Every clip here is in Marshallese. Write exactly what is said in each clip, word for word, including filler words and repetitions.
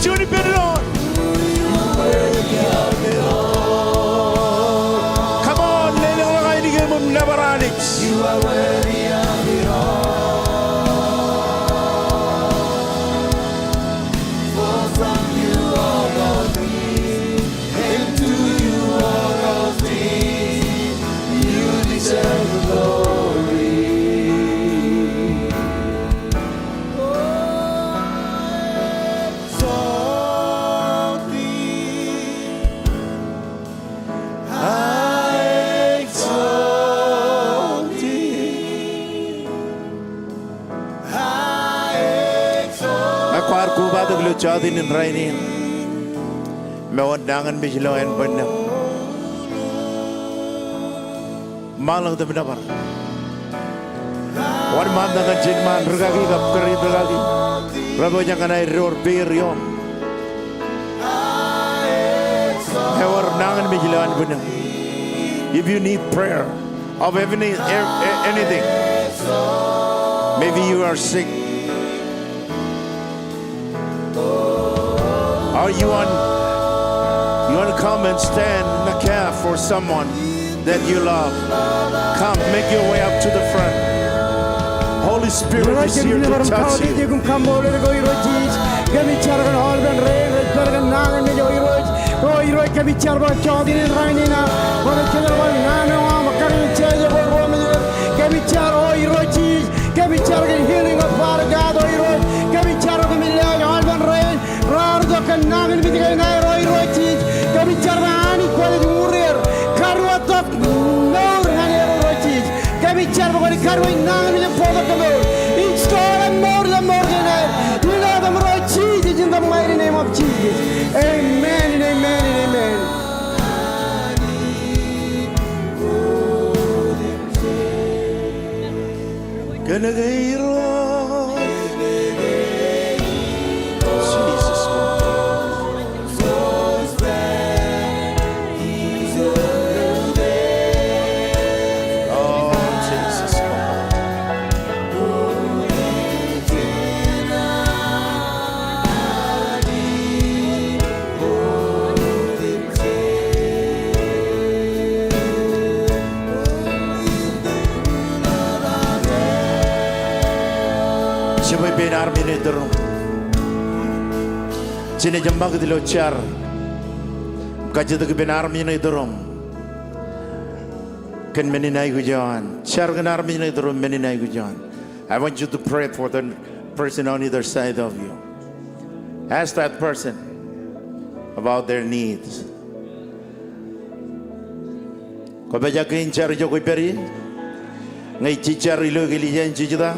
Juon ippān doon. Come on, lelōñḷọk ainikien im nōbar Anij. Ñe kwaar kobatok ilo jọteen in rainin, im ewōr nañinmej ilo ānbwinnūṃ, ṃaanḷọk im nōbar. Wōnṃaantak kōn ijin ṃaan rūkaki kab kōrā in rūkaki repojak ñan aer door, peer ioon. Ewōr nañinmej ilo ānbwinnūṃ. If you need prayer of any, a-, anything, maybe you are sick. Or you want, you want to come and stand in the gap for someone that you love. Come, make your way up to the front. Holy Spirit is here to touch you. Kōmij jar kōn aolepān rein rej pād kōn nañinmej, O Irooj. O Irooj, kōmij jar bwe jọteen in rainin, O Irooj, kōmij jar, O Irooj Jisōs. Kōmij jar kōn healing of Father God, O Irooj. Kōmij jar bwe kōmij lewōj aolepān rein raar itok kōn nañinmej kein aer, O Irooj Jisōs. Kōmij jar bwe Anij kwōnaaj ṃuur er, karuo tok mour ñan er, O Irooj Jisōs. Kōmij jar bwe kwōnaaj karuo nañinmej im bōktok kōmour. Install e mour ilo mour kein aer. Ilo etan Irooj Jisōs, in the mighty name of Jesus. Amen and amen and amen. Kōn ke Irooj. Jesus. Oh, Jesus. Jibwe ippān armej ṇe iturūṃ. Jenaaj ṃakūt ilo jar. Kajjitōk ippān armej ṇe iturūṃ kōn men in aikuj eo an. Jar kōn armej ṇe iturūṃ men in aikuj eo an. I want you to pray for the person on either side of you. Ask that person about their needs. Kwōpojak in jar ijo kwōj pād ie? Ñe jej jar ilo eklejia in jejta,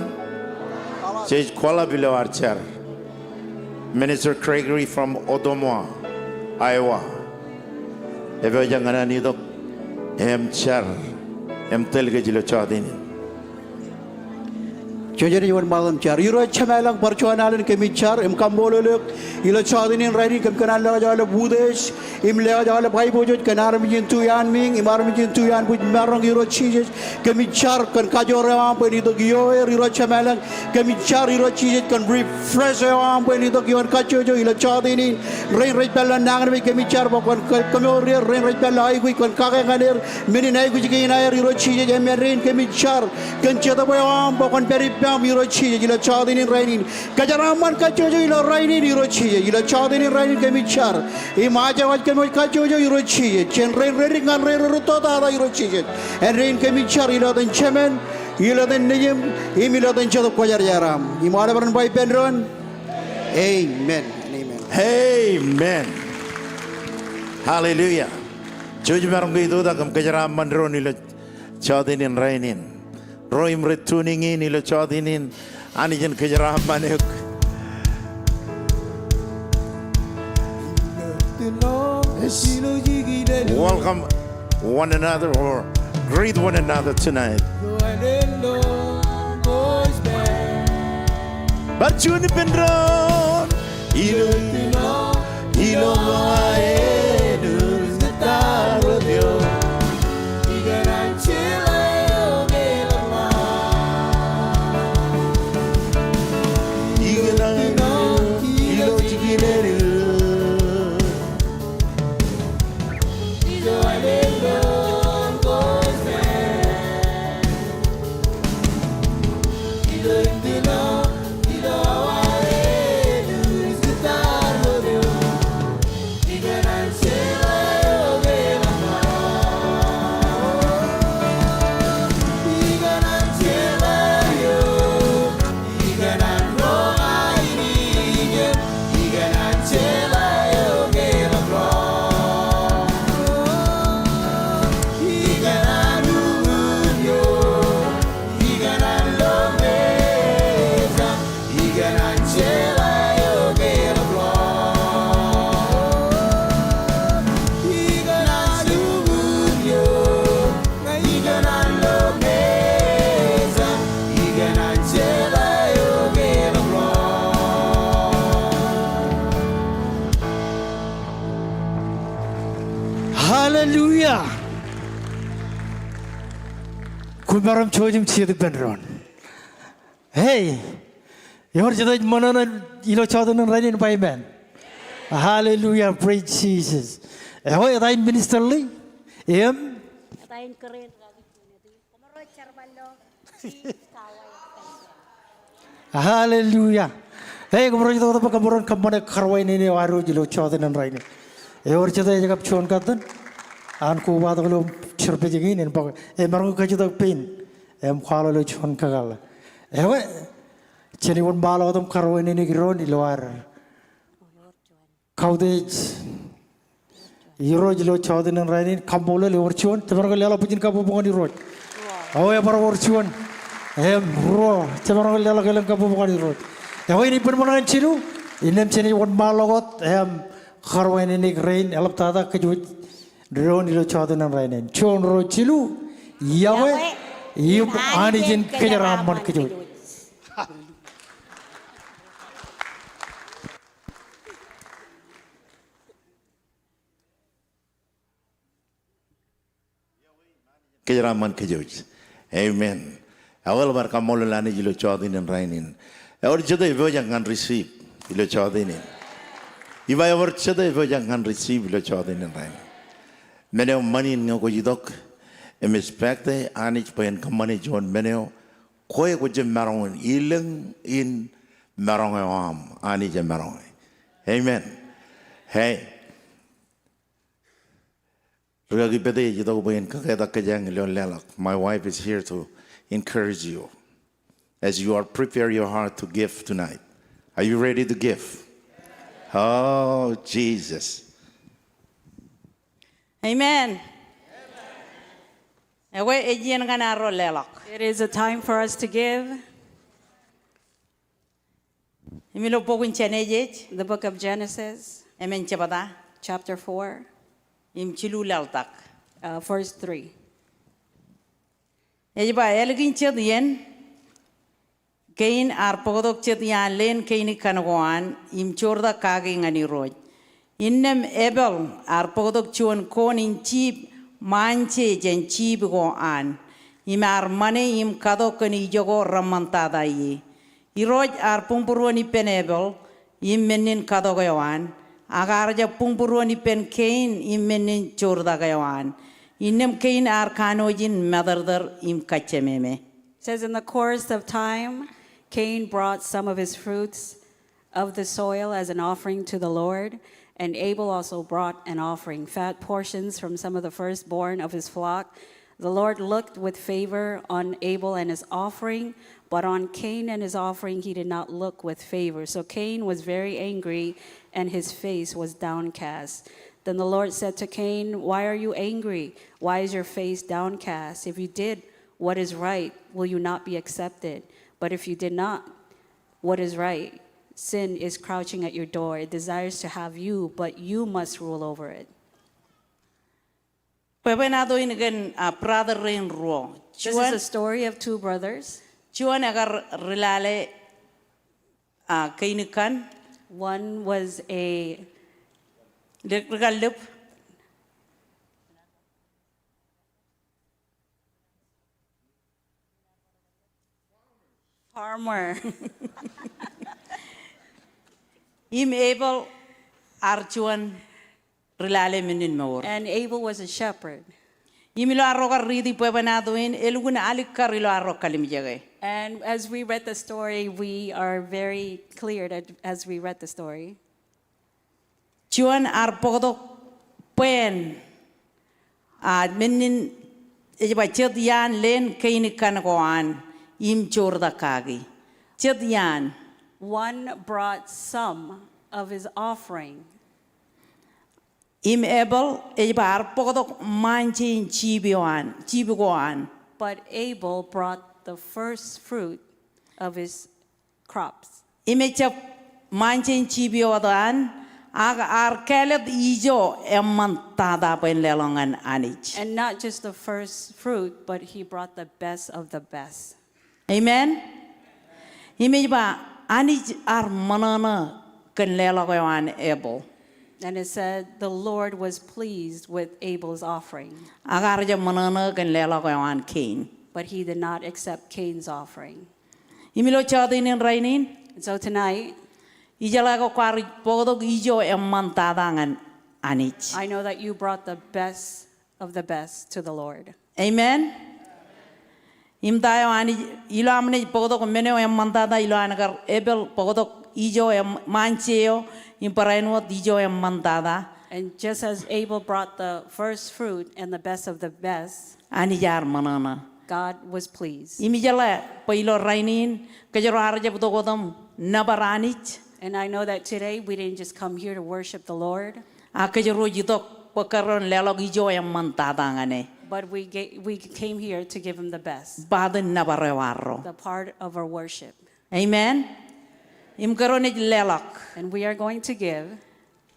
jej kwaḷọk ilo ad jar. Minister Gregory from Ottumwa, Iowa, epojak ñan an itok im jar im tōl kōj ilo jọteen in. Jej wōnṃaanḷọk im jar. Irooj Jemām ilañ bar juon alen, kōmij jar im kaṃṃoolol eok ilo jọteen in rainin kōm kōṇaan lewōj aolep utiej im lewōj aolep aiboojoj kōn armej in tu iaan miiñ im armej in tu iaan bwij maroñ, Irooj Jisōs. Kōmij jar kōn kajoor eo aṃ bwe en itok ioer, Irooj Jemām ilañ. Kōmij jar, Irooj Jisōs, kōn refresh eo aṃ bwe en itok ioon kajjojo ilo jọteen in. Rein rej pād ilo nañinmej, kōmij jar bwe kwōn ke-, kemour er. Rein rej pād ilo aikuj, kwōn kake ñan er men in aikuj kein aer, Irooj Jisōs. Im rein kōmij jar kōn Jetōb eo aṃ bwe kwōn pād ippaṃ, Irooj Jisōs, ilo jọteen in rainin. Kōjeraaṃṃan kajjojo ilo rainin, Irooj Jisōs, ilo jọteen in rainin kōmij jar im aje waj kōm wōj kajjojo, Irooj Jisōs, jān rein redik ñan rein rūtto tata, Irooj Jisōs. Āindein kōmij jar ilo etan Jemān, ilo etan Nejiṃ, im ilo etan Jetōb Kwōjarjar aṃ. Im aolep ren ba ippān doon, amen and amen. Amen. Hallelujah. Jouj im maroñ ke itoitak im kōjeraaṃṃan doon ilo jọteen in rainin. Ro im rej tuning in ilo jọteen in, Anij en kōjeraaṃṃan eok. Yes. Welcome one another or greet one another tonight. Bar juon ippān doon. Ilo, ilo, ilo Hallelujah. Koṃ maroñ jouj im jijet ippān doon. Hey, ewōr jete ej ṃōṇōṇō ilo jota in rainin bwe amen. Hallelujah, praise Jesus. Ekwe, eta in minister Lee im eta in kōrā in kaki. Hallelujah. Hey, kōmro ej itok bwe kōmro en kōṃṃane karuwainene eo ad ilo jota in rainin. Ewōr jete ej kab juon katten an kobatok ilo service kein, en bōk, emaroñ kajjitōk pein im kwaḷọk ilo juon kakōḷḷe. Ekwe, jen wōnṃaanḷọk wōt im karuwainene doon ilo ad kautiej Irooj ilo jota in rainin. Kaṃṃoolol. Ewōr juon? Jemaroñ ke leḷọk bwijin kabbokbok ñan Irooj? O, ebar wōr juon. Im ruo. Jemaroñ ke leḷọk elōñ kabbokbok ñan Irooj? Ekwe, ippān ṃōṇōṇō in jilu, innām jen wōnṃaanḷọk wōt im karuwainene rein, eḷaptata kōjwōj doon ilo jota in rainin. Juon, ruo, jilu. Iọkwe im Anij en kōjeraaṃṃan kōjwōj. Kōjeraaṃṃan kōjwōj. Amen. Ekwe, bar kaṃṃoolol Anij ilo jota in rainin. Ewōr jete epojak ñan receive ilo jota in? Ij ba ewōr jete epojak ñan receive ilo jota in rainin? Men eo ṃani in ñe kwōj itok im expect e Anij bwe en kōṃṃane juon men eo kwe kwō jab maroñ in, elōñ in maroñ eo aṃ, Anij ej maroñ e. Amen. Hey. Rikaki Pete ej itok bwe en kaketak kōjeañ ilo leḷọk. My wife is here to encourage you as you are prepare your heart to give tonight. Are you ready to give? Oh, Jesus. Amen. Ekwe, ej iien ñan ad ro leḷọk. It is a time for us to give. Im ilo bok in Jenesis, the book of Genesis, emān jebta, chapter four, im jilu laḷtak, uh, verse three. Ej ba, ālikin jet iien, Kein ear bōktok jet iaan leen keinikkan ko an, im joortak kaki ñan Irooj. Innām Ebel ear bōktok juon koon in jiip ṃaanjeje jān jiip ko an, im ear ṃane im katok kōn ijoko reṃṃantata ie. Irooj ear buñbūruon ippān Ebel im men in katok eo an, ak ear jab buñbūruon ippān Kein im men in joortak eo an. Innām Kein ear kanooj in matōrtōr im kajjememe. Says, in the course of time, Cain brought some of his fruits of the soil as an offering to the Lord, and Abel also brought an offering, fat portions from some of the firstborn of his flock. The Lord looked with favor on Abel and his offering, but on Cain and his offering he did not look with favor. So Cain was very angry, and his face was downcast. Then the Lord said to Cain, "Why are you angry? Why is your face downcast? If you did what is right, will you not be accepted? But if you did not what is right, sin is crouching at your door. It desires to have you, but you must rule over it." Bwebwenato in kōn, ah, brother rein ruo. This is a story of two brothers. Juon ekar ri lale, ah, keinikkan. One was a ri-, ri kallib. Farmer. Im Abel ear juon ri lale men in mour. And Abel was a shepherd. Im ilo arro kar riiti bwebwenato in, elukkuun alikkar ilo arro kalimjeke. And as we read the story, we are very clear that as we read the story. Juon ear bōktok bween, a, men in ej ba jet iaan leen kein kan ko an im joortak kaki. Jet iaan. One brought some of his offering. Im Ebel ej ba ear bōktok ṃaanjein jiip eo an, jiip ko an. But Abel brought the first fruit of his crops. Im ejjab ṃaanjein jiip eo an, ak ear kāālōt ijo eṃṃantata bwe en leḷọk ñan Anij. And not just the first fruit, but he brought the best of the best. Amen. Im ej ba Anij ear ṃōṇōṇō kōn leḷọk eo an Ebel. And it said the Lord was pleased with Abel's offering. Ak ear jab ṃōṇōṇō kōn leḷọk eo an Kein. But he did not accept Cain's offering. Im ilo jọteen in rainin. And so tonight, ijeḷā ke kwaar bōktok ijo eṃṃantata ñan Anij. I know that you brought the best of the best to the Lord. Amen. Im ta eo Anij, ilo aṃ naaj bōktok men eo eṃṃantata, ilo an kar Ebel bōktok ijo eṃ-, ṃaanje eo, im barāinwōt ijo eṃṃantata. And just as Abel brought the first fruit and the best of the best, Anij ear ṃōṇōṇō. God was pleased. Im ijeḷā bwe ilo rainin kōjro ar jab itok wōt im nōbar Anij. And I know that today we didn't just come here to worship the Lord, Ak kōjro ej itok bwe kōjro en leḷọk ijo eṃṃantata ñan e. But we ga-, we came here to give him the best. Part in nōbar eo arro. The part of our worship. Amen. Im kōjro naaj leḷọk. And we are going to give.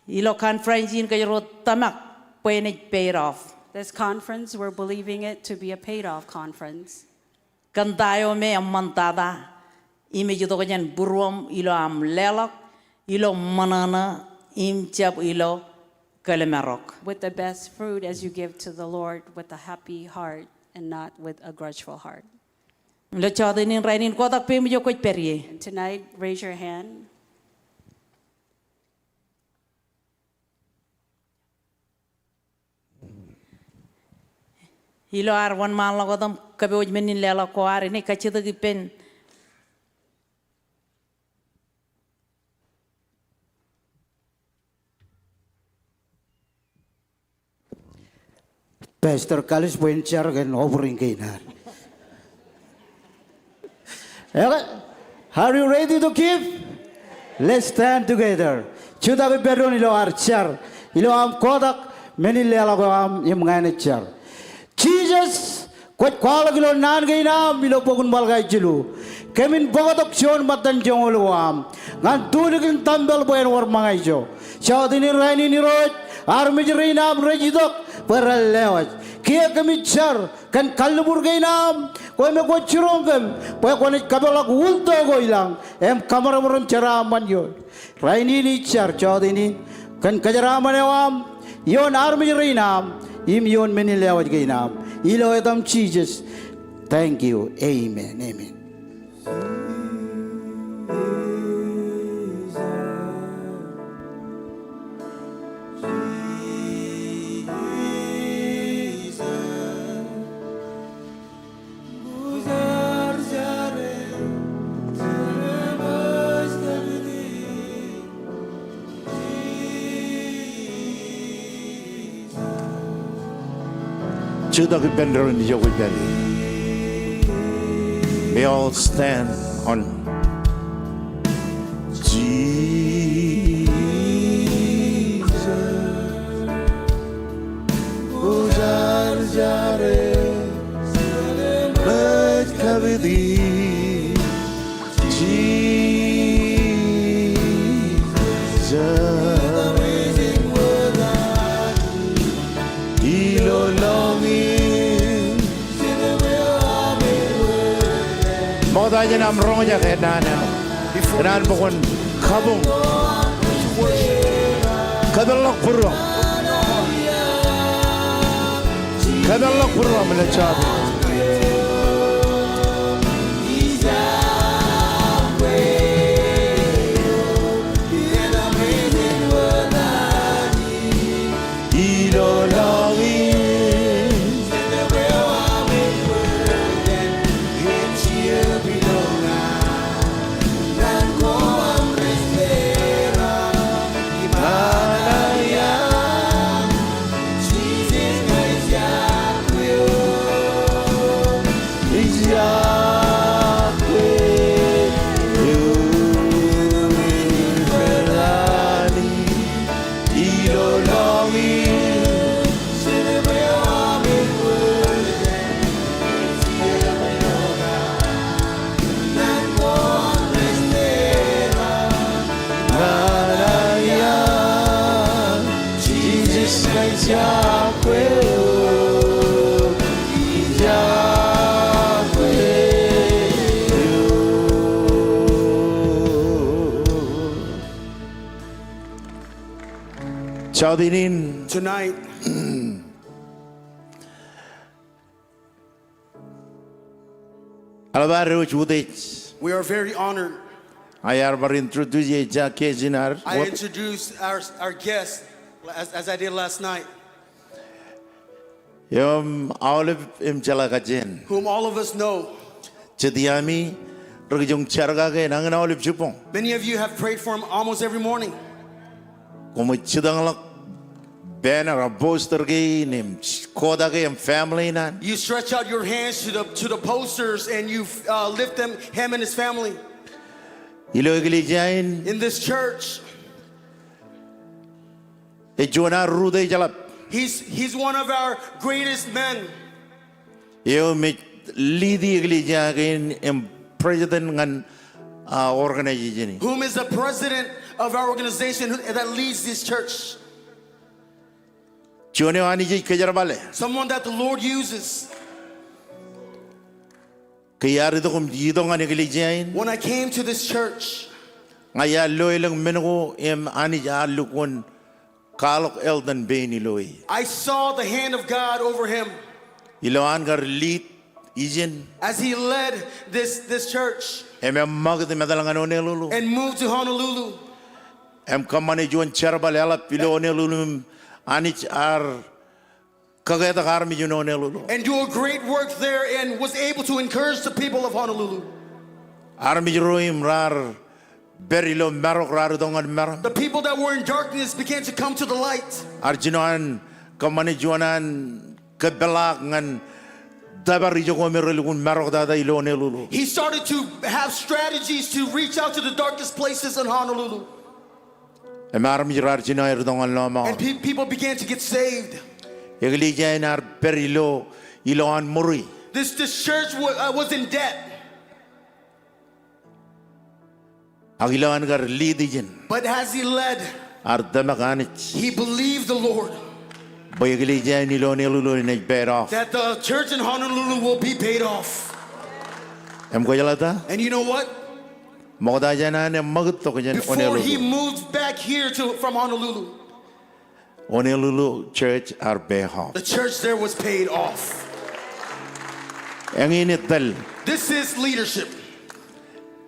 Ilo conference in kōjro tōmak bwe en ej paid off. This conference, we're believing it to be a paid off conference. Kōn ta eo me eṃṃantata, im ej itok jān būruōṃ ilo aṃ leḷọk, ilo ṃōṇōṇō, im jab ilo kōlmarok. With the best fruit as you give to the Lord with a happy heart and not with a grudgeful heart. Ilo jọteen in rainin kotak peiṃ ijo kwōj pād ie. And tonight, raise your hand. Ilo ad wōnṃaanḷọk wōt im kōpooj men in leḷọk ko ad, inaaj kajjitōk ippān Pastor Kalis bwe en jar kōn offering kein ad. Okay. Are you ready to give? Let's stand together. Jutak ippān doon ilo ad jar. Ilo aṃ kotak men in leḷọk eo aṃ im ña ij jar. Jisōs, kwōj kwaḷọk ilo naan kein aṃ ilo bok in Malakai jilu. Kōmin bōktok juon ṃōttan joñoul ko aṃ ñan tulikin tempel bwe en wōr ṃōñā ijo. Jọteen in rainin Irooj, armej rein aṃ rej itok bwe ren lewōj. Kiiō kōmij jar kōn kalliṃur kein aṃ, kwō me kwōj jiroñ kōm bwe kwōnaaj kapeḷḷọk ulto ko ilañ im kōmrōmrōm jeraaṃṃan ioon. Rainin ij jar jọteen in kōn kōjeraaṃṃan eo aṃ ioon armej rein aṃ im ioon men in lewōj kein aṃ. Ilo etaṃ Jisōs. Thank you. Amen. Amen. Jutak ippān doon ijo kwōj pād ie. May all stand on Jesus. Ṃokta jān aṃ roñjake naan eo. Kōn an bwe kwōn kabuñ. Kōpeḷḷọk būruōṃ. Kōpeḷḷọk būruōṃ ilo jọteen. Jọteen in. Tonight, eḷap ad wōj utiej. We are very honored. Iar bar introduce e guest in ad. I introduced our, our guest, as, as I did last night. Im aolep im jeḷā kajjien. Whom all of us know. Jet iaami rej jino jar kake nañin aolep jibboñ. Many of you have prayed for him almost every morning. Koṃij jitōñḷọk banner ak poster kein im kota ke im family in an. You stretch out your hands to the, to the posters and you, uh, lift them, him and his family. Ilo eklejia in. In this church. Ej juon ad ro rej jeḷā. He's, he's one of our greatest men. Eo im ej lead e eklejia kein im president ñan, ah, organization in. Whom is the president of our organization who, that leads this church. Juon eo Anij ej kōjerbale. Someone that the Lord uses. Ke iar itok im itok ñan eklejia in. When I came to this church, ña iar lo elōñ men ko im Anij ear lukkuun kwaḷọk eltan pein ilo e. I saw the hand of God over him. Ilo an kar lead ijin. As he led this, this church. Im eṃṃakūt im etal ñan Honolulu. And moved to Honolulu. Im kōṃṃane juon jerbal eḷap ilo Honolulu im Anij ear kōketak armej in Honolulu. And do a great work there and was able to encourage the people of Honolulu. Armej ro im raar pād ilo marok raar itok ñan meram. The people that were in darkness began to come to the light. Ear jino an kōṃṃane juon an kōpeḷḷọk ñan tōpar ijoko me relukkuun maroktata ilo Honolulu. He started to have strategies to reach out to the darkest places in Honolulu. Im armej raar jino aer itok ñan lọmọọr. And pe-, people began to get saved. Eklejia in ear pād ilo, ilowaan ṃuri. This, this church wa-, uh, was in debt. Ak ilo an kar lead ijin. But as he led, ear tōmak Anij. He believed the Lord. Bwe eklejia in ilo Honolulu enaaj paid off. That the church in Honolulu will be paid off. Im kwōjeḷā ta? And you know what? Ṃokta jān an eṃṃakūt tok jān Honolulu. Before he moved back here to, from Honolulu, Honolulu church ear pay off. The church there was paid off. Eñin ej tōl. This is leadership.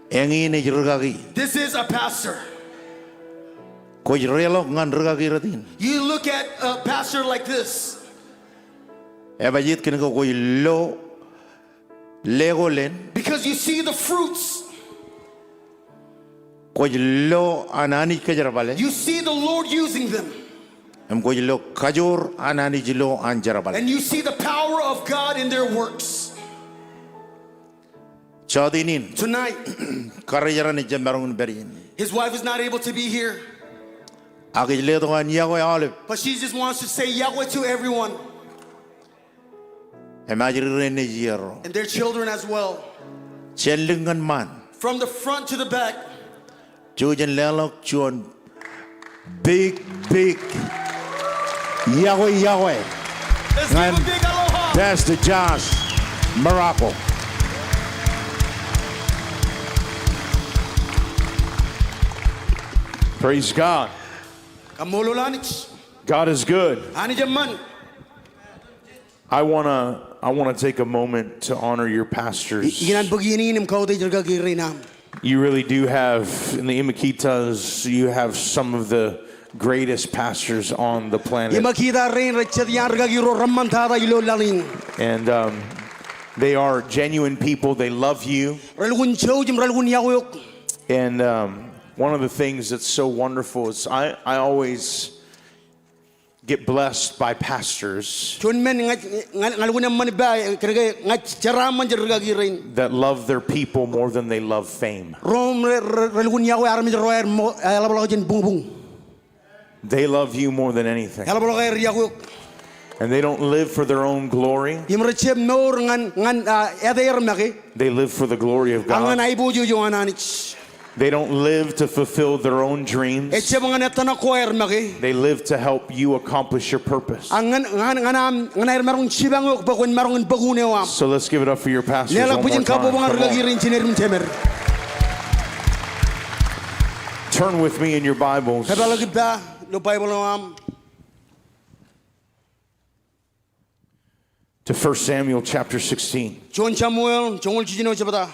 Eñin ej rūkaki. This is a pastor. Kwōj deḷọñ ñan rūkaki rot in. You look at a pastor like this. Ebajeet kōn ke kwōj lo lekoleen. Because you see the fruits. Kwōj lo an Anij kōjerbale. You see the Lord using them. Im kwōj lo kajoor an Anij ilo an jerbal. And you see the power of God in their works. Jọteen in. Tonight. Karijeran ejjab maroñ in pād in. His wife is not able to be here. Ak ej letok an iọkwe aolep. But she just wants to say iọkwe to everyone. Im ajri rein nejierro. And their children as well. Jān lik ñan ṃaan. From the front to the back. Jouj im leḷọk juon big, big iọkwe, iọkwe. Let's give a big aloha. Ñan Pastor Josh Morocco. Praise God. Kaṃṃoolol Anij. God is good. Anij eṃṃan. I wanna, I wanna take a moment to honor your pastors. I-, ikōṇaan bōk iien in im kautiej rūkaki rein aṃ. You really do have, in the Emakitas, you have some of the greatest pastors on the planet. Emakita rein rej jet iaan rūkaki ro reṃṃantata ilo laḷ in. And, um, they are genuine people. They love you. Relukkuun jouj im relukkuun iọkwe eok. And, um, one of the things that's so wonderful is I, I always get blessed by pastors. Juon men ña, ña, ña lukkuun eṃṃan ippa, kōnke ña jeraaṃṃan jān rūkaki rein. That love their people more than they love fame. Ro im re, re, relukkuun iọkwe armej ro aer mo, eḷapḷọk jān buñbuñ. They love you more than anything. Eḷapḷọk aer iọkwe eok. And they don't live for their own glory. Im rejjab mour ñan, ñan, ah, āt er make. They live for the glory of God. Ak ñan aiboojoj eo an Anij. They don't live to fulfill their own dreams. Ejjab ñan ettōṇak ko aer make. They live to help you accomplish your purpose. Ak ñan, ñan, ñan aṃ, ñan aer maroñ jipañ eok bwe kwōn maroñ in bōk unin eo aṃ. So let's give it up for your pastors one more time. Leḷọk bwijin kabbokbok ñan rūkaki rein jined im jemed. Turn with me in your Bibles. Kōpeḷḷọk ippa ilo Baibōḷ eo aṃ. to First Samuel chapter sixteen. Juon Samuel joñoul jiljino jebta.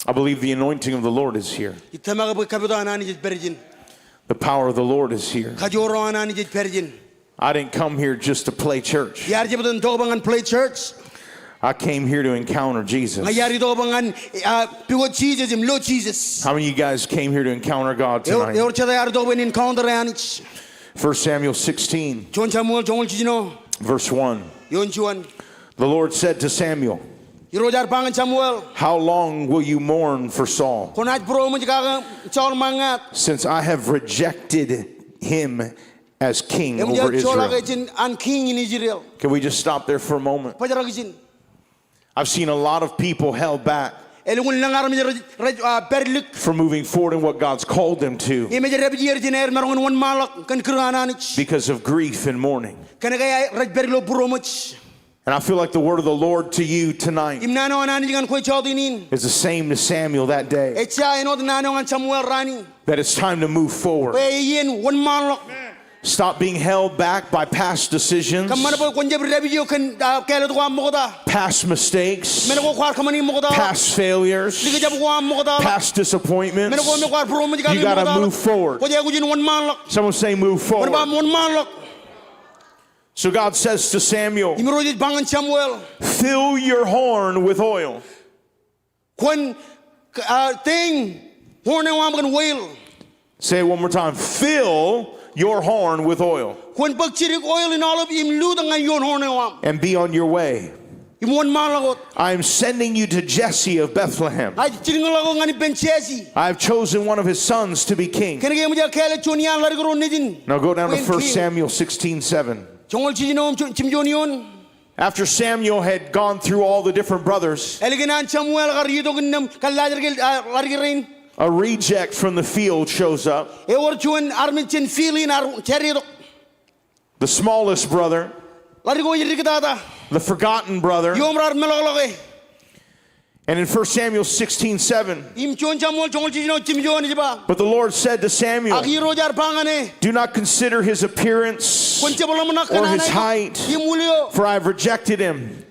I believe the anointing of the Lord is here. Ij tōmak bwe kapitok an Anij ej pād ijin. The power of the Lord is here. Kajoor eo an Anij ej pād ijin. I didn't come here just to play church. Iar jab itok bwe ñan play church. I came here to encounter Jesus. Ña iar itok bwe ñan, ah, pukot Jisōs im lo Jisōs. How many of you guys came here to encounter God tonight? Ewōr, ewōr jete ear itok bwe en encounter Anij? First Samuel sixteen. Juon Samuel joñoul jiljino. Verse one. Ioon juon. The Lord said to Samuel, Irooj ear ba ñan Samuel, "How long will you mourn for Saul? Kwōnaaj būroṃōj kake Saul ṃaññā? Since I have rejected him as king over Israel." Eṃōj aō joḷọk e jān an king in Israel. Can we just stop there for a moment? Bōjrak ijin. I've seen a lot of people held back Elukkuun lōñ armej rej, rej, ah, pād lik from moving forward in what God's called them to im ej dāpij ier jān aer maroñ in wōnṃaanḷọk kōn kūr an Anij because of grief and mourning. Kōnke rej pād ilo būroṃōj. And I feel like the word of the Lord to you tonight Im naan eo an Anij ñan kwe jọteen in is the same to Samuel that day, ejja āinwōt naan eo ñan Samuel raan in. That it's time to move forward. Bwe iien wōnṃaanḷọk. Stop being held back by past decisions. Kōṃṃan bwe kwōn jab dāpij eok kōn, ah, kāālōt ko aṃ ṃokta. Past mistakes. Men ko kwaar kōṃṃani ṃoktaḷọk. Past failures. Likjab ko aṃ ṃoktaḷọk. Past disappointments. Men ko me kwaar būroṃōj kake ṃoktaḷọk. You gotta move forward. Kwōj aikuj in wōnṃaanḷọk. Someone say, "Move forward." Kwōn ba, "Wōnṃaanḷọk." So God says to Samuel, Im Irooj ej ba ñan Samuel, "Fill your horn with oil." Kwōn, ah, teiñ horn eo aṃ kōn oil. Say it one more time. "Fill your horn with oil." Kwōn bōk jidik oil in aolep im lutōk ñan ioon horn eo aṃ. "And be on your way. Im wōnṃaanḷọk wōt. I am sending you to Jesse of Bethlehem. Ij jilkinḷọk eok ñan ippān Jesse. I have chosen one of his sons to be king." Kōnke eṃōj aō kāālōt juon iaan ḷadik ro nejin. Now go down to First Samuel sixteen seven. Joñoul jiljino im jimjuon eoon. After Samuel had gone through all the different brothers, Ālikin an Samuel kar itok innām kōllaajrōk, ah, ḷadik rein, a reject from the field shows up. Ewōr juon armej jān field in ear jaritok. The smallest brother, ḷadik eo ej diktata. The forgotten brother. Eo im raar meḷọkḷọke. And in First Samuel sixteen seven, Im juon Samuel joñoul jiljino jimjuon ej ba. But the Lord said to Samuel, Ak Irooj ear ba ñan e, "Do not consider his appearance Kwōn jab ḷōmṇak kōn an aikuj im wūl eo. Or his height, for I have rejected him."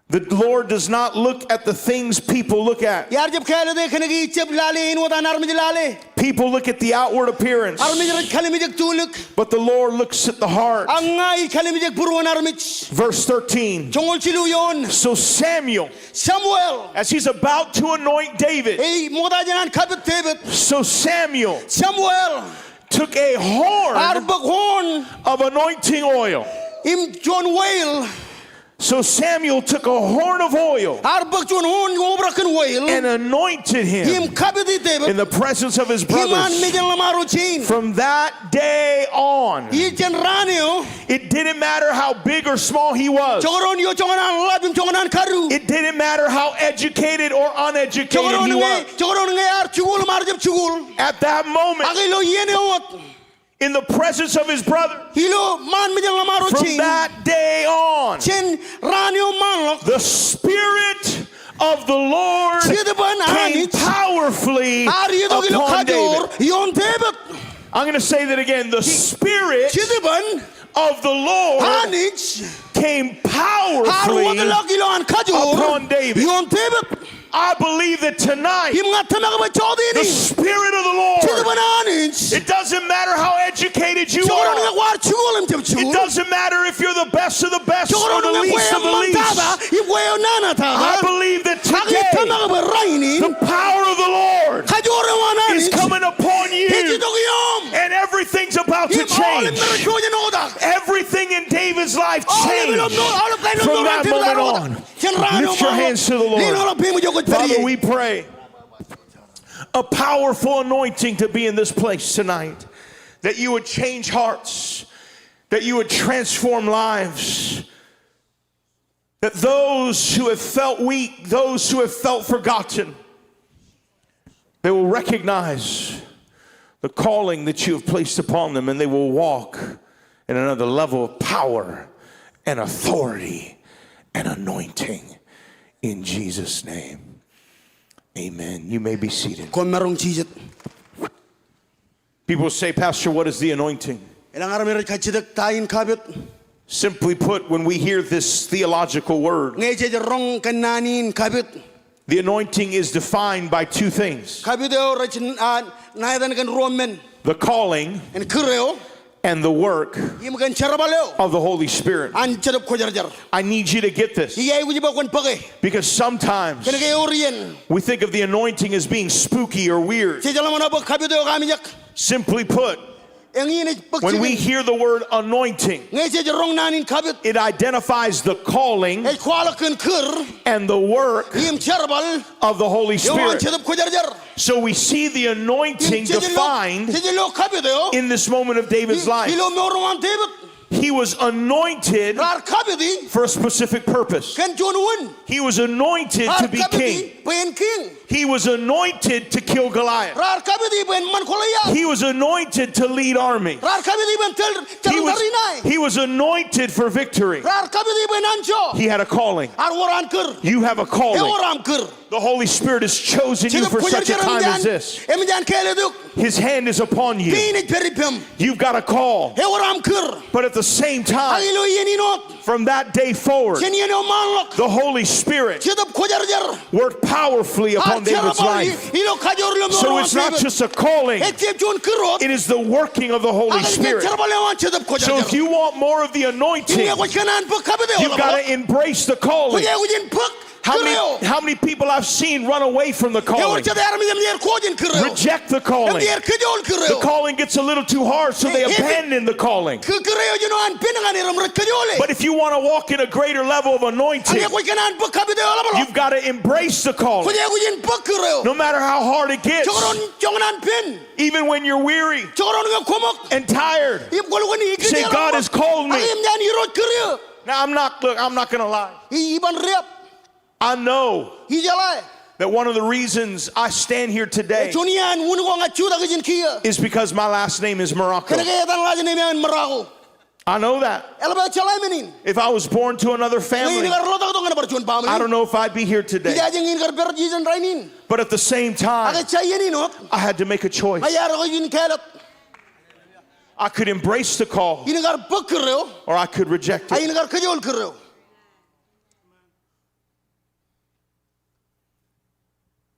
The Lord does not look at the things people look at. Iar jab kāālōt e kōnke ij jab lale āinwōt an armej lale. People look at the outward appearance. Armej rej kallimjek tulik. But the Lord looks at the heart. Ak ña ij kallimjek būruon armej. Verse thirteen. Joñoul jilu eoon. So Samuel, Samuel, as he's about to anoint David, e ṃokta jān an kapit David. So Samuel, Samuel, took a horn, ear bōk horn, of anointing oil. Im juon oil. So Samuel took a horn of oil, ear bōk juon horn eo obrak kōn oil, and anointed him, im kapiti David, in the presence of his brothers, iṃaan mejān ḷōṃaro jein. From that day on, ijeṇ raan eo, it didn't matter how big or small he was. Jekdọọn eo joñan an ḷap im joñan an kadu. It didn't matter how educated or uneducated he was. Jekdọọn ñe, jekdọọn ñe ear jikuuḷ im ear jab jikuuḷ. At that moment, ak ilo iien eo wōt, in the presence of his brother, ilo ṃaan mejān ḷōṃaro jein. From that day on, jān raan eo ṃaanḷọk, the Spirit of the Lord, Jetōb an Anij, came powerfully upon David. Ear itok ilo kajoor ioon David. I'm gonna say that again. The Spirit, Jetōb an Anij, of the Lord, came powerfully, ear wōtlọk ilo an kajoor, upon David, ioon David. I believe that tonight, Im ña tōmak bwe jọteen in, the Spirit of the Lord, Jetōb an Anij, it doesn't matter how educated you are. Jekdọọn ñe kwaar jikuuḷ im jab jikuuḷ. It doesn't matter if you're the best of the best or the least of the least. Jekdọọn ñe kwe eṃṃan tata im kwe eṇ nana tata. I believe that today, ak ij tōmak bwe rainin, the power of the Lord, kajoor eo an Anij, is coming upon you. Ej itok iooṃ. And everything's about to change. Im aolep me rej pojak in oktak. Everything in David's life changed from that moment on. Aolep kailōñ eo an David ear oktak. Jān raan eo ṃaanḷọk. Lift your hands to the Lord. Leñḷọk peiṃ ijo kwōj pād ie. Father, we pray a powerful anointing to be in this place tonight, that you would change hearts, that you would transform lives, that those who have felt weak, those who have felt forgotten, they will recognize the calling that you have placed upon them, and they will walk in another level of power and authority and anointing. In Jesus' name, amen. You may be seated. Koṃ maroñ jijet. People say, "Pastor, what is the anointing?" Elōñ armej rej kajjitōk ta in kapit. Simply put, when we hear this theological word, Ñe jej roñ kōn naan in kapit, the anointing is defined by two things. Kapit eo rej, ah, ṇa etan kōn ruo men. The calling Kōn kūr eo. and the work Im kōn jerbal eo. of the Holy Spirit. An Jetōb Kwōjarjar. I need you to get this. Ij aikuj bwe kwōn bōke. Because sometimes Kōnke eor iien. we think of the anointing as being spooky or weird. Jej ḷōmṇak bwe kapit eo kaamijak. Simply put, Eñin ej bōk jikin. When we hear the word anointing, Ñe jej roñ naan in kapit. it identifies the calling Ej kwaḷọk kōn kūr. and the work Im jerbal. of the Holy Eo an Spirit. Jetōb Kwōjarjar. So we see the anointing Im jej lo, defined jej lo kapit eo. in this moment of David's I, life. ilo mour eo an Devid. He was anointed Raar kapiti. for a specific purpose. Kōn juon wūn. He was anointed to be king. Raar kapiti bwe en king. He was anointed to kill Goliath. Raar kapiti bwe en ṃan Goliath. He was anointed to lead armies. Raar kapiti bwe en tōl, He tōl was, tariṇae. he was anointed for victory. Raar kapiti bwe en anjọ. He had a calling. Ear wōr an kūr. You have a calling. Ewōr aṃ kūr. The Holy Spirit has chosen you for such a time as this. Jetōb Kwōjarjar eṃōj an, eṃōj an kāālōt eok. His hand is upon you. Pein ej pād ippem. You've got a call. Ewōr aṃ kūr. But at the same time, Ak ilo iien in wōt. from that day forward, Jān iien eo ṃaanḷọk. the Holy Spirit Jetōb Kwōjarjar. worked powerfully upon David's life. Ear jerbal i-, ilo kajoor ilo mour eo an Devid. So it's not just a calling, Ejjab juon kūr wōt. it is the working of the Holy Spirit. Ak ejjab jerbal eo an Jetōb Kwōjarjar. So if you want more of the anointing, Im ñe kwōj kōṇaan bōk kapit eo ḷapḷap. you've got to embrace the calling. Kwōj aikuj in bōk How many, kūr eo. how many people I've seen run away from the calling? Ewōr jet armej im ear kọọj in kūr eo. Reject the calling. Im ear kōjool kūr eo. The calling gets a little too hard, so they Im, im, abandon the calling. Kū-, kūr eo ej jino an pen ñan er im rej kōjoole. But if you want to walk in a greater level of anointing, Ak ñe kwōj kōṇaan bōk kapit eo ḷapḷap. you've got to embrace the calling. Kwōj aikuj in bōk kūr eo. No matter how hard it gets, Jekdọọn, joñan pen. even when you're weary Jekdọọn ñe kwōṃōk. and tired, Im kwōlukkuun ikijjeen ḷapḷap. say, "God has called me." Ak eṃōj an Irooj kūr eō. Now, I'm not, look, I'm not gonna lie. I, iban riab. I know Ijeḷā. that one of the reasons I stand here today Juon iaan wūn ko ña jutak ijin kiiō. is because my last name is Morocco. Kōnke etan last name eo an Morocco. I know that. Eḷap aō jeḷā men in. If I was born to another Ñe family, inikar ḷotak tok ñan bar juon baaṃle, I don't know if I'd be here today. ijaje ñe inikar pād ijin rainin. But at the same time, Ak ej jān iien in wōt. I had to make a choice. Ña iar aikuj in kāālōt. I could embrace the call, Inikar bōk kūr eo. or I could reject it. Ak inikar kōjool kūr eo.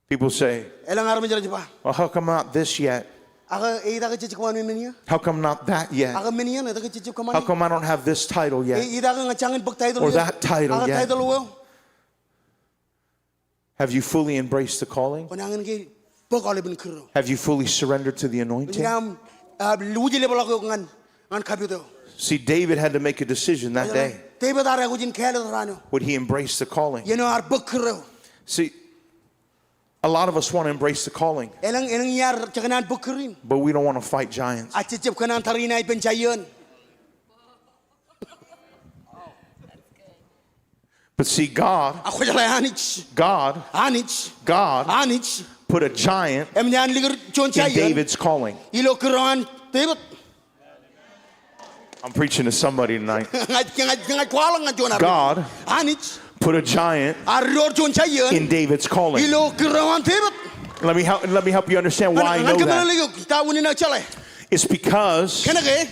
People say, Elōñ armej rej ba, "Well, how come not this yet? Ak etak ej jab kōṃṃane men iiō? How come not that yet? Ak men iiō, etak ej jab kōṃṃane? How come I don't have this title yet? E, etak ña jañin bōk title iiō? Or that title Ak yet?" title eo?" Have you fully embraced the calling? Kwōnañin ke bōk aolepen kūr eo? Have you fully surrendered to the anointing? Kwōnañin, ah, lewōj lepḷọk eok ñan, ñan kapit eo? See, David had to make a decision that day. Devid ear aikuj in kāālōt raan eo. Would he embrace the calling? Iien eo ear bōk kūr eo. See, a lot of us want to embrace the calling, Elōñ, elōñ iar jab kōṇaan bōk kūr in. but we don't want to fight giants. Ak jej jab kōṇaan tariṇae ippān jāiōn. But see, God, Ak kwōjeḷā Anij. God, Anij. God Anij. put a giant Eṃōj an likūt juon in jāiōn. David's calling. Ilo kūr eo an Devid. I'm preaching to somebody tonight. Ña, ña, ña kwaḷọk ñan juon armej. God Anij. put a giant Ear door juon jāiōn. in David's calling. Ilo kūr eo an Devid. Let me help, let me help you understand why I know that. Ñan, ñan kōmeḷeḷe eok ta unin aō jeḷā. It's because Kōnke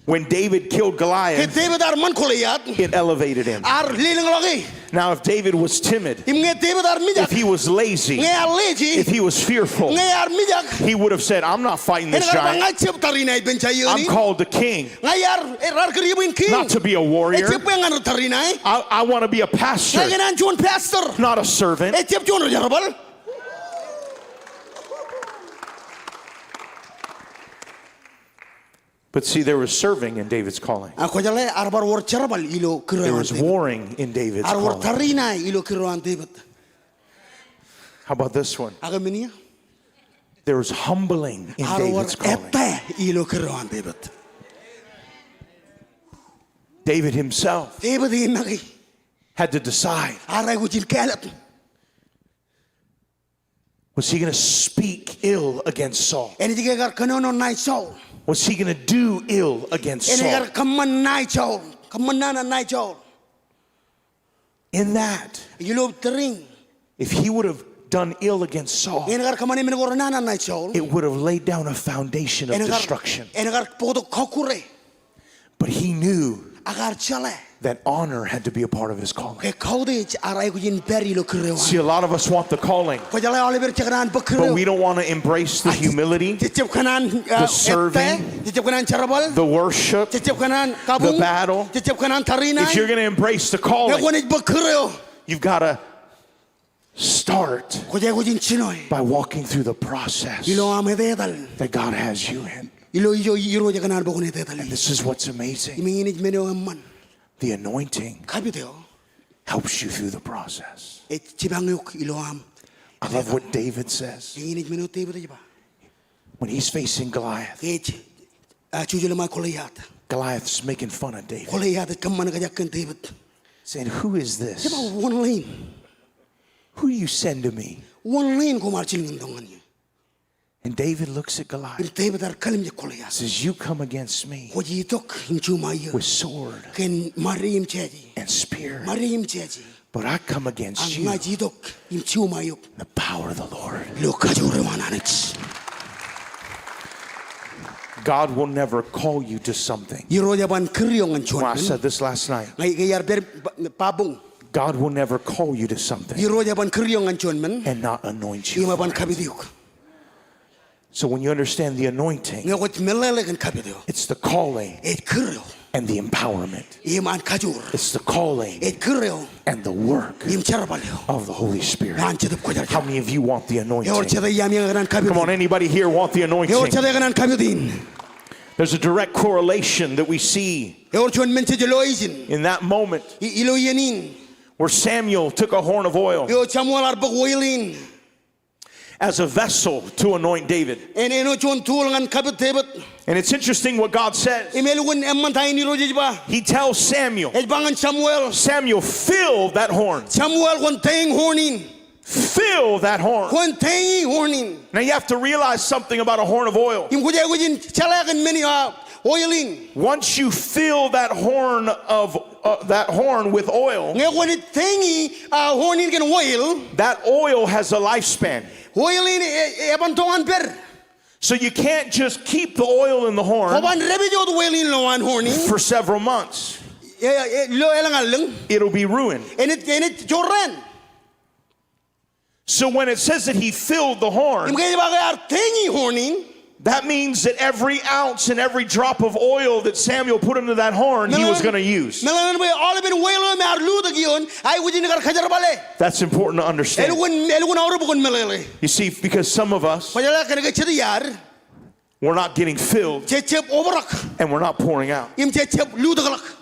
when David killed Goliath, Ke Devid ear ṃan Goliat, it elevated him. ear lelōñḷọk e. Now, if David was timid, Im ñe Devid ear mijak, if he was lazy, ñe ear lazy, if he was fearful, ñe ear mijak, he would have said, "I'm not fighting this giant. enaaj ba ña ij jab tariṇae ippān jāiōn in. I'm called the king, Ña iar, e, raar kūr ippān king. not to be a warrior. Ejjab bwe ñan ri tariṇae. I, I want to be a pastor, Ña ikōṇaan juon pastor. not a servant." Ejjab juon ri jerbal. But see, there was serving in David's calling. Ak kwōjeḷā, ear bar wōr jerbal ilo kūr eo an Devid. There was warring in David's calling. Ear wōr tariṇae ilo kūr eo an Devid. How about this one? Ak men iiō? There was humbling in David's calling. Ear wōr ettā ilo kūr eo an Devid. David himself Devid imae ke had to decide. ear aikuj in kāālōt. Was he gonna speak ill against Saul? Enaaj ke ekar kōnono ṇae Saul? Was he gonna do ill against Saul? Enaaj ke ekar kōṃṃan ṇae Saul? Kōṃṃan nana ṇae Saul? In that, Ilo tōre in. if he would have done ill against Saul, Ñe en kar kōṃṃane men ko renana ṇae Saul. it would have laid down a foundation of destruction. En kar, en kar bōktok kọkkure. But he knew Ak ear jeḷā that honor had to be a part of his calling. ke kautiej ear aikuj in pād ilo kūr eo an. See, a lot of us want the calling, Kwōjeḷā aolep er jekōṇaan bōk kūr eo. but we don't want to embrace the humility, Jejjab kōṇaan, uh, the serving, ettā, jejjab kōṇaan jerbal, the worship, jejjab kōṇaan kabuñ, the battle. jejjab kōṇaan tariṇae. If you're gonna embrace the calling, Ñe kwōnaaj bōk kūr eo, you've gotta start kwōj aikuj in jinoe by walking through the process ilo aṃ etetal that God has you in. ilo ijo Irooj ekōṇaan bwe kwōn etetal ie. And this is what's amazing. Im eñin ej men eo eṃṃan. The anointing Kapit eo helps you through the process. ej jipañ eok ilo aṃ. I love what David says. Eñin ej men eo Devid ej ba. When he's facing Goliath, Ke ej, ah, jujelṃae Goliat. Goliath's making fun of David. Goliat ej kōṃṃan kōjak kōn Devid. Saying, "Who is this? Ej ba wōn ḷein? Who do you send to me?" Wōn ḷein koṃ ar jilkintok ñan eō? And David looks at Goliath. Im Devid ear kallimjek Goliat. Says, "You come against me Kwōj itok im juṃae eō with sword kōn ṃade im jāje. and spear, Ṃade im jāje. but I come against Ak you ña ij itok im juṃae eok in the power of the Lord." ilo kajoor eo an Anij. God will never call you to something. Irooj eban kūr eok ñan juon men. Well, I said this last night. Ña ij, ke iar pād ba-, ba boñ. God will never call you to something Irooj eban kūr eok ñan juon men. and not anoint you Im for eban it. kapit eok. So when you understand the anointing, Ñe kwōj meḷeḷe kōn kapit eo, it's the calling ej kūr eo and the empowerment. im an kajoor. It's the calling Ej kūr eo and the work im jerbal eo of the Holy Spirit. an Jetōb Kwōjarjar. How many of you want the anointing? Ewōr jete iaami ñe kōṇaan kapit? Come on, anybody here want the anointing? Ewōr jete kōṇaan kapit in? There's a direct correlation that we see Ewōr juon men jej lo ijin in that moment i-, ilo iien in. where Samuel took a horn of oil Eo Samuel ear bōk oil in as a vessel to anoint David. en āinwōt juon tool ñan kapit Devid. And it's interesting what God says. Im elukkuun eṃṃan ta in Irooj ej ba. He tells Samuel, Ej ba ñan Samuel, "Samuel, fill that horn. Samuel, kwōn teeñ horn in. Fill that horn." Kwōn teeñi horn in. Now you have to realize something about a horn of oil. Im kwōj aikuj in jeḷā kōn men eo, ah, oil in. Once you fill that horn of, uh, that horn with oil, Ñe kwōnaaj teeñi, ah, horn in kōn oil, that oil has a lifespan. oil in e-, e-, eban tōñan pād. So you can't just keep the oil in the horn Kwōban dāpij wōt oil in lowaan horn in for several months. e-, e-, ilo elōñ allōñ. It'll be ruined. Enaaj, enaaj jorrāān. So when it says that he filled the horn, Im ke ej ba ke ear teeñi horn in, that means that every ounce and every drop of oil that Samuel put into that horn, he was gonna use. Meḷeḷein bwe aolepen oil eo me ear lutōk ioon, aikuj in kar kajerbale. That's important to understand. Elukkuun, elukkuun aorōk bwe kwōn meḷeḷe. You see, because some of us, Kwōjeḷā kōnke jet iaad we're not getting filled jejjab obrak and we're not pouring out. im jejjab lutōkḷọk.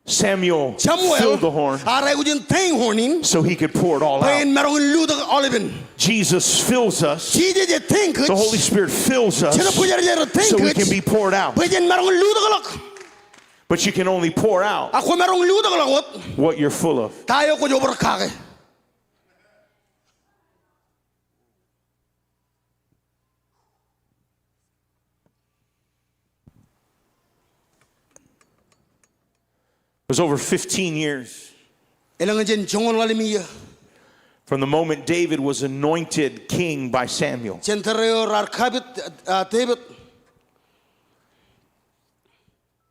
Samuel Samuel filled the horn ear aikuj in teeñ horn in so he could pour it all bwe en out. maroñ in lutōk aolepen. Jesus fills us Jisōs ej teeñ kōj. The Holy Spirit fills us Jetōb Kwōjarjar ej teeñ kōj so we can be poured out. bwe jen maroñ in lutōkḷọk. But you can only pour out Ak kwōmaroñ lutōkḷọk wōt what you're full of. ta eo kwōj obrak kake. It was over fifteen years Elōñ jān joñoul ḷalem iiō from the moment David was anointed king by Samuel jān tōre eo raar kapit, ah, Devid.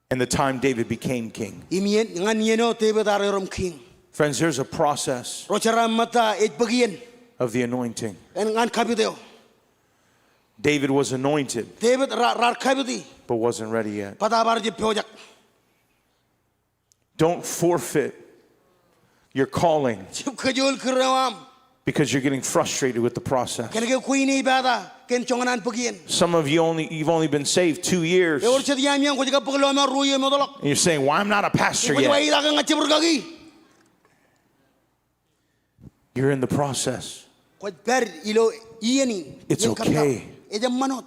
and the time David became king. Im iien, ñan iien eo Devid ear erom king. Friends, there's a process Ro jeraaṃṃan ta ej bōk iien of the anointing. en ñan kapit eo. David was anointed, Devid ra-, raar kapiti. but wasn't ready yet. Bōtab ear jab pojak. Don't forfeit your calling Jab kōjool kūr eo aṃ. because you're getting frustrated with the process. Kōnke kwe in epata kōn joñan an bōk iien. Some of you only, you've only been saved two years. Ewōr jet iaami eṇ kwōj kab bōk lọmọọr ruo iiō im ḷọk. And you're saying, "Why I'm not a pastor yet?" Im kwōj ba, "Idaak ña jab rūkaki?" You're in the process. Kwōj pād ilo iien in. It's okay. Ej eṃṃan wōt.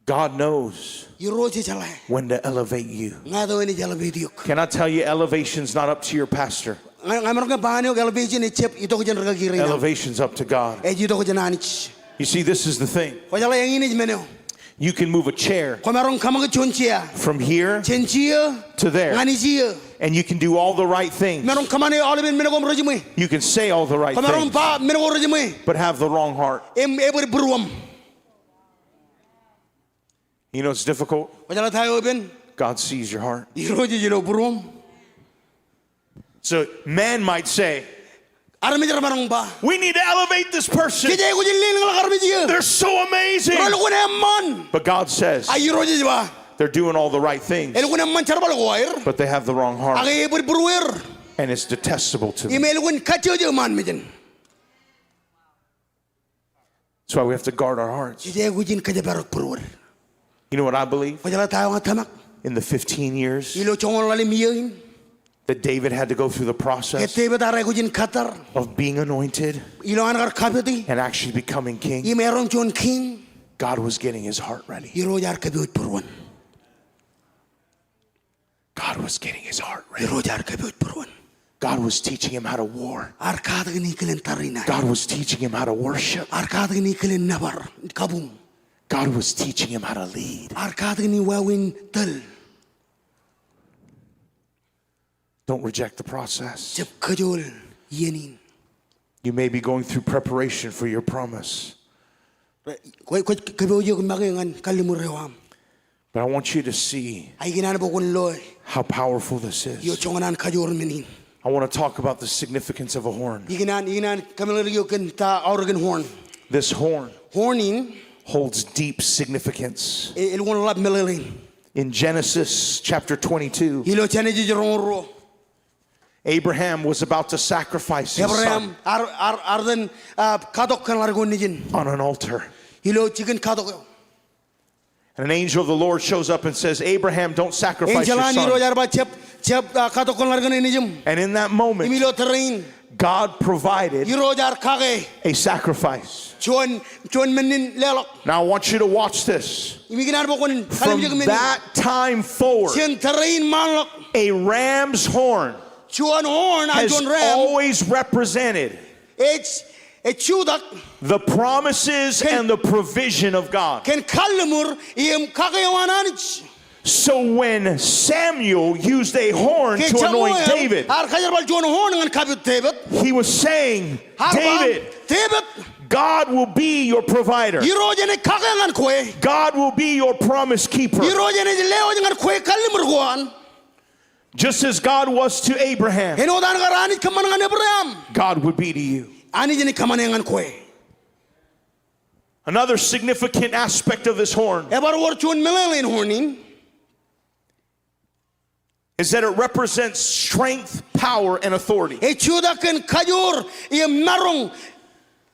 God knows Irooj ej jeḷā when to elevate you. ñe eto enaaj elevate eok. Can I tell you, elevation's not up to your pastor. Ña, ña maroñ ke ba ñan eok elevation ejjab itok jān rūkaki rein aṃ. Elevation's up to God. Ej itok jān Anij. You see, this is the thing. Kwōjeḷā, eñin ej men eo. You can move a chair Kwōmaroñ kōṃakūt juon chair from here jān iiō to there. ñan iiō. And you can do all the right things. Maroñ kōṃṃane aolepen men ko im rejiṃwe. You can say all the right things, Kwōmaroñ ba men ko rejiṃwe. but have the wrong heart. Im ebōd būruōṃ. You know, it's difficult. Kwōjeḷā ta eo epen? God sees your heart. Irooj ej lo būruōṃ. So man might say, armej rej maroñ ba, "We need to elevate this person. Jej aikuj in lelōñḷọk armej in. They're so amazing." Relukkuun eṃṃan. But God says, a Irooj ej ba, "They're doing all the right things, elukkuun eṃṃan jerbal ko aer, but they have the wrong heart, ak ebōd būrueir, and it's detestable to me." Im elukkuun kajjojo ṃaan mejān. That's why we have to guard our hearts. Jej aikuj in kōjparok būruod. You know what I believe? Kwōjeḷā ta eo ña tōmak? In the fifteen years, ilo joñoul ḷalem iiō in, that David had to go through the process, ke Devid ear aikuj in kōttar, of being anointed, ilowaan kar kapiti, and actually becoming king, im erom juon king, God was getting his heart ready. Irooj ear kōpooj būruon. God was getting his heart ready. Irooj ear kōpooj būruon. God was teaching him how to war. Ear katakin e kilen tariṇae. God was teaching him how to worship. Ear katakin e kilen nōbar, kabuñ. God was teaching him how to lead. Ear katakin e wāween tōl. Don't reject the process. Jab kajool iien in. You may be going through preparation for your promise. Kwōj, kwōj kōpooj eok make ñan kalliṃur eo aṃ. But I want you to see, a ikōṇaan bwe kwōn loe, how powerful this is. Eo joñan an kajoor men in. I want to talk about the significance of a horn. Ikōṇaan, ikōṇaan kōmeḷeḷeik eok kōn ta aorōkin horn. This horn, horn in, holds deep significance. E, elukkuun ḷap meḷeḷein. In Genesis chapter twenty-two, ilo Jenesis roñoul ruo, Abraham was about to sacrifice his son, Abraham ear, ear, ear itōn, ah, katok kōn ḷadik eo nejin, on an altar. Ilo jikin katok eo. And an angel of the Lord shows up and says, "Abraham, don't sacrifice your son." Enjeḷ an Irooj ear ba, "Jab, jab, ah, katok kōn ḷadik eo nejin." And in that moment, im ilo tōre in, God provided, Irooj ear kake, a sacrifice, juon, juon men in leḷọk. Now I want you to watch this. Im ikōṇaan bwe kwōn kalimjek men in. From that time forward, jān tōre in ṃaanḷọk, a ram's horn, juon horn an juon ram, has always represented, ej, ej jutak, the promises, kōn, and the provision of God, kōn kalliṃur im kake eo an Anij. So when Samuel used a horn to anoint David, ke Samuel ear kajerbal juon horn ñan kapit Devid, he was saying, ear ba, "David, Devid, God will be your provider. Irooj enaaj kake ñan kwe. God will be your promise keeper." Irooj enaaj lewōj ñan kwe kalliṃur ko an. Just as God was to Abraham, āinwōt an kar Anij kōṃṃan ñan Abraham, God would be to you. Anij enaaj kōṃṃane ñan kwe. Another significant aspect of this horn, ebar wōr juon meḷeḷe in horn in, is that it represents strength, power, and authority. Ej jutak kōn kajoor im maroñ.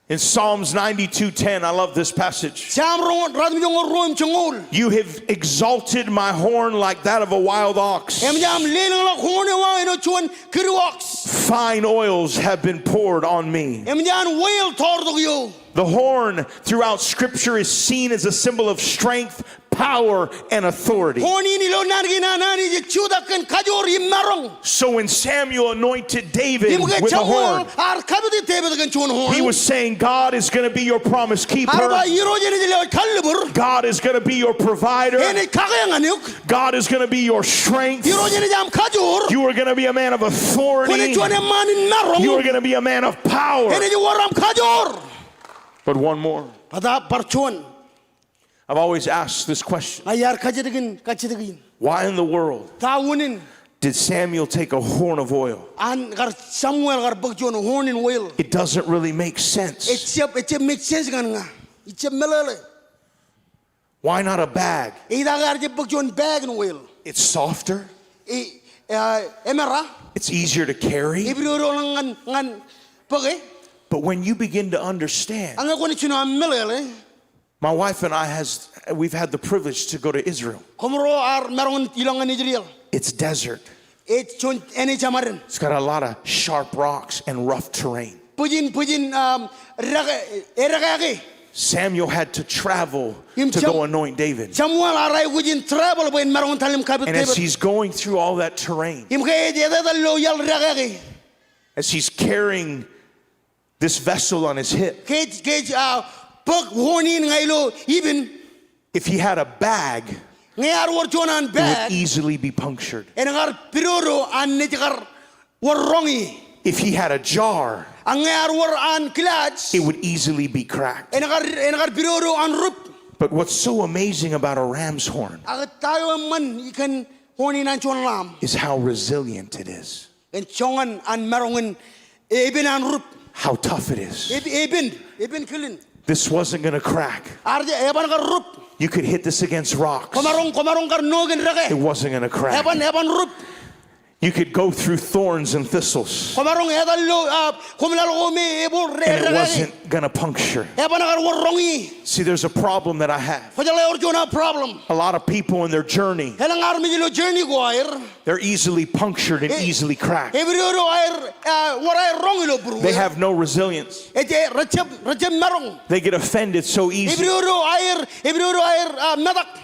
In Psalms ninety-two ten, I love this passage. Sam roñoul, ratimjuonñoul ruo im joñoul. "You have exalted my horn like that of a wild ox. Eṃōj aṃ lelōñḷọk horn eo aō āinwōt juon kidu ox. Fine oils have been poured on me." Eṃōj an oil toortok ioō. The horn throughout Scripture is seen as a symbol of strength, power, and authority. Horn in ilo naan kein an Anij ej jutak kōn kajoor im maroñ. So when Samuel anointed David with the horn, im ke Samuel ear kapiti Devid kōn juon horn, he was saying, "God is gonna be your promise keeper. Ear ba Irooj enaaj lewōj kalliṃur. God is gonna be your provider. Enaaj kake ñan eok. God is gonna be your strength. Irooj enaaj aṃ kajoor. You are gonna be a man of authority. Kwōnaaj juon eṃṃaan in maroñ. You are gonna be a man of power." Enaaj wōr aṃ kajoor. But one more. Bōtab bar juon. I've always asked this question. Ña iar kajjitōk in, kajjitōk in. Why in the world, ta unin, did Samuel take a horn of oil? An kar Samuel kar bōk juon horn in oil? It doesn't really make sense. Ejjab, ejjab make sense ñan ña. Ejjab meḷeḷe. Why not a bag? Ita ke ear jab bōk juon bag in oil? It's softer. E, ah, emera. It's easier to carry. Epidodoḷọk ñan, ñan bōke. But when you begin to understand, ak ñe kwōnaaj jino aṃ meḷeḷe. My wife and I has, we've had the privilege to go to Israel. Koṃro ear maroñ in ilọk ñan Israel. It's desert. Ej juon āne jemāden. It's got a lot of sharp rocks and rough terrain. Bwijin, bwijin, um, dekā, dekā ke. Samuel had to travel to go anoint David. Im Sam-, Samuel ear aikuj in travel bwe en maroñ in tōl im kapit Devid. And as he's going through all that terrain, im ke ej etetal ilo iaḷ dekā ke, as he's carrying this vessel on his hip, ke ej, ke ej, ah, bōk horn in ña ilo ipin. If he had a bag, ñe ear wōr juon an bag, it would easily be punctured. En kar pidodo an naaj kar wōr roñi. If he had a jar, ak ñe ear wōr an kilaaj, it would easily be cracked. En kar, en kar pidodo an rup. But what's so amazing about a ram's horn Ak ta eo eṃṃan kōn horn in an juon lamb is how resilient it is. Kōn joñan an maroñ in epen an rup. How tough it is. Ep-, epen, epen kilin. This wasn't gonna crack. Ear jab, eban kar rup. You could hit this against rocks. Kwōmaroñ, kwōmaroñ kar no kōn dekā. It wasn't gonna crack. Eban, eban rup. You could go through thorns and thistles. Kwōmaroñ etal ilo, ah, koṃ laḷ ko me eboḷ dekā. And it wasn't gonna puncture. Eban kar wōr roñi. See, there's a problem that I have. Kwōjeḷā ewōr juon aō problem. A lot of people in their journey, Elōñ armej ilo journey ko aer. They're easily punctured and easily cracked. Epidodo aer, ah, wōr aer roñ ilo būruō. They have no resilience. Ej, rej jab, rej jab maroñ. They get offended so easy. Epidodo aer, epidodo aer, ah, metak.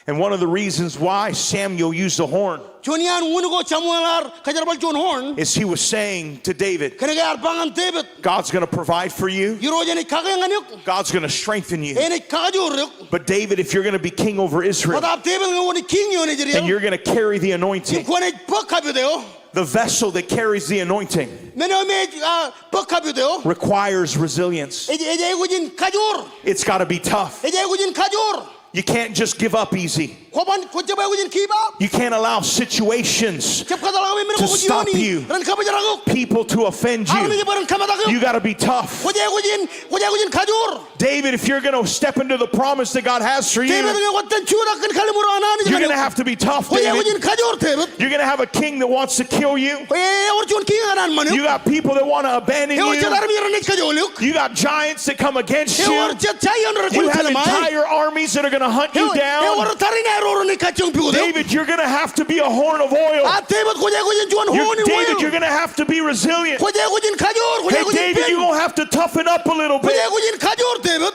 And one of the reasons why Samuel used a horn Juon iaan wūn ko Samuel ear kōjerbal juon horn. is he was saying to David, Kōnke ear ba ñan David, God's gonna provide for you. Irooj enaaj kake ñan eok. God's gonna strengthen you. Enaaj kakajoor eok. But David, if you're gonna be king over Israel, Bōtab David ñe kwōnaaj king ioon Israel, and you're gonna carry the anointing, im kwōnaaj bōk kapit eo, the vessel that carries the anointing men eo me ej, ah, bōk kapit eo requires resilience. Ej, ej aikuj in kajoor. It's gotta be tough. Ej aikuj in kajoor. You can't just give up easy. Kwōban, kwōj jab aikuj in give up. You can't allow situations Jab kōtḷọk bwe men ko kwōj iooni ren kabōjrak eok. People to offend you. Armej bwe ren kōmetak eok. You gotta be tough. Kwōj aikuj in, kwōj aikuj in kajoor. David, if you're gonna step into the promise that God has for you, David, ñe kwōj itōn jutak kōn kalliṃur eo an Anij, you're gonna have to be tough, David. Kwōj aikuj in kajoor, David. You're gonna have a king that wants to kill you. Ewōr juon king ear ṃan eok. You got people that wanna abandon you. Ewōr jet armej renaaj kajool eok. You got giants that come against you. Ewōr jet giant rej kwōn jelṃae. You have entire armies that are gonna hunt you down. Ewōr tariṇae ro renaaj kajjioñ pukot eok. David, you're gonna have to be a horn of oil. A David, kwōj aikuj in juon horn in oil. David, you're gonna have to be resilient. Kwōj aikuj in kajoor, kwōj aikuj in pen. Hey, David, you're gonna have to toughen up a little bit. Kwōj aikuj in kajoor, David.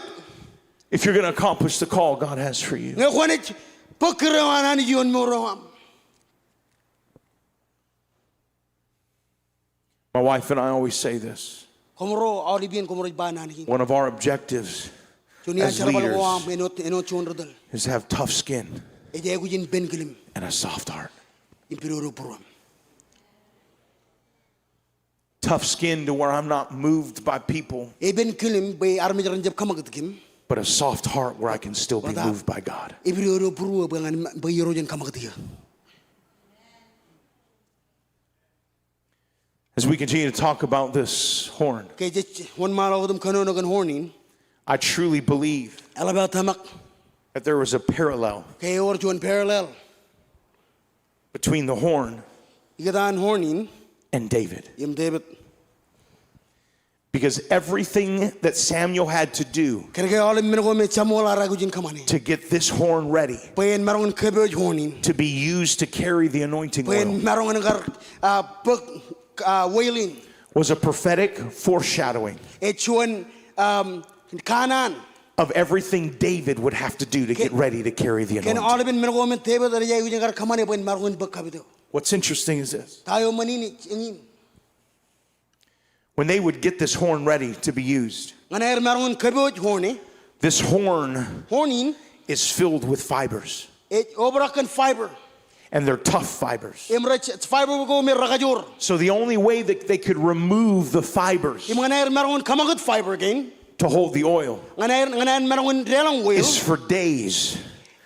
If you're gonna accomplish the call God has for you. Ñe kwōnaaj bōk kūr eo an Anij ioon mour eo aṃ. My wife and I always say this. Koṃro aolep iien koṃro ej ba naan kein. One of our objectives as leaders Juon iaan jerbal ko aṃ āinwōt, āinwōt juon ri tōl is to have tough skin ej aikuj in pen kilim and a soft heart. Im pidodo būruōm. Tough skin to where I'm not moved by people, Epen kilim bwe armej ren jab kōṃakūt kōm. but a soft heart where I can still be moved by God. Epidodo būruō bwe ñan, bwe Irooj en kōṃakūt eō. As we continue to talk about this horn, Ke jej wōnṃaanḷọk wōt im kōnono kōn horn in, I truly believe eḷap aō tōmak that there was a parallel ke ewōr juon parallel between the horn ikōtaan horn in and David. Im David. Because everything that Samuel had to do Kōnke aolep men ko me Samuel ear aikuj in kōṃṃane to get this horn ready bwe en maroñ in kōpooj horn in to be used to carry the anointing oil bwe en maroñ in kar, ah, bōk, ah, oil in was a prophetic foreshadowing Ej juon, um, kanaan of everything David would have to do to get ready to carry the anointing. Kōn aolepen men ko me David enaaj aikuj in kar kōṃṃane bwe en maroñ in bōk kapit eo. What's interesting is this. Ta eo eṃṃan in, eñin. When they would get this horn ready to be used, Ñan aer maroñ in kōpooj horn e. this horn Horn in. is filled with fibers. Ej obrak kōn fiber. And they're tough fibers. Im rej, fiber ko me rekajoor. So the only way that they could remove the fibers Im ñan aer maroñ in kōṃakūt fiber kein. to hold the oil Ñan aer, ñan aer maroñ in deḷọñ oil. is for days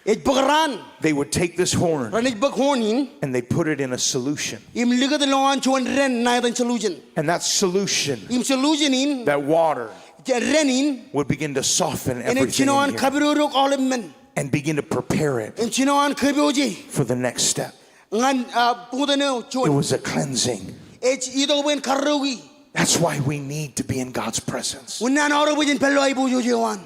Ej bōk raan. They would take this horn Renaaj bōk horn in. and they put it in a solution. Im likūt lowaan juon dān ṇa etan solution. And that solution, Im solution in, that water, dān in, would begin to soften everything in here enaaj jino an kapidodoik aolep men. and begin to prepare it Im jino an kōpooj e for the next step. ñan, ah, bōktok eo It juon. was a cleansing. Ej itok bwe en karreoiki. That's why we need to be in God's presence. Unin an aorōk bwe jen pād ilo aiboojoj eo an.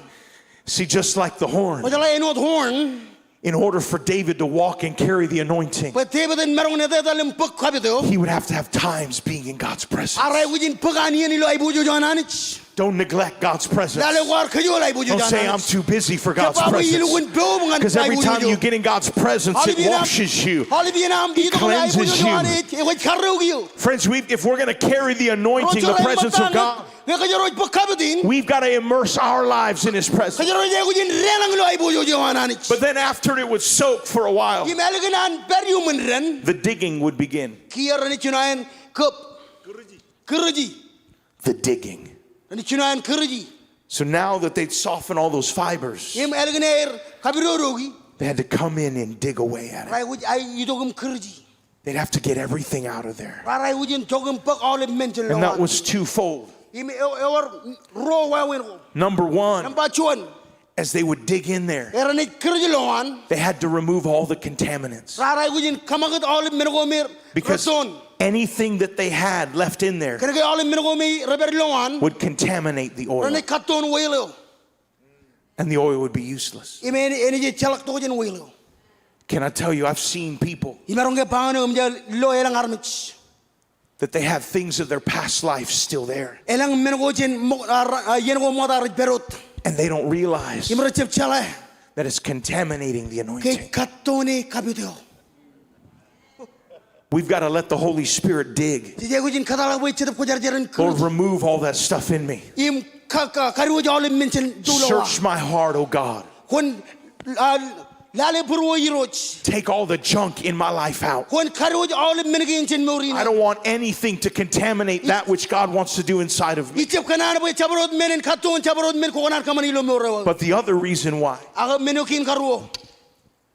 See, just like the horn, Kwōjeḷā āinwōt horn. in order for David to walk and carry the anointing, Bwe David en maroñ in etetal im bōk kapit eo. he would have to have times being in God's presence. Ear aikuj in bōk an iien ilo aiboojoj eo an Anij. Don't neglect God's presence. Lale kwaar kōjool aiboojoj eo an Anij. Don't say, "I'm too busy for God's presence." Jab ba bwe ilukkuun poub ñan aiboojoj eo. 'Cause every time you get in God's presence, it washes you. Aolep iien aṃ, aolep iien aṃ itok ilo aiboojoj eo an Anij, ej karreoik eok. It cleanses you. Friends, we, if we're gonna carry the anointing, the presence of God, Ro jeraṃṃan ñe kōjro ej bōk kapit in, we've gotta immerse our lives in His presence. Kōjro ej aikuj in deḷọñ ilo aiboojoj eo an Anij. But then after it would soak for a while, Im ālikin an pād iuṃwin dān, the digging would begin. Kiiō renaaj jino an kōb. Kūriji. The digging. Renaaj jino an kūriji. So now that they'd softened all those fibers, Im ālikin aer kapidodoiki, they had to come in and dig away at it. Raar aikuj aikuj itok im kūrji. They'd have to get everything out of there. Raar aikuj in tok im bōk aolep men jān lowaan. And that was twofold. Im e-, ewōr ruo wāween ko. Number one, Nōṃba juon, as they would dig in there, eran ej kūrji lowaan, they had to remove all the contaminants. Raar aikuj in kōṃakūt aolep men ko me rettoon. Because anything that they had left in there, kōnke aolep men ko me rej pād lowaan, would contaminate the oil. Ren ej kattoon oil eo. And the oil would be useless. Im en, en ej ejjeḷọk tok jān oil eo. Can I tell you, I've seen people Imaroñ ke ba ñan eok, im ij lo elōñ armej that they have things of their past life still there. Elōñ men ko jān ṃo-, a, ra-, a, iien ko ṃokta rej pād wōt. And they don't realize Im rejjab jeḷā that it's contaminating the anointing. Ke ej kattoone kapit eo. We've got to let the Holy Spirit dig. Jej aikuj in kōtḷọk bwe Jetōb Kwōjarjar en kūrji. Lord, remove all that stuff in me. Im ka-, ka-, kadiwōj aolep men jān ilo awa. Search my heart, O God. Kwōn, a, lale būruō, Irooj. Take all the junk in my life out. Kwōn kadiwōj aolep men kein jān mour in. I don't want anything to contaminate that which God wants to do inside of me. Ij jab kōṇaan bwe jabdewōt men en kattoon jabdewōt men kwō kōṇaan kōṃṃane ilo mour eo aō. But the other reason why Ak men eo kein karuo.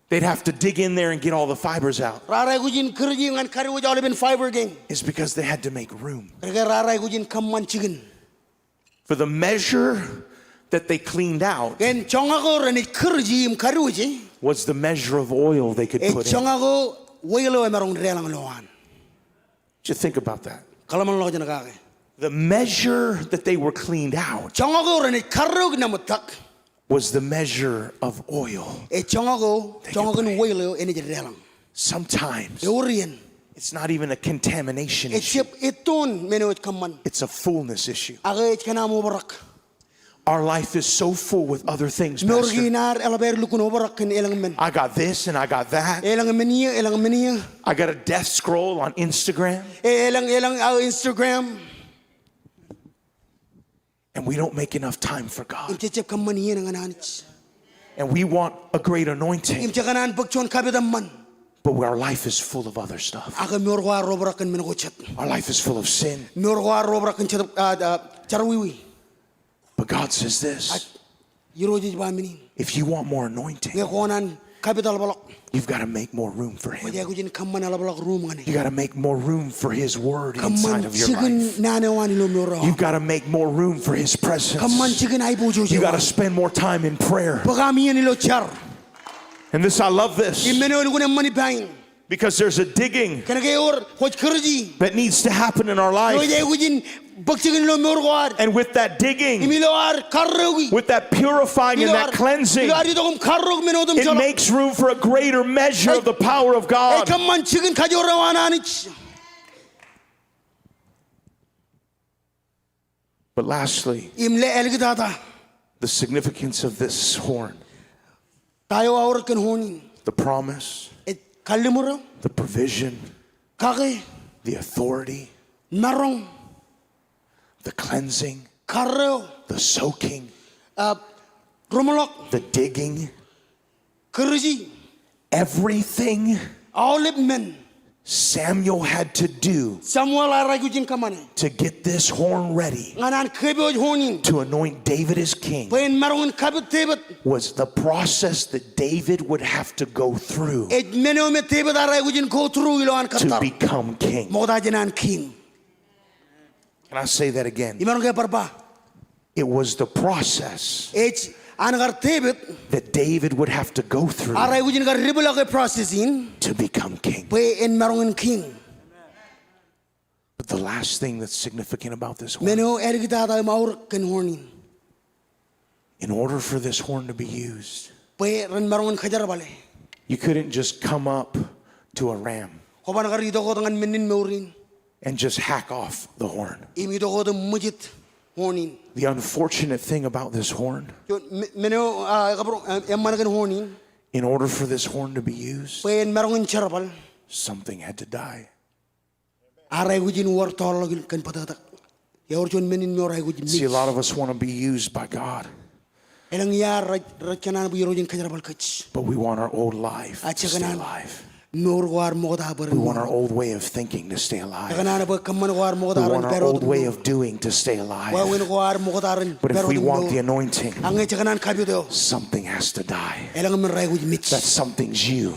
They'd have to dig in there and get all the fibers out. Raar aikuj in kūrji ñan kadiwōj aolepen fiber kein. Is because they had to make room. Kōnke raar aikuj in kōṃṃan jikin. For the measure that they cleaned out Kōn joñak eo renaaj kūrji im kadiwōje was the measure of oil they could put in. Ej joñak eo oil eo emaroñ in deḷọñ lowaan. Just think about that. Kōḷmānḷọkjeṇ kake. The measure that they were cleaned out Joñak eo renaaj karreoik nōṃōttak was the measure of oil. Ej joñak eo, joñak in oil eo enaaj deḷọñ. Sometimes Ewōr iien it's not even a contamination issue. Ejjab ettoon men eo ej kōṃṃan. It's a fullness issue. Ak ej kōn aṃ obrak. Our life is so full with other things, Pastor. Mour kein ad eḷap aer lukkuun obrak kōn elōñ men. I got this and I got that. Elōñ men ie, elōñ men ie. I got a death scroll on Instagram. E, elōñ, elōñ, a, Instagram. And we don't make enough time for God. Im jejjab kōṃṃan iien ñan Anij. And we want a great anointing. Im je kōṇaan bōk juon kapit eṃṃan. But where our life is full of other stuff. Ak mour ko ear obrak kōn men ko jet. Our life is full of sin. Mour ko ear obrak kōn jet, a, a, jerọwiwi. But God says this. Ak Irooj ej ba men in. If you want more anointing, Ñe kwō kōṇaan kapit eḷapḷọk, you've gotta make more room for him. Kwōj aikuj in kōṃṃan eḷapḷọk ruum ñan e. You gotta make more room for his word inside of your life. Kōṃṃan jikin naan eo an ilo mour eo aṃ. You've gotta make more room for his presence. Kōṃṃan jikin aiboojoj eo an. You gotta spend more time in prayer. Bōk aṃ iien ilo jar. And this, I love this. Im men eo elukkuun eṃṃan ippa in. Because there's a digging Kōnke ewōr kwōj kūrji that needs to happen in our life. Eo ej aikuj in bōk jikin ilo mour ko ad. And with that digging, Im ilo ad karreoiki. With that purifying and that cleansing, Ilo ad, ilo ad itok im karreoik men otemjeḷọk. It makes room for a greater measure of the power of God. Ej kōṃṃan jikin kajoor eo an Anij. But lastly, Im āliktata, the significance of this horn, ta eo aorōk kōn horn in. The promise, Ej kalliṃur eo. The provision, Kake. The authority, Maroñ. The cleansing, Karreo. The soaking, A, roṃḷọk. The digging, Kūrji. Everything Aolep men Samuel had to do Samuel ear aikuj in kōṃṃane to get this horn ready ñan an kōpooj horn in to anoint David as king bwe en maroñ in kapit Devid was the process that David would have to go through ej men eo me Devid ear aikuj in go through ilo an kōttar to become king. Ṃokta jān an king. Can I say that again? Imaroñ ke bar ba? It was the process Ej an kar Devid that David would have to go through ear aikuj in kar depḷọk e process in to become king. Bwe en maroñ in king. But the last thing that's significant about this horn, Men eo āliktata im aorōk kōn horn in. In order for this horn to be used, Bwe ren maroñ in kōjerbale. You couldn't just come up to a ram Kwōban kar itok wōt ñan men in mour in and just hack off the horn. Im itok wōt im ṃwijit horn in. The unfortunate thing about this horn, Juon me-, men eo, a, ekabro-, e-, eṃṃan kōn horn in. In order for this horn to be used, Bwe en maroñ in jerbal. Something had to die. Ear aikuj in wōr tọọrḷọk kōn bōtōktōk. Ewōr juon men in mour ear aikuj in mej. See, a lot of us want to be used by God, Elōñ iaad rej, rej kōṇaan bwe Irooj en kōjerbal kōj. But we want our old life to stay alive. A je kōṇaan mour ko ad ṃokta bwe ren mour. We want our old way of thinking to stay alive. Ekōṇaan bwe kōṃṃan ko ad ṃokta ren pād wōt. We want our old way of doing to stay alive. Wāween ko ad ṃokta ren pād wōt. But if we want the anointing, ak ñe jekōṇaan kapit eo, something has to die. Elōñ men reaikuj mej. That something's you.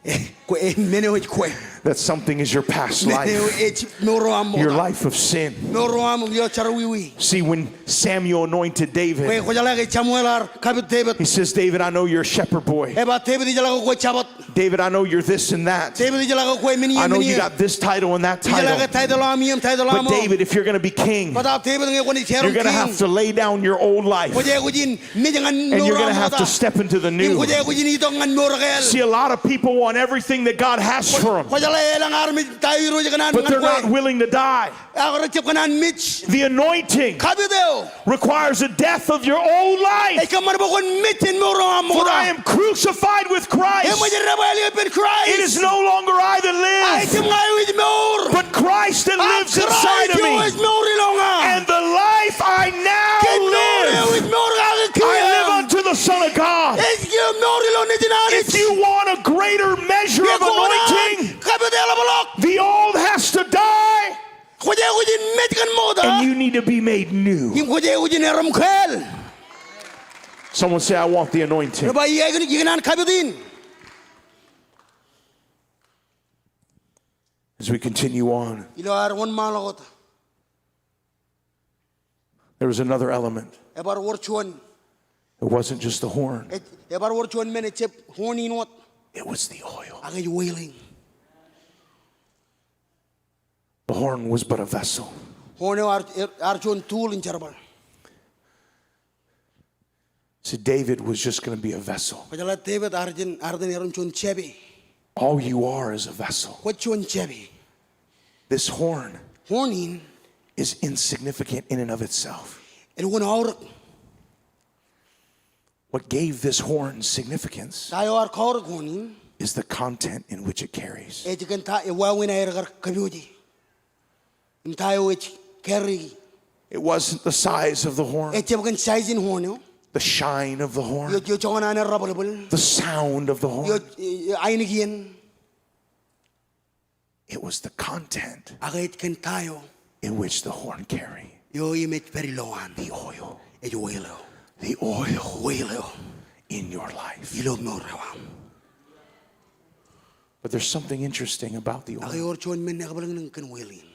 Eh, kwe, eh, men eo ej kwe. That something is your past life. Men eo ej mour eo aṃ ṃokta. Your life of sin. Mour eo aṃ ilo jerọwiwi. See, when Samuel anointed David, kwe, kwōjeḷā ke Samuel ear kapit David. He says, "David, I know you're a shepherd boy." Eba, David, ijeḷā ke kwe jabōt. "David, I know you're this and that. David, ijeḷā ke kwe men iiō, men iiō. I know you got this title and that title. Ijeḷā ke title eo aṃ iiō im title eo aṃ. But David, if you're gonna be king, bōtaab David, ñe kwōnaaj ierōñ king, you're gonna have to lay down your old life. Kwōj aikuj in mej ñan mour eo aṃ ṃokta. And you're gonna have to step into the new." Im kwōj aikuj in itok ñan mour ekāāl. See, a lot of people want everything that God has for 'em. Kwō, kwōjeḷā elōñ armej ta eo Irooj ekōṇaan ñan kwe. But they're not willing to die. Ak rej jab kōṇaan mej. The anointing, kapit eo, requires a death of your old life. Ej kōṃṃan bwe kwōn mej jān mour eo aṃ ṃokta. "For I am crucified with Christ. Eṃōj debwāāl eō ippān Kraist. It is no longer I that live, ak ejjab ña eo ej mour, but Christ that lives inside of me. Ak Kraist eo ej mour ilo ña. And the life I now live, ke mour eo ej mour kake kiiō, I live unto the Son of God." Ej mour ilo Nejin Anij. If you want a greater measure of anointing, ke kwō kōṇaan kapit eḷapḷọk, the old has to die. Kwōj aikuj in mej kōn ṃokta. And you need to be made new. Im kwōj aikuj in erom kāāl. Someone say, "I want the anointing." Eba, iiō, ikōṇaan kapit in. As we continue on, ilo ad wōnṃaanḷọk wōt, there was another element. Ebar wōr juon. It wasn't just the horn. Ej, ebar wōr juon men, ejjab horn in wōt. It was the oil. Ak ej oil in. The horn was but a vessel. Horn eo ear, ear, ear juon tool in jerbal. See, David was just gonna be a vessel. Kwōjeḷā David ear jen, ear jen erom juon jāpe. All you are is a vessel. Kwōj juon jāpe. This horn, horn in, is insignificant in and of itself. Elukkuun aorōk. What gave this horn significance, ta eo ear kaorōk horn in, is the content in which it carries. Ej kōn ta, ej wāween aer kar kōpooje. Im ta eo ej carry. It wasn't the size of the horn. Ejjab kōn size in horn eo. The shine of the horn. Eo, eo joñan an rabwelbwel. The sound of the horn. Eo, eo, eo ainikien. It was the content, ak ej kōn ta eo, in which the horn carry, eo im ej pād ilowaan. The oil. Ej oil eo. The oil. Oil eo. In your life. Ilo mour eo aṃ. But there's something interesting about the oil. Ak ewōr juon men ekabwilōñlōñ kōn oil in.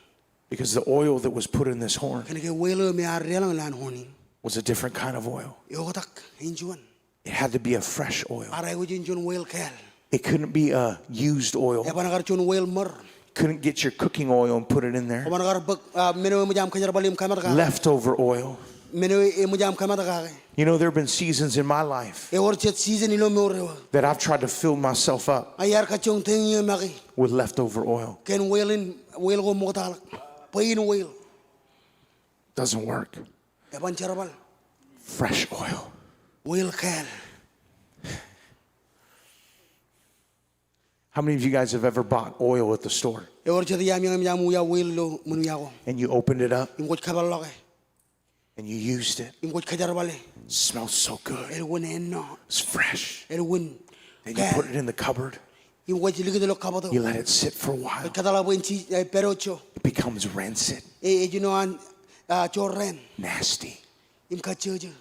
Because the oil that was put in this horn, kōnke oil eo me ear deḷọñ ilowaan horn in, was a different kind of oil. Eoktak in juon. It had to be a fresh oil. Ear aikuj in juon oil kāāl. It couldn't be a used oil. Eban kar juon oil ṃōr. Couldn't get your cooking oil and put it in there. Kwōban kar bōk, ah, men eo eṃōj aṃ kōjerbale im kōmat kake. Leftover oil. Men eo eṃōj aṃ kōmat kake. You know, there have been seasons in my life, ewōr jet season ilo mour eo, that I've tried to fill myself up, ña iar kajjioñ teiñi eō make, with leftover oil. Kōn oil in, oil ko ṃoktaḷọk. Bwe in oil. Doesn't work. Eban jerbal. Fresh oil. Oil kāāl. How many of you guys have ever bought oil at the store? Ewōr jet iaami eṃōj aṃ uwia oil ilo ṃōn wiaḷ ko. And you opened it up. Im kwōj kōpeḷḷọke. And you used it. Im kwōj kōjerbale. It smells so good. Elukkuun ennọ. It's fresh. Elukkuun kāāl. Then you put it in the cupboard. Im kwōj likūt ilo kabōt eo. You let it sit for a while. Kwōj kōtḷọk bwe en jijet, eh, pād wōt ijo. It becomes rancid. E, ej jino an, ah, jorrāān. Nasty. Im kajjojo.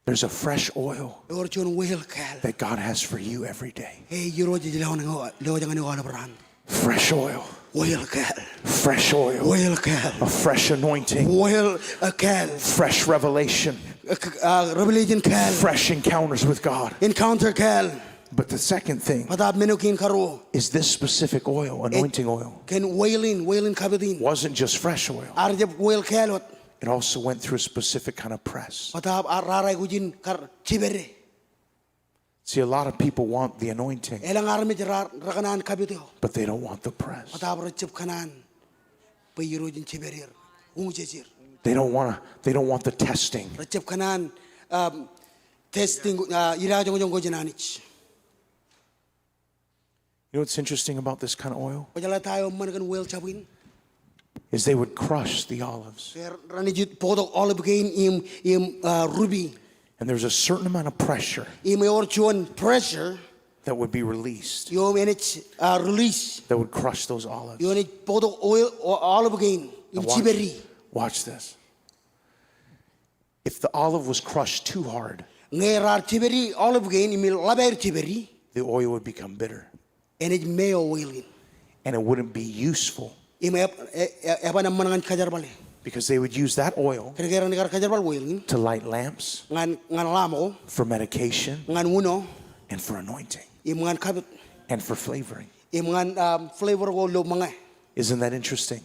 There's a fresh oil. Ewōr juon oil kāāl. That God has for you every day. E, Irooj ej lewōj ñan eok aolep raan. Fresh oil. Oil kāāl. Fresh oil. Oil kāāl. A fresh anointing. Oil, ah, kāāl. Fresh revelation. Ah, k-, ah, revelation kāāl. Fresh encounters with God. Encounter kāāl. But the second thing, bōtaab men eo kein karuo, is this specific oil, anointing oil, kōn oil in, oil in kapit in, wasn't just fresh oil. Ear jab oil kāāl wōt. It also went through a specific kind of press. Bōtaab ear, raar aikuj in kar jipede. See, a lot of people want the anointing, elōñ armej raar, rekōṇaan kapit eo, but they don't want the press. Bōtaab rejjab kōṇaan bwe Irooj en jipede er, uñjej er. They don't wanna, they don't want the testing. Rejjab kōṇaan, um, testing, uh, idajoñjoñ ko jān Anij. You know what's interesting about this kind of oil? Kwōjeḷā ta eo eṃṃan kōn oil jab in? Is they would crush the olives. Ke renaaj bōktok olive kein im, im, uh, rupi. And there's a certain amount of pressure. Im ewōr juon pressure. that would be released, eo im enaaj, ah, release, that would crush those olives. Eo enaaj bōktok oil, o-, olive kein im jipedi. Watch this. If the olive was crushed too hard, ñe raar jipedi olive kein im ḷap aer jipedi, the oil would become bitter. Enaaj meo oil in. And it wouldn't be useful. Im eb-, e-, e-, eban eṃṃan ñan kajerbale. Because they would use that oil, kōnke raar kar kajerbal oil in, to light lamps, ñan, ñan lamp ko, for medication, ñan uno, and for anointing, im ñan kapit, and for flavoring, im ñan, um, flavor ko ilo ṃōñā. Isn't that interesting?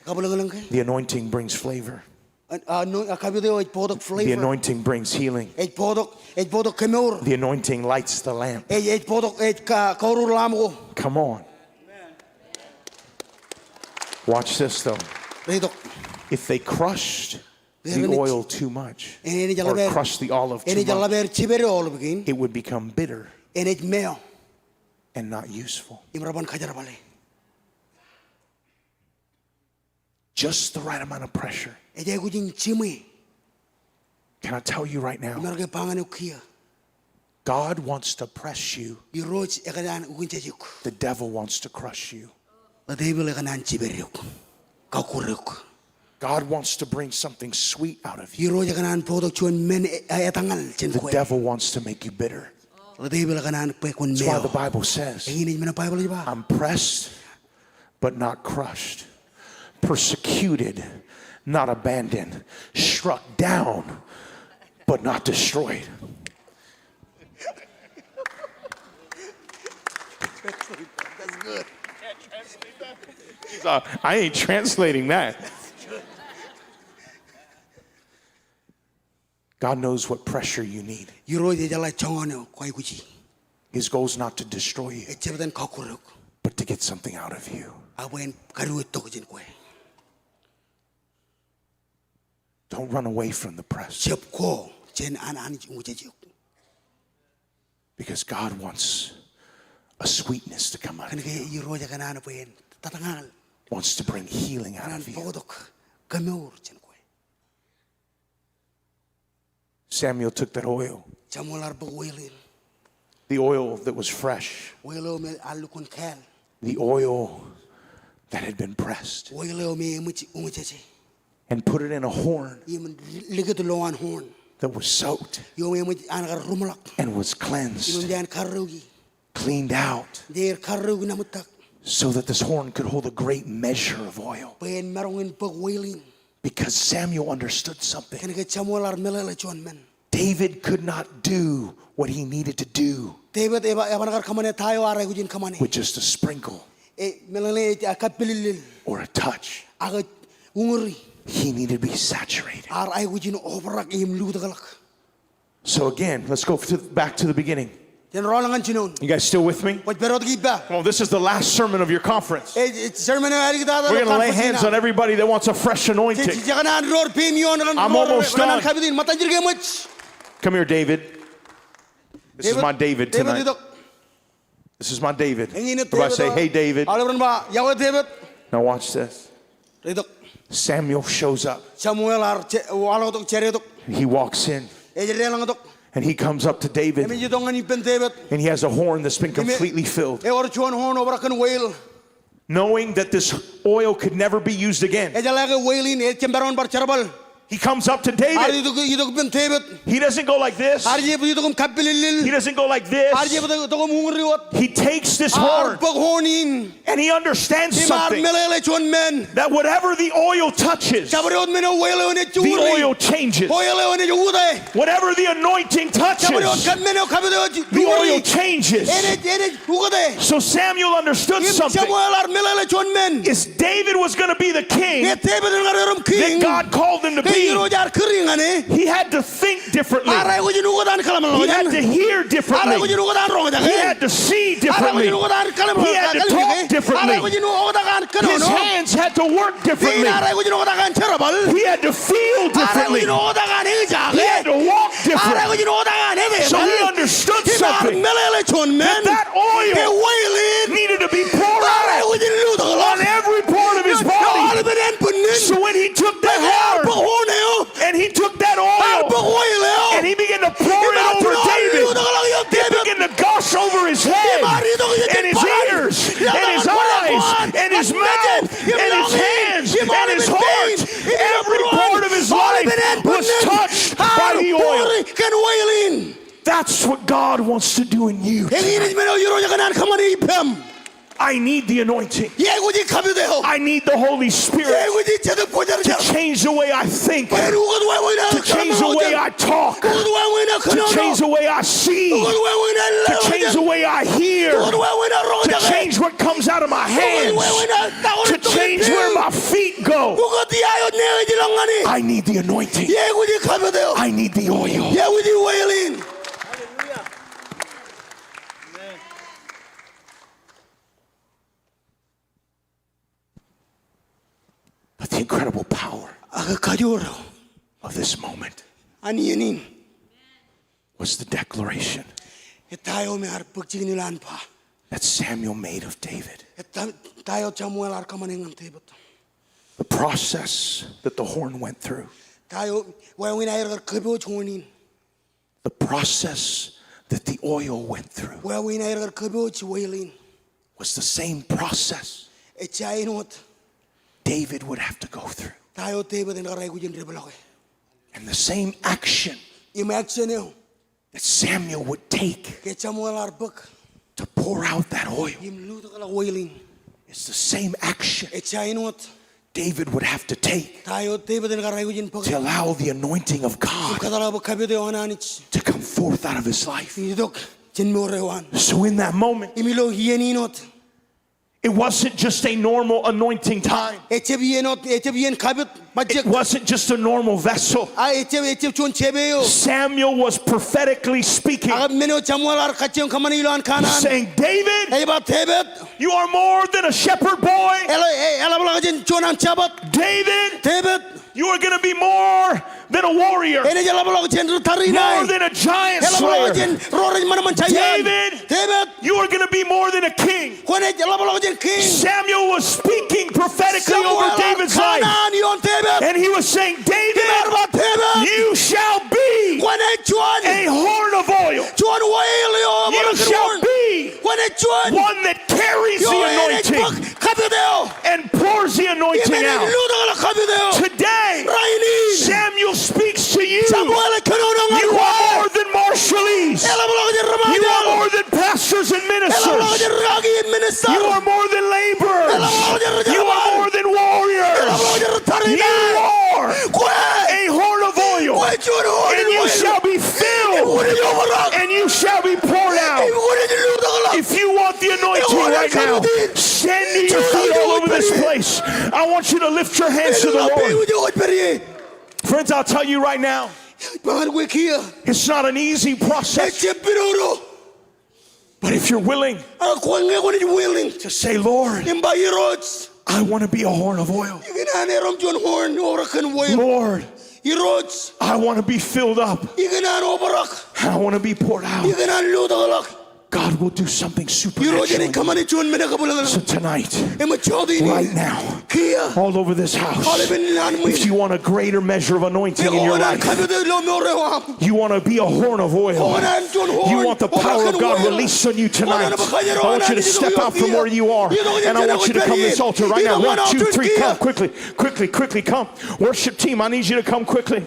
Kabwilōñlōñ ke? The anointing brings flavor. An, a, no, a, kapit eo ej bōktok flavor. The anointing brings healing. Ej bōktok, ej bōktok kemour. The anointing lights the lamp. Ej, ej bōktok, ej ka-, kaurur lamp ko. Come on. Watch this, though. Reitok. If they crushed the oil too much, or crushed the olive too much, enaaj ḷap aer jipedi olive kein, it would become bitter, enaaj meo, and not useful. Im reban kajerbale. Just the right amount of pressure. Ej aikuj in jiṃwe. Can I tell you right now? Imaroñ ke ba ñan eok kiiō. God wants to press you. Irooj ekōṇaan ukinjeje eok. The devil wants to crush you. Ḷe tepil ekōṇaan jipedi eok. Kọkkure eok. God wants to bring something sweet out of you. Irooj ekōṇaan bōktok juon men e-, e-, etōñal jān kwe. The devil wants to make you bitter. Ḷe tepil ekōṇaan bwe kwōn meo. That's why the Bible says, eñin ej men eo Baibōḷ ej ba, "I'm pressed, but not crushed. Persecuted, not abandoned. Struck down, but not destroyed." That's good. He's, uh, I ain't translating that. God knows what pressure you need. Irooj ejeḷā joñan eo kwaikuji. His goal is not to destroy you, ejjab etan kọkkure eok, but to get something out of you. Ak bwe en kadiwōjtok jān kwe. Don't run away from the press. Jab kwo jān an Anij uñjeje eok. Because God wants a sweetness to come out of you. Kōnke Irooj ekōṇaan bwe en tōtñaal. Wants to bring healing out of you. Ekōṇaan bōktok kemour jān kwe. Samuel took that oil. Samuel ear bōk oil in. The oil that was fresh. Oil eo me ear lukkuun kāāl. The oil that had been pressed. Oil eo me eṃōj uñjeje. And put it in a horn. Im likūt ilowaan horn. That was soaked. Eo eṃōj an kar ruṃḷọk. And was cleansed. Im eṃōj an karreoiki. Cleaned out. Im ear karreoiki ṇa ṃōttan. So that this horn could hold a great measure of oil. Bwe en maroñ in bōk oil in. Because Samuel understood something. Kōnke Samuel ear meḷeḷe juon men. David could not do what he needed to do. David eba, eban kar kōṃṃane ta eo ear aikuj in kōṃṃane. With just a sprinkle. E, meḷeḷe ej, a, kappilillil. Or a touch. Ak ej uñūri. He needed to be saturated. Ear aikuj in obrak im lutōkḷọk. So again, let's go to, back to the beginning. Jen rọọl ñan jinoin. You guys still with me? Kwōj pād wōt ke ippa? Come on, this is the last sermon of your conference. Ej, ej sermon eo āliktata ilo conference in. We're gonna lay hands on everybody that wants a fresh anointing. Jej, jej kōṇaan door peim ioon ro, I'm almost done. Ro, ro, ro, kōṇaan kapit in, ṃōttan jidik eṃōj. Come here, David. This is my David tonight. David, itok. This is my David. Eñin eo David. Everybody say, "Hey, David." Aolep ren ba, "Iọkwe David." Now watch this. Reitok. Samuel shows up. Samuel ear je-, waḷọktok, jeratok. He walks in. Ej deḷọñtok. And he comes up to David. Im ej itok ñan ippān David. And he has a horn that's been completely filled. Im e-, ewōr juon horn obrak kōn oil. Knowing that this oil could never be used again. Ejeḷā ke oil in ejjab maroñ in bar jerbal. He comes up to David. Ear itok, itok ippān David. He doesn't go like this. Ear jab itok im kappilillil. He doesn't go like this. Ear jab itok, itok im uñūri wōt. He takes this horn. Ear bōk horn in. And he understands something. Im ear meḷeḷe juon men. That whatever the oil touches, jabdewōt men eo oil eo enaaj uñūri, the oil changes. Oil eo enaaj ukōte. Whatever the anointing touches, jabdewōt men eo kapit eo ej uñūri, the oil changes. Enaaj, enaaj ukōte. So Samuel understood something. Im Samuel ear meḷeḷe juon men. Is David was gonna be the king, e, David en kar erom kiiñ, that God called him to be. Ke Irooj ear kūr e ñan e. He had to think differently. Ear aikuj in ukōt an kōḷmānḷọkjeṇ. He had to hear differently. Ear aikuj in ukōt an roñjake. He had to see differently. Ear aikuj in ukōt an kōḷmānḷọkjeṇ. He had to talk differently. Ear aikuj in ukōt an kōnono. His hands had to work differently. Ear aikuj in oktak an jerbal. He had to feel differently. Ear aikuj in oktak an eñjake. He had to walk differently. Ear aikuj in oktak an etetal. So he understood something. Im ear meḷeḷe juon men. That that oil needed to be poured out on every part of his body. Ke oil in lutakḷọk ilo aolepen ānbwinnin. So when he took that horn, bōk horn eo, and he took that oil, ear bōk oil eo, and he began to pour it over David. Im ear lutōkḷọk ilo David. It began to gush over his oil in. That's what God wants to do in you tonight. Eñin ej men eo Irooj ekōṇaan kōṃṃane ippaṃ. I need the anointing. Iọkwe ij kapit eo. I need the Holy Spirit. Iọkwe ij Jetōb Kwōjarjar. To change the way I think. Bwe en ukōt wāween aō kōnono. To change the way I talk. Ukōt wāween aō kōnono. To change the way I see. Ukōt wāween aō leḷọk. To change the way I hear. Ukōt wāween aō roñjake. To change what comes out of my hands. Ukōt wāween aō taktō. To change where my feet go. Ukōt ia eo neeō ej lọk ñan e. I need the anointing. Iọkwe ij kapit eo. I need the oil. Iọkwe ij oil in. But the incredible power Ak kajoor eo of this moment an iien in was the declaration ej ta eo me ear bōk jikin ilo an ba that Samuel made of David. Ej ta, ta eo Samuel ear kōṃṃane ñan Devid. The process that the horn went through. Ta eo wāween aer kar kōpooj horn in. The process that the oil went through Wāween aer kar kōpooj oil in was the same process ejja āinwōt David would have to go through. Ta eo Devid en kar aikuj in depḷọke. And the same action Im action eo that Samuel would take ke Samuel ear bōk to pour out that oil im lutōkḷọk oil in. It's the same action Ejja āinwōt David would have to take ta eo Devid en kar aikuj in bōke to allow the anointing of im God kōtḷọk bwe kapit eo an Anij to come forth out of his life. Itok jān mour eo an. So in that moment, Im ilo iien in wōt it wasn't just a normal anointing time. Ejjab iien wōt, ejjab iien kapit bajjek. It wasn't just a normal vessel. A ejjab, ejjab juon jebe eo. Samuel was prophetically speaking, Ak men eo Samuel ear kajjioñ kōṃṃane ilo an kanaan. Saying, "David, Ej ba, Devid, you are more than a shepherd boy. Eḷap, e, eḷapḷọk jān juon an shepherd. David, Devid, you are gonna be more than a warrior. Enaaj eḷapḷọk jān ri tariṇae. More than a giant slayer. Eḷapḷọk jān ro rej ṃanṃan giant. David, Devid, you are gonna be more than a king." Kwōnaaj eḷapḷọk jān king. Samuel was speaking prophetically over David's life. Samuel ear kanaan ioon Devid. And he was saying, "David, Im ear ba, Devid, you shall be kwōnaaj juon a horn of oil. Juon oil eo. You shall be Kwōnaaj juon one that carries the anointing and pours the anointing out." Im enaaj lutōkḷọk kapit eo. Today, Rainin, Samuel speaks to you. Samuel ej kōnono ñan kwe. You are more than Marshallese. Eḷapḷọk jān ri Ṃajeḷ. You are more than pastors and ministers. Eḷapḷọk jān ri kaki im minister. You are more than laborers. Eḷapḷọk jān ri jerbal. You are more than warriors. Eḷapḷọk jān ri tariṇae. You are a horn of oil. Kwe ej juon horn in oil. And you shall be filled. Im kwōnaaj obrak. And you shall be poured out. Im kwōnaaj lutōkḷọk. If you want the anointing right now, stand to your feet all over this place. I want you to lift your hands to the Lord. Friends, I'll tell you right now, it's not an easy process. Ejjab pidodo. But if you're willing to say, "Lord, I want to be a horn of oil. Ikōṇaan erom juon horn obrak kōn oil. Lord, I want to be filled up. Ikōṇaan obrak. I want to be poured out." Ikōṇaan lutōkḷọk. God will do something supernatural in your life. Irooj en kōṃṃane juon men ekabwilōñlōñ. So tonight, im jọteen in, right now, kiiō, all over this house, aolepān ilowaan ṃwiin, if you want a greater measure of anointing in your life, kwōkōṇaan kapit ilo mour eo aṃ, you want to be a horn of oil, kwōkōṇaan juon horn, you want the power of God released on you tonight, I want you to step out from where you are, and I want you to come to this altar right now. One, two, three, come quickly, quickly, quickly, come. Worship team, I need you to come quickly.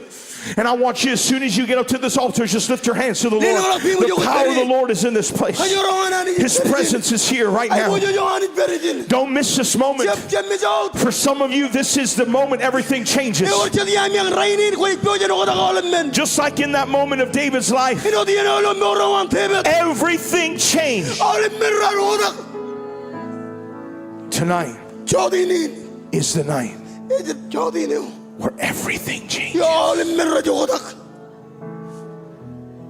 And I want you, as soon as you get up to this altar, just lift your hands to the Lord. The power of the Lord is in this place. His presence is here right now. Don't miss this moment. For some of you, this is the moment everything changes. Just like in that moment of David's life, everything changed. Tonight is the night where everything changes.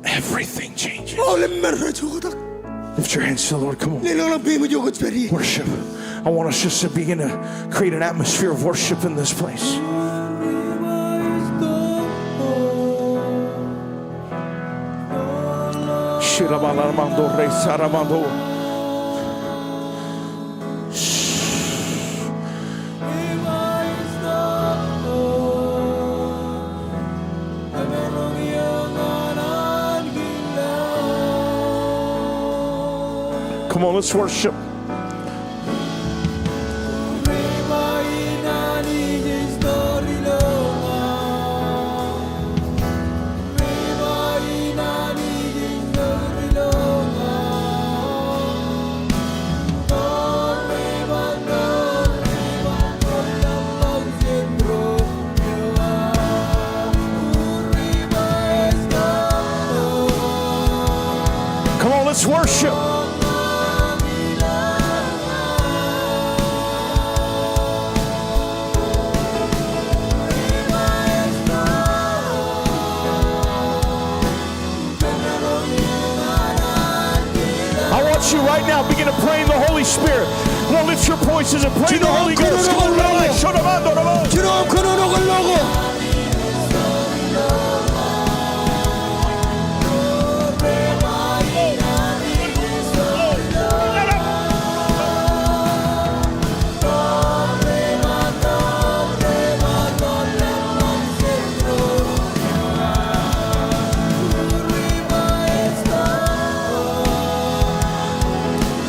Everything changes. Lift your hands to the Lord. Come on. Worship. I want us just to begin to create an atmosphere of worship in this place. Come on, let's worship. Worship. I want you right now, begin to pray in the Holy Spirit. Come on, lift your voices and pray in the Holy Ghost. Come on, Rabbi, Shonamando, Rabbi. Jino aṃ kōnono kōn lo ko.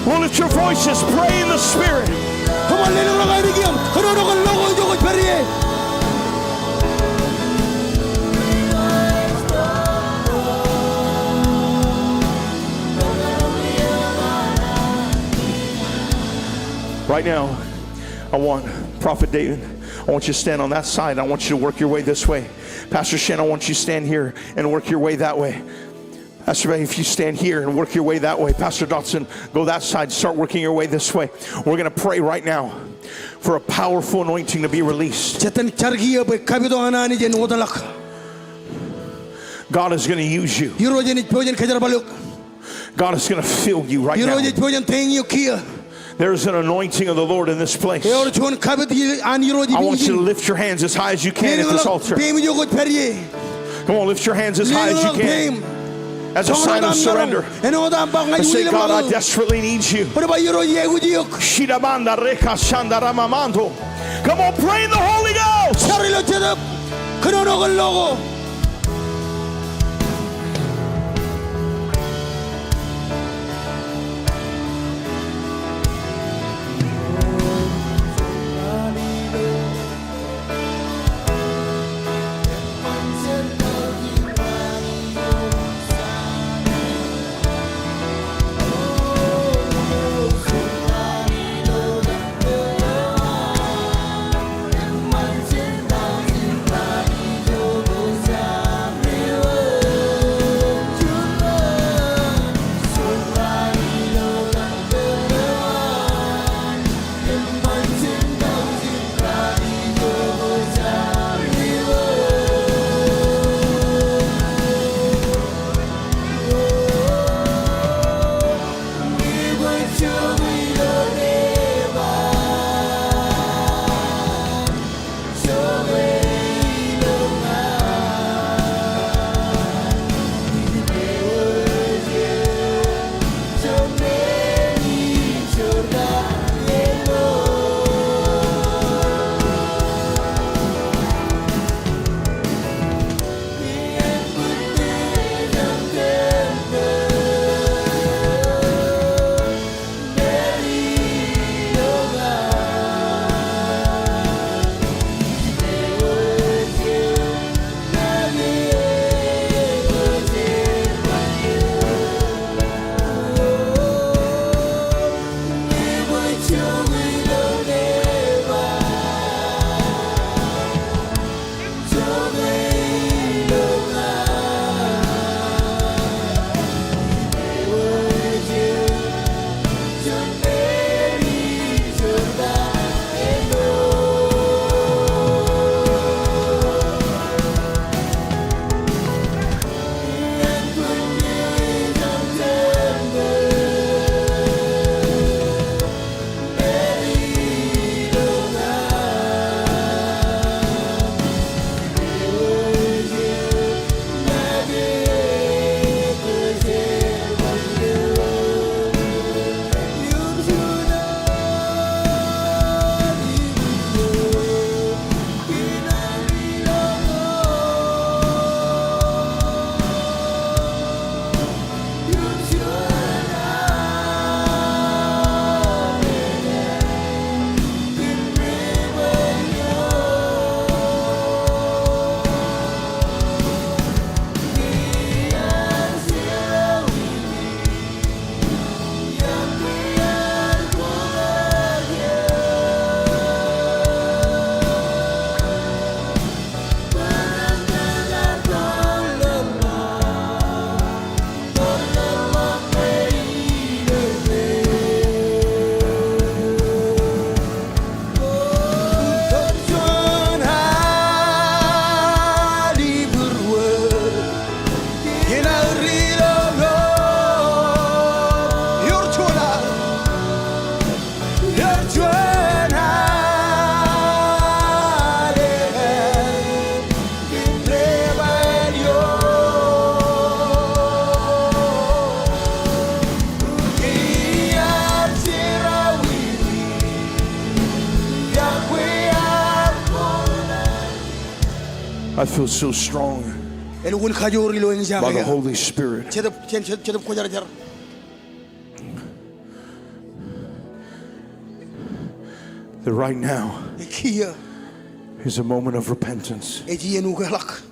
Well, lift your voices, pray in the Spirit. Come on, lelōñḷọk ainikien, kōnono kōn lo ko ijo kwōj pād ie. Right now, I want Prophet David, I want you to stand on that side. I want you to work your way this way. Pastor Shen, I want you to stand here and work your way that way. Pastor Bay, if you stand here and work your way that way. Pastor Dotson, go that side. Start working your way this way. We're gonna pray right now for a powerful anointing to be released. Jen jar kiiō bwe kapit eo an Anij en wōtlọk. God is gonna use you. Irooj enaaj pojak in kōjerbal eok. God is gonna fill you right now. Irooj ej pojak in teeñ eok kiiō. There is an anointing of the Lord in this place. Ewōr juon kapit an Irooj ipinjin. I want you to lift your hands as high as you can at this altar. Leḷọk peim ijo kwōj pād ie. Come on, lift your hands as high as you can. Leḷọk peim. As a sign of surrender. Āinwōt aṃ ba ña ij wilik. Say, "God, I desperately need you." Bwe bar Irooj, iaikuj eok. Shidamanda reka sanda ramamando. Come on, pray in the Holy Ghost. Jar ilo Jetōb. Kōnono kōn lo ko. I feel so strong Elukkuun kajoor ilo eñjake by the Holy Spirit. Jetōb, jen, jen, Jetōb Kwōjarjar. That right now Kiiō is a moment of repentance. Ej iien ukeḷọk.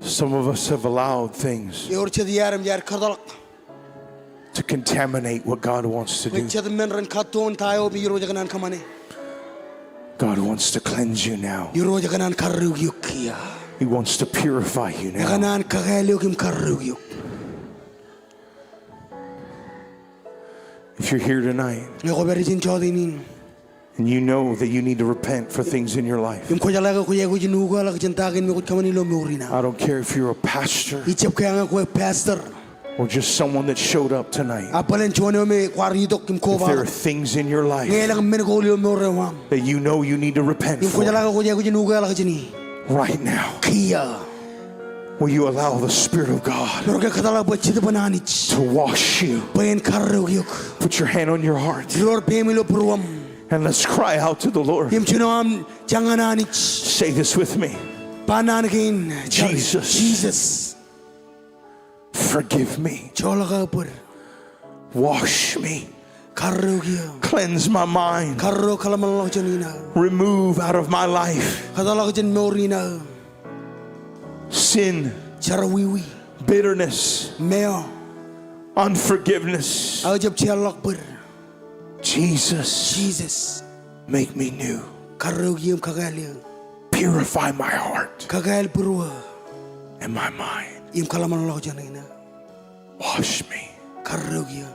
Some of us have allowed things Ewōr jet iar im jaar kōtḷọk to contaminate what God wants to do. Bwe jet men ren kattoon ta eo im Irooj ekōṇaan kōṃṃane. God wants to cleanse you now. Irooj ekōṇaan karreoik eok kiiō. He wants to purify you now. Ekōṇaan kakāāl eok im karreoik eok. If you're here tonight, Ñe kwō pād ijin jọteen in and you know that you need to repent for things in your life, im kwō jeḷā ke kwōj aikuj in ukeḷọk jān ta kein me kwōj kōṃṃane ilo mour in aō. I don't care if you're a pastor Ij jab kea ñe kwe pastor or just someone that showed up tonight. A bōlen juon eo me kwaar itok im kobaḷọk. If there are things in your life Ñe elōñ men ko ilo mour eo aṃ that you know you need to repent for, im kwō jeḷā ke kwōj aikuj in ukeḷọk jāne right now, kiiō, will you allow the Spirit of God Ewōr ke kōtḷọk bwe Jetōb an Anij to wash you? Bwe en karreoik eok. Put your hand on your heart. Ḷoor peiṃ ilo būruōṃ. And let's cry out to the Lord. Im jino aṃ jañin ñan Anij. Say this with me. Ba naan kein. Jesus. Jesus. Forgive me. Joḷọk aō bōd. Wash me. Karreoik eō. Cleanse my mind. Karreo kōḷmānḷọkjeṇ in aō. Remove out of my life Kōtḷọk jān mour in aō. sin, Jerọwiwi. bitterness, Meo. unforgiveness. Aō jab jeorḷọk bōd. Jesus, Jesus. Make me new. Karreoik eō im kakāāl eō. Purify my heart. Kakāāl būruō. And my mind. Im kōḷmānḷọkjeṇ in aō. Wash me. Karreoik eō.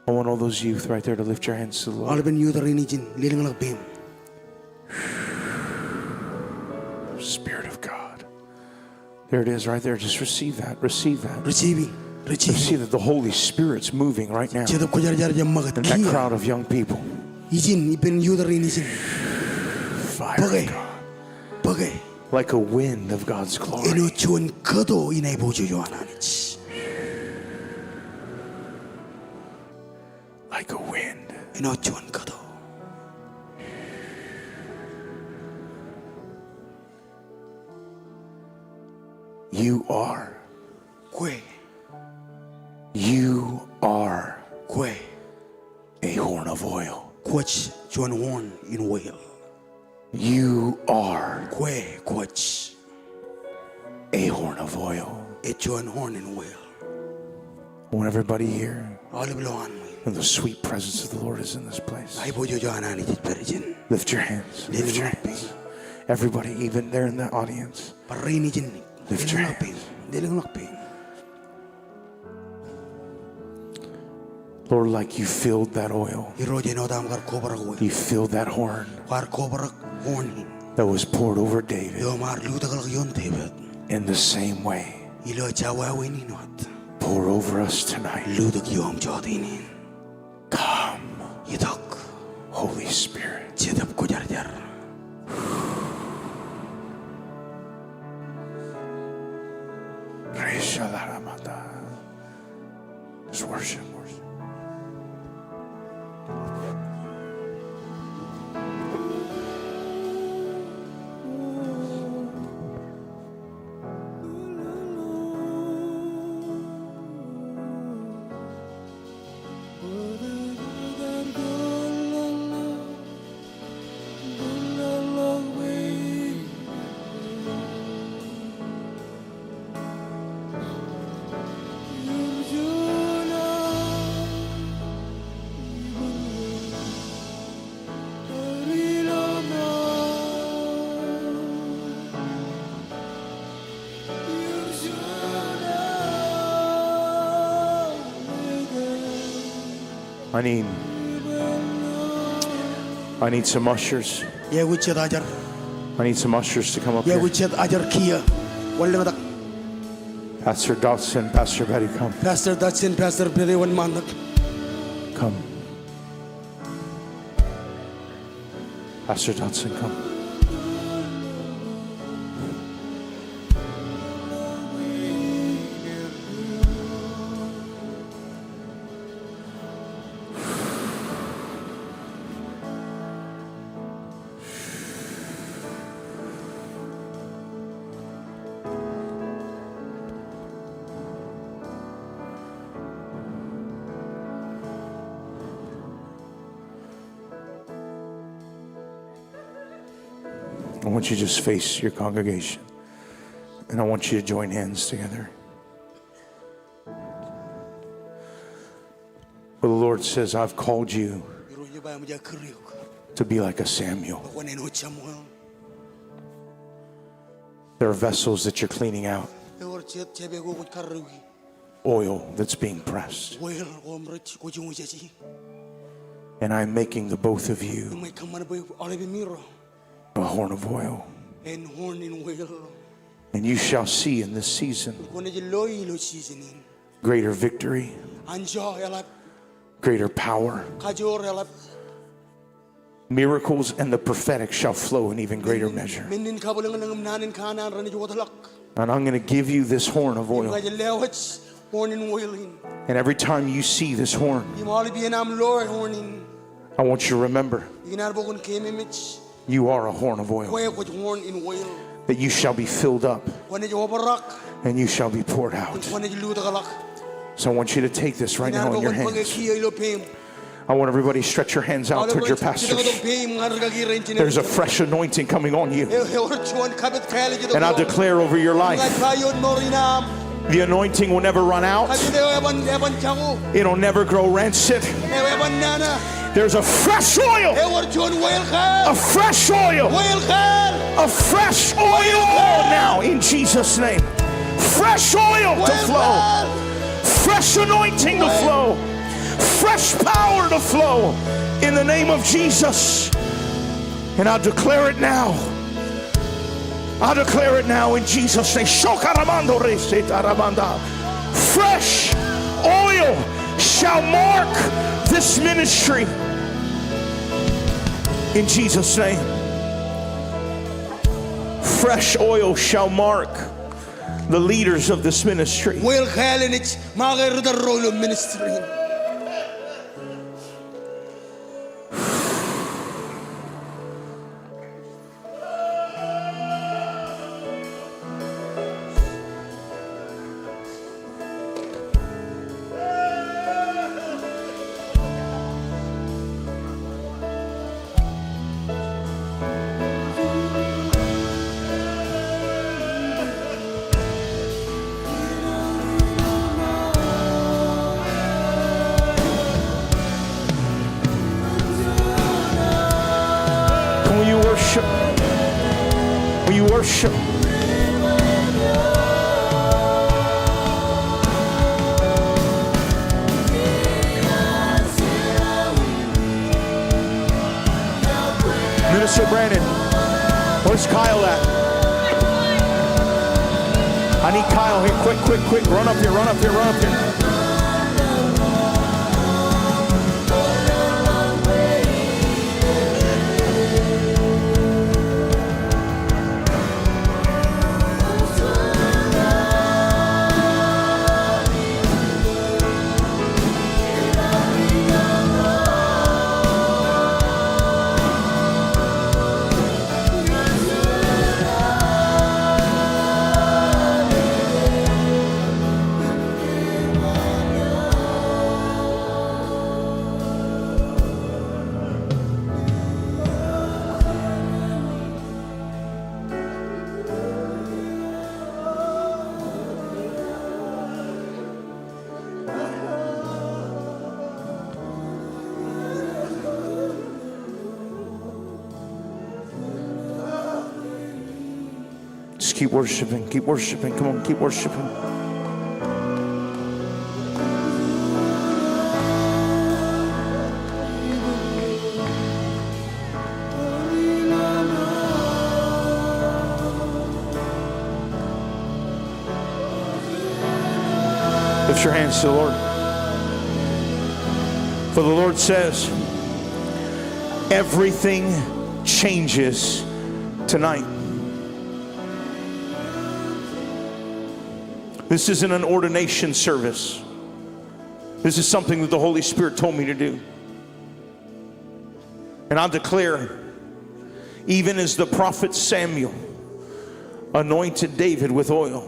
I want all those youth right there to lift your hands to the Lord. Aolepen youth rein ijin, lelōñḷọk peiṃ. Spirit of God. There it is right there. Just receive that. Receive that. Receive it. Receive it. Receive that the Holy Spirit's moving right now Jetōb Kwōjarjar ej ṃakūt in that crowd of young people. Ijin, ippān youth rein ijin. Fire of God. Bōke. Bōke. Like a wind of God's glory. Āinwōt juon kōto in aiboojoj eo an Anij. Like a wind. Āinwōt juon kōto. You are. Kwe. You are. Kwe. A horn of oil. Kwōj juon horn in oil. You are. Kwe, kwōj. A horn of oil. Ej juon horn in oil. I want everybody here. Aolep ilowaan ṃwiin. And the sweet presence of the Lord is in this place. Aiboojoj eo an Anij ej pād ijin. Lift your hands. Lift your hands. Lelōñḷọk peiṃ. Everybody, even there in the audience. Bar rein ijin. Lift your hands. Lelōñḷọk peiṃ. Lelōñḷọk peiṃ. Lord, like you filled that oil. Irooj, āinwōt aṃ kar kobrak oil. You filled that horn. Kwaar kobrak horn in. That was poured over David. Eo eṃaar lutōkḷọk ioon Devid. In the same way. Ilo ej wāween in wōt. Pour over us tonight. Lutōk ioom jọteen in. Come. Itok. Holy Spirit. Jetōb Kwōjarjar. Just worship, worship. I need, I need some ushers. Iaikuj jet usher. I need some ushers to come up here. Iaikuj jet usher kiiō. Wōnḷōñtak. Pastor Dodson, Pastor Betty, come. Pastor Dodson, Pastor Betty, wōnṃaantak. Come. Pastor Dodson, come. I want you to just face your congregation, and I want you to join hands together. But the Lord says, "I've called you Irooj ej ba eṃōj aō kūr eok to be like a Samuel." Kwōn āinwōt Samuel. There are vessels that you're cleaning out. Ewōr jet jepeko kwōj karreoiki. Oil that's being pressed. Oil ko aṃ rej, kwōj jiṃwe jaje. And I'm making the both of you Im ij kōṃṃan bwe aolepemi ro a horn of oil. An horn in oil. And you shall see in this season Kwōnaaj lo ilo season in greater victory, anjọ eḷap, greater power. Kajoor eḷap. Miracles and the prophetic shall flow in even greater measure. Men in kabwilōñlōñ im naan in kanaan renaaj wōtlọk. And I'm gonna give you this horn of oil. Im ña ij lewōj horn in oil in. And every time you see this horn, Im aolep iien aṃ lo horn in, I want you to remember, ikōṇaan bwe kwōn keememej. You are a horn of oil. Kwe kwōj horn in oil. That you shall be filled up. Kwōnaaj obrak. And you shall be poured out. Kwōnaaj lutōkḷọk. So I want you to take this right now in your hands. Ikōṇaan bwe kwōn bōke kiiō ilo peiṃ. I want everybody to stretch your hands out towards your pastors. Aolep ren jitōktok peiṃ ñan rikaki rein jined. There's a fresh anointing coming on you. Ewōr juon kapit kāālij itok. And I declare over your life, Im ña ij ba ioon mour in aṃ. The anointing will never run out. Kapit eo eban, eban jako. It'll never grow rancid. Eo eban nana. There's a fresh oil. Ewōr juon oil kāāl. A fresh oil. Oil kāāl. A fresh oil now in Jesus' name. Fresh oil to flow. Oil kāāl. Fresh anointing to flow. Fresh power to flow in the name of Jesus. And I declare it now. I declare it now in Jesus' name. Shokaramando resetaramanda. Fresh oil shall mark this ministry. In Jesus' name. Fresh oil shall mark the leaders of this ministry. Oil kāāl enaaj make ri tōl ro ilo ministry in. Come on, you worship. Will you worship? Minister Brandon, where's Kyle at? I need Kyle here, quick, quick, quick. Run up here, run up here, run up here. Just keep worshiping, keep worshiping. Come on, keep worshiping. Lift your hands to the Lord. For the Lord says, everything changes tonight. This isn't an ordination service. This is something that the Holy Spirit told me to do. And I declare, even as the prophet Samuel anointed David with oil,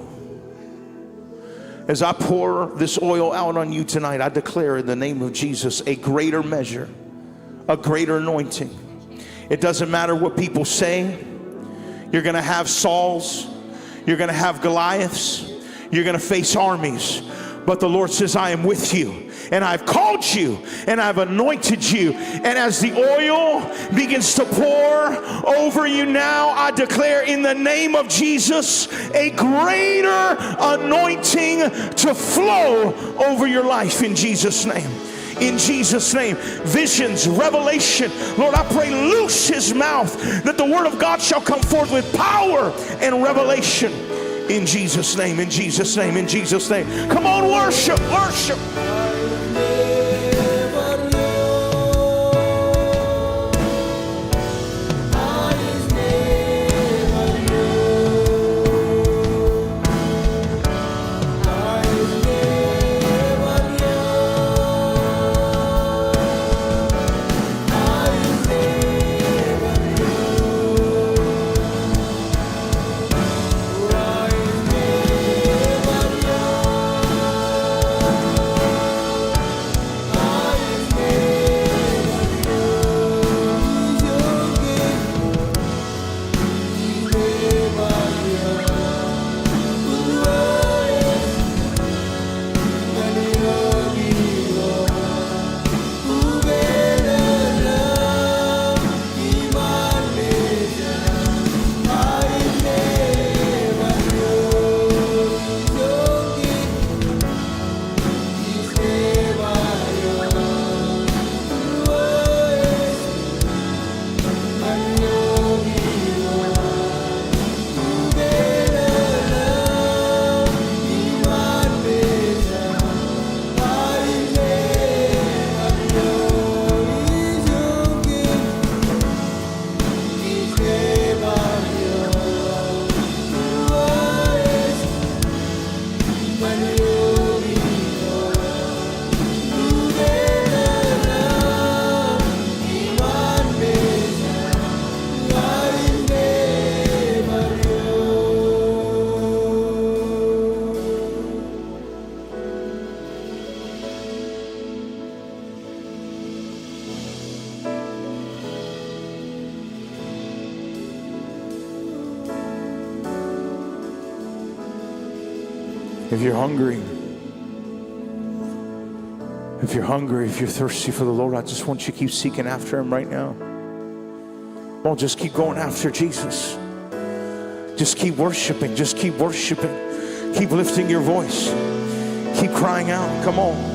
as I pour this oil out on you tonight, I declare in the name of Jesus a greater measure, a greater anointing. It doesn't matter what people say. You're going to have Sauls. You're going to have Goliaths. You're going to face armies. But the Lord says, "I am with you. And I've called you. And I've anointed you." And as the oil begins to pour over you now, I declare in the name of Jesus a greater anointing to flow over your life in Jesus' name. In Jesus' name, visions, revelation. Lord, I pray, loose his mouth, that the word of God shall come forth with power and revelation. In Jesus' name, in Jesus' name, in Jesus' name. Come on, worship, worship. If you're hungry, if you're hungry, if you're thirsty for the Lord, I just want you to keep seeking after him right now. Well, just keep going after Jesus. Just keep worshiping. Just keep worshiping. Keep lifting your voice. Keep crying out. Come on.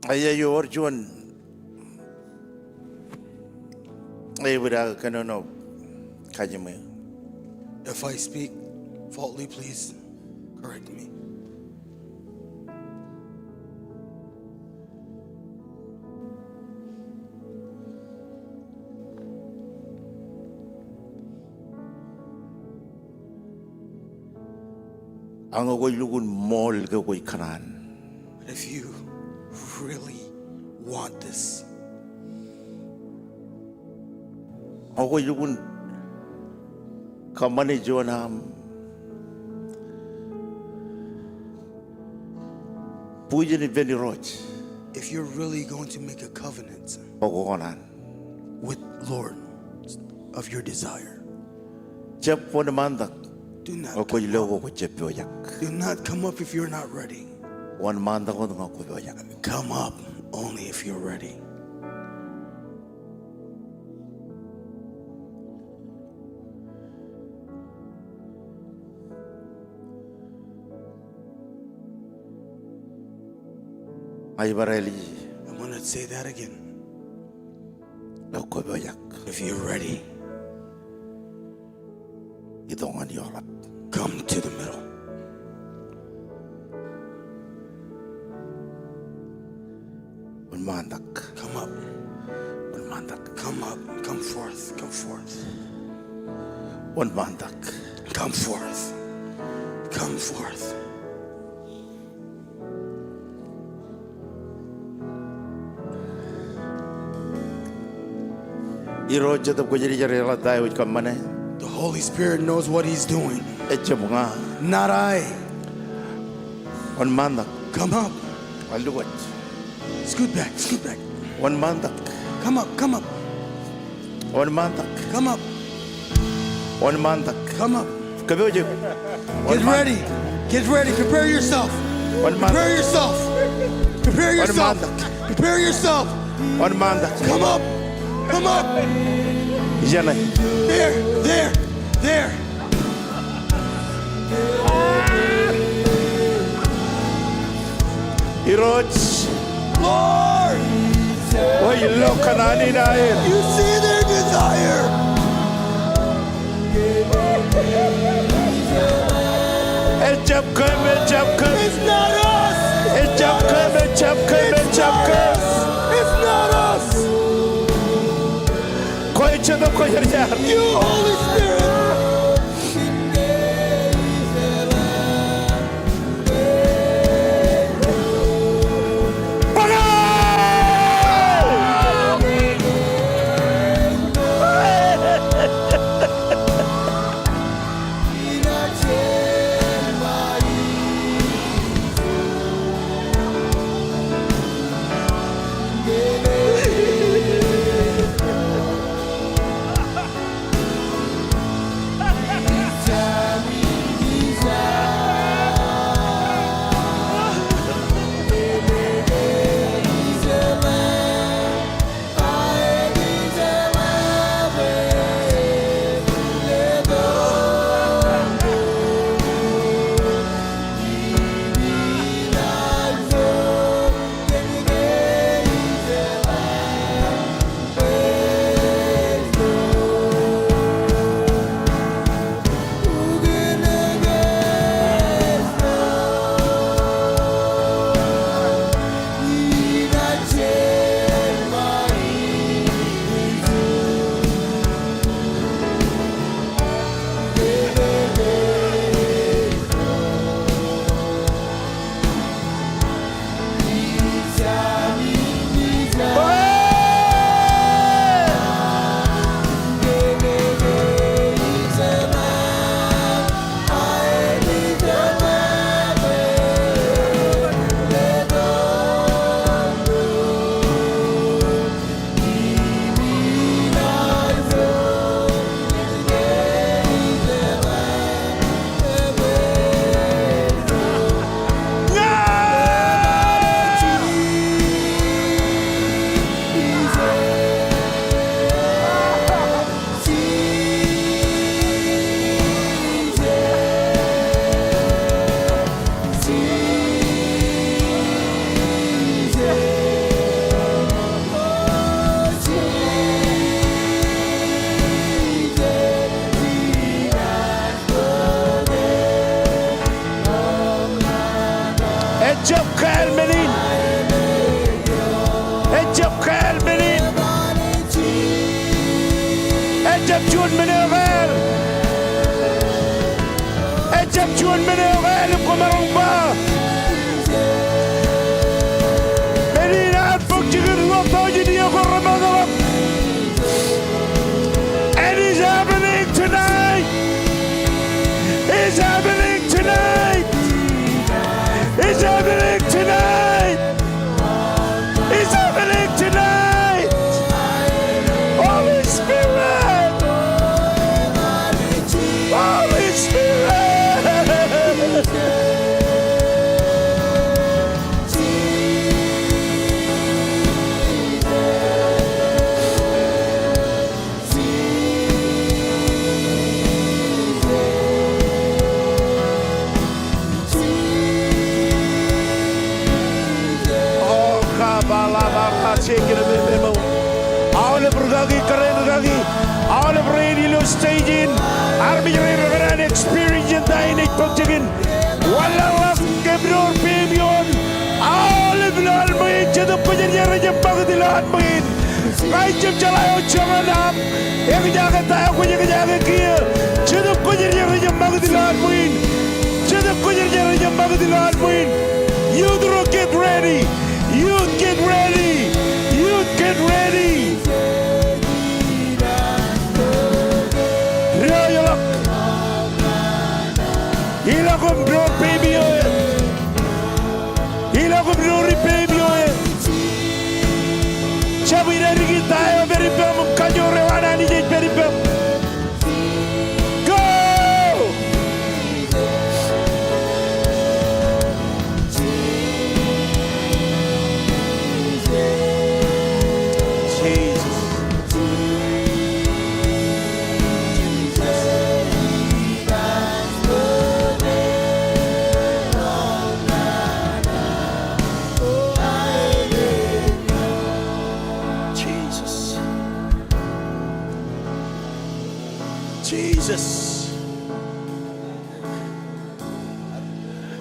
Ij ewōr juon, ij bōd aō kōnono, kajiṃwe. If I speak faultily, please correct me. Ak ñe kwōj lukkuun ṃool ke kwōj kōṇaan. If you really want this. Ak kwōj lukkuun kōṃṃane juon aṃ bwijin ippān Irooj. If you're really going to make a covenant. Ak kōṇaan. With Lord of your desire. Jab wōnṃaantak. Do not come up. Ak kwōj lo ke kwōj jab pojak. Do not come up if you're not ready. Wōnṃaantak wōt ñe kwōj pojak. Come up only if you're ready. Ij bar ālij. I'm gonna say that again. Ak kwōj pojak. If you're ready. Itok ñan eoḷap. Come to the middle. Wōnṃaantak. Come up. Wōnṃaantak. Come up. Come forth. Come forth. Wōnṃaantak. Come forth. Come forth. Irooj Jetōb Kwōjarjar eḷap ta eo ej kōṃṃane. The Holy Spirit knows what he's doing. Ejjab ña. Not I. Wōnṃaantak. Come up. Alwōj. Scoot back, scoot back. Wōnṃaantak. Come up, come up. Wōnṃaantak. Come up. Wōnṃaantak. Come up. Kōpooj eok. Get ready. Get ready. Prepare yourself. Wōnṃaantak. Prepare yourself. Prepare yourself. Wōnṃaantak. Prepare yourself. Wōnṃaantak. Come up. Come up. Ijeṇe. There. There. There. Irooj. Lord. Kwōj lo kōṇaan in aer. You see their desire. Ejjab kōm, ejjab kōm. It's not us. Ejjab kōm, ejjab kōm, ejjab kōm. It's not us. Kwōj Jetōb Kwōjarjar. You, Holy Spirit. men eo aolep kwōmaroñ ba. Men in ear bōk jikin ruo tọujin iiō ko remootḷọk. And it's happening tonight. It's happening tonight. It's happening tonight. It's happening tonight. Holy Spirit. Holy Spirit. O, kabalabarra, jekinepepemo. Aolep rūkaki, kōrā in rūkaki. Aolep rein ilo stage in. Armej rein rekōṇaan experience in ta in ej bōk jikin. Wanlaḷḷọk im door peiṃ ioon. Aolep ilowaan ṃwiin, Jetōb Kwōjarjar ej jab ṃakūt ilowaan ṃwiin. Ña ij jab jeḷā eo joñan aṃ. Eñjake ta eo kwōj eñjake kiiō. Jetōb Kwōjarjar ej jab ṃakūt ilowaan ṃwiin. Jetōb Kwōjarjar ej jab ṃakūt ilowaan ṃwiin. Youth ro, get ready. Youth, get ready. Youth, get ready. Diwōjḷọk. Ilọk im door peiṃ ioon. Ilọk im door peiṃ ioon. Jab inadiki ta eo ej pād ippaṃ im kajoor eo an Anij ej pād ippaṃ. Go! Jesus. Jesus. Jesus.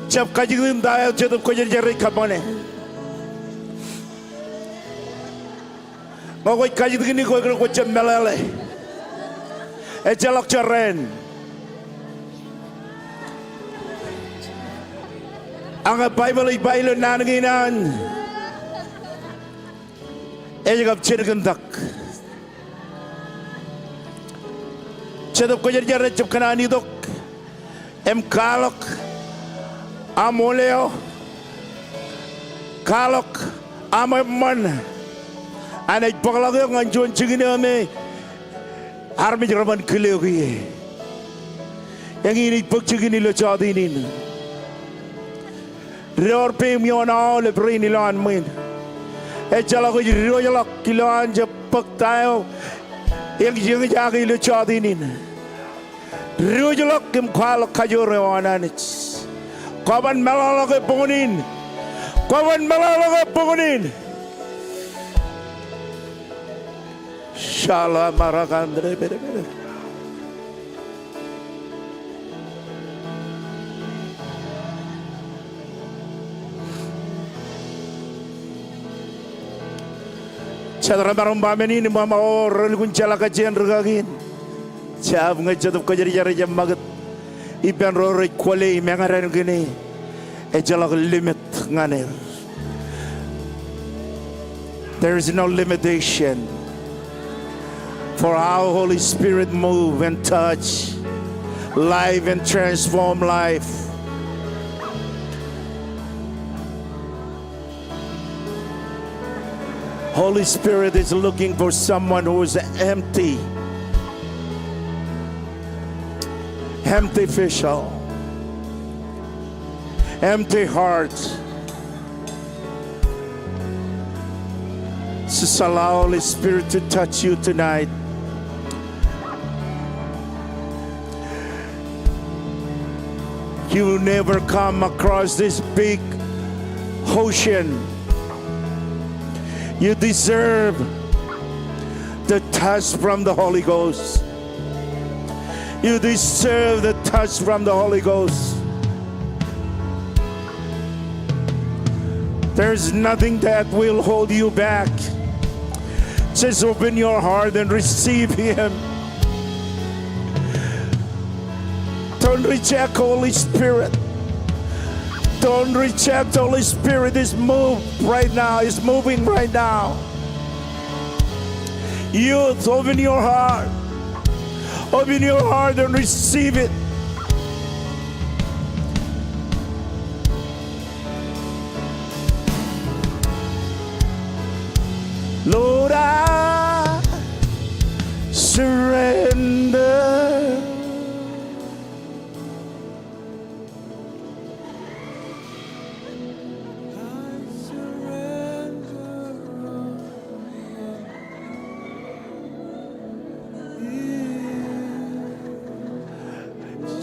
Jab kajjitōk in ta eo Jetōb Kwōjarjar ej kōṃṃane. Ñe kwōj kajjitōk in, kwōj, kwōj jab meḷeḷe. Ejjeḷọk jorrāān. Ak ñe Baibōḷ ej ba ilo naan kein an, ej kab jen kōntak. Jetōb Kwōjarjar ej jab kōṇaan itok im kwaḷọk aṃ wōn eo, kwaḷọk aṃ eṃṃan, ak ej bōkḷọk eok ñan juon jikin eo me armej reban kile eok ie. Eñin ej bōk jikin ilo jọteen in. Door peiṃ ioon aolep rein ilowaan ṃwiin. Ejjeḷọk ej diwōjḷọk ilowaan jab bōk ta eo eñj, eñjake ilo jọteen in. Diwōjḷọk im kwaḷọk kajoor eo an Anij. Kwōban meḷọkḷọk e boñōn in. Kwōban meḷọkḷọk e boñōn in. Shala marakandre bere bere. Jet remaroñ ba men in im ṃōṃa wōt relukkuun jeḷā kajjien rūkaki in. Jab ñe Jetōb Kwōjarjar ej jab ṃakūt ippān ro rej kwōle im eñtaan kōn e, ejjeḷọk limit ñan er. There is no limitation for how Holy Spirit move and touch life and transform life. Holy Spirit is looking for someone who is empty. Empty vessel. Empty heart. Just allow Holy Spirit to touch you tonight. You never come across this big ocean. You deserve the touch from the Holy Ghost. You deserve the touch from the Holy Ghost. There's nothing that will hold you back. Just open your heart and receive Him. Reject Holy Spirit. Don't reject Holy Spirit. Is moved right now. Is moving right now. Youth, open your heart. Open your heart and receive it. Lord, I surrender.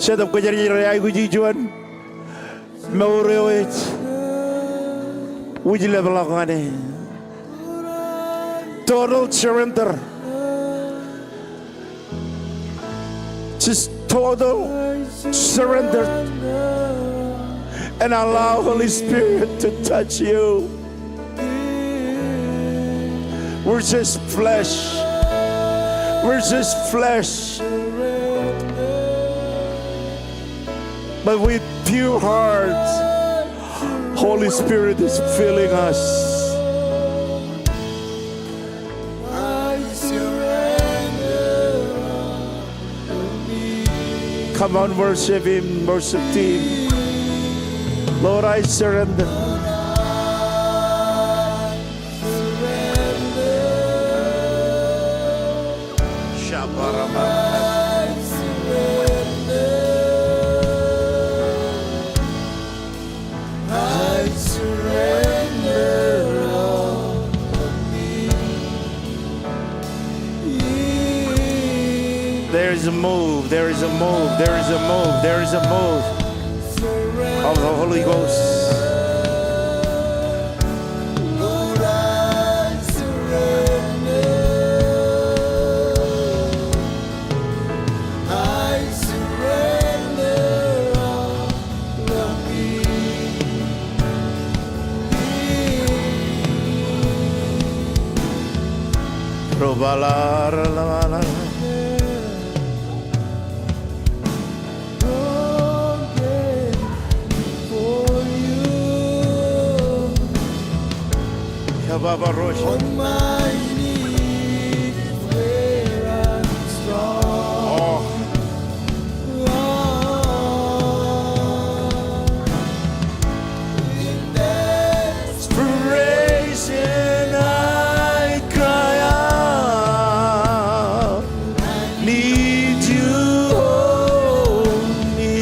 Jetōb Kwōjarjar ej aikuji juon mour eo ej wūjlepḷọk ñan e. Total surrender. Just total surrender and allow Holy Spirit to touch you. We're just flesh. We're just flesh. But with pure hearts, Holy Spirit is filling us. Come on, worship Him, worship team. Lord, I surrender. There is a move, there is a move, there is a move, there is a move of the Holy Ghost. Desperation, I cry out. Need you only,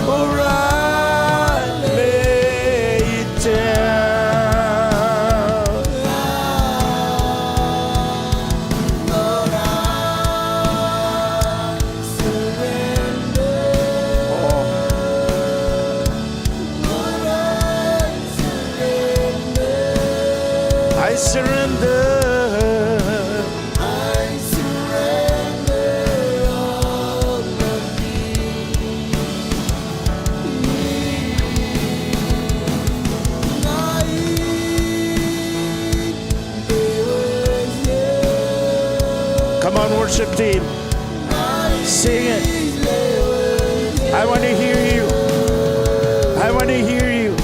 or I lay it down. Lord, I surrender. Lord, I surrender. I surrender. I surrender all of me. Come on, worship team. Sing it. I want to hear you. I want to hear you.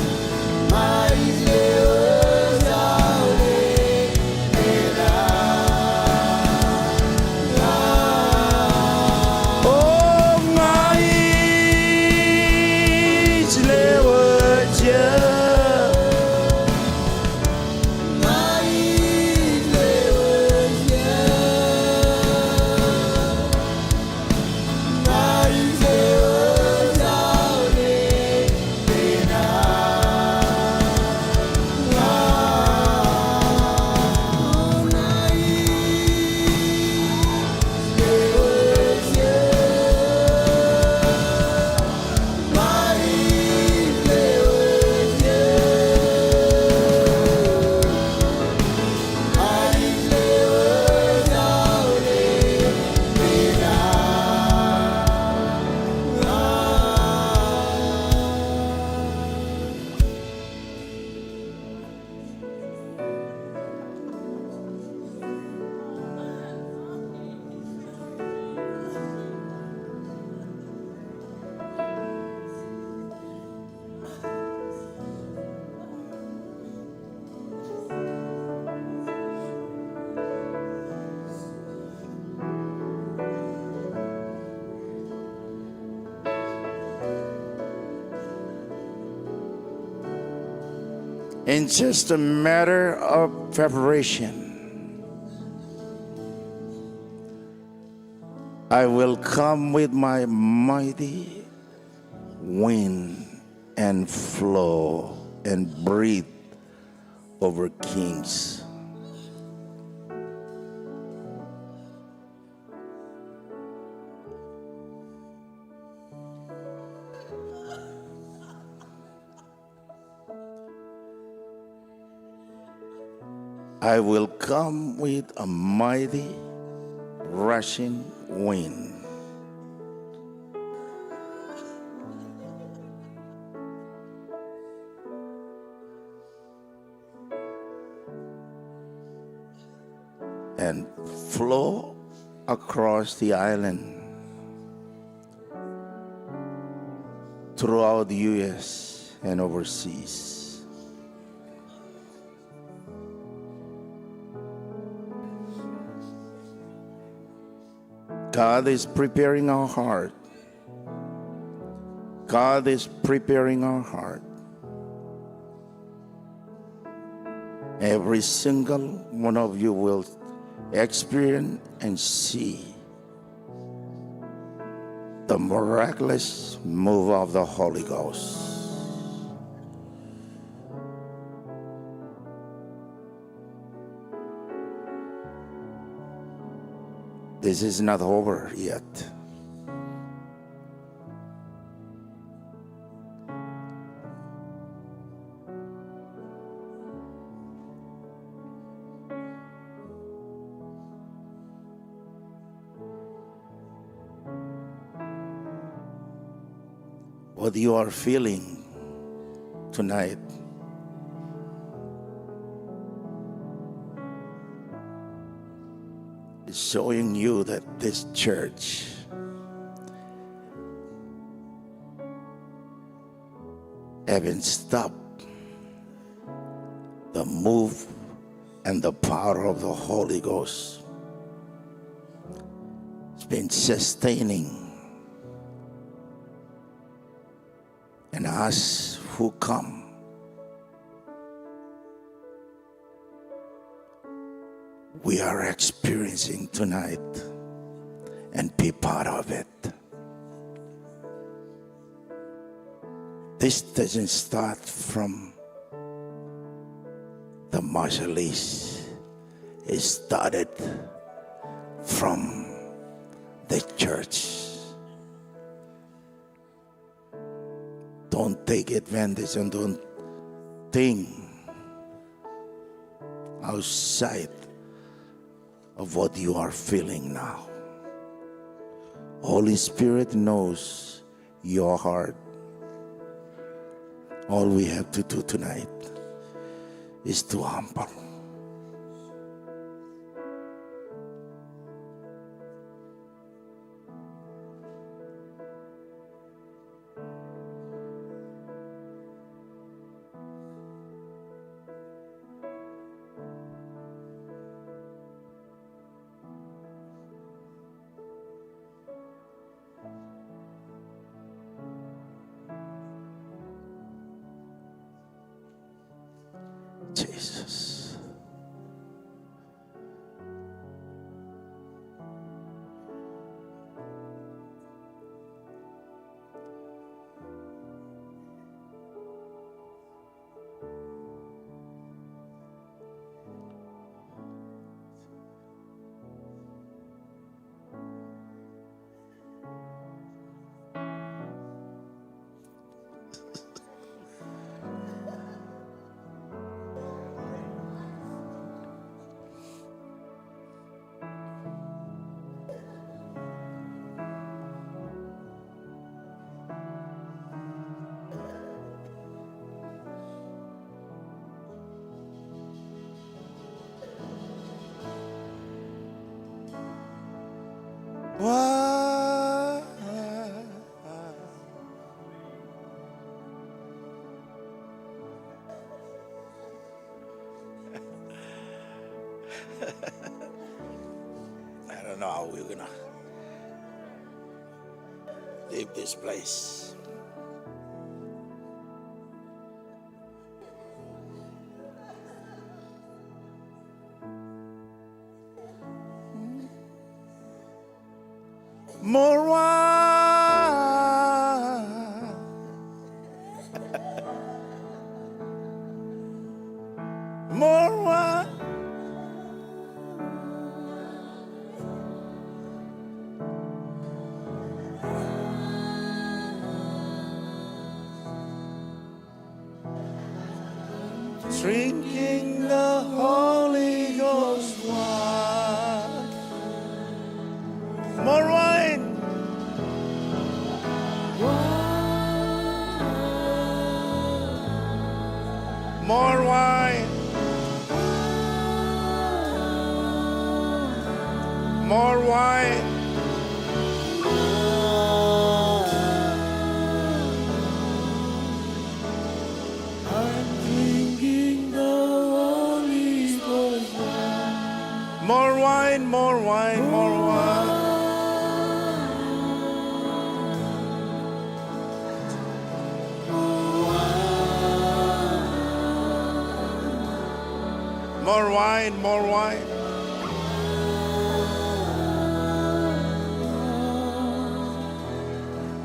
In just a matter of preparation, I will come with my mighty wind and flow and breathe over kings. I will come with a mighty rushing wind. And flow across the island, throughout the U S and overseas. God is preparing our heart. God is preparing our heart. Every single one of you will experience and see the miraculous move of the Holy Ghost. This is not over yet. What you are feeling tonight is showing you that this church haven't stopped the move and the power of the Holy Ghost. It's been sustaining. And us who come, we are experiencing tonight and be part of it. This doesn't start from the Marshallese. It started from the church. Don't take advantage and don't think outside of what you are feeling now. Holy Spirit knows your heart. All we have to do tonight is to humble. Jesus. Why? I don't know how we're gonna leave this place. Drinking the Holy Ghost wine. More wine. More wine. More wine. I'm drinking the Holy Ghost wine. More wine, more wine, more wine. More wine, more wine.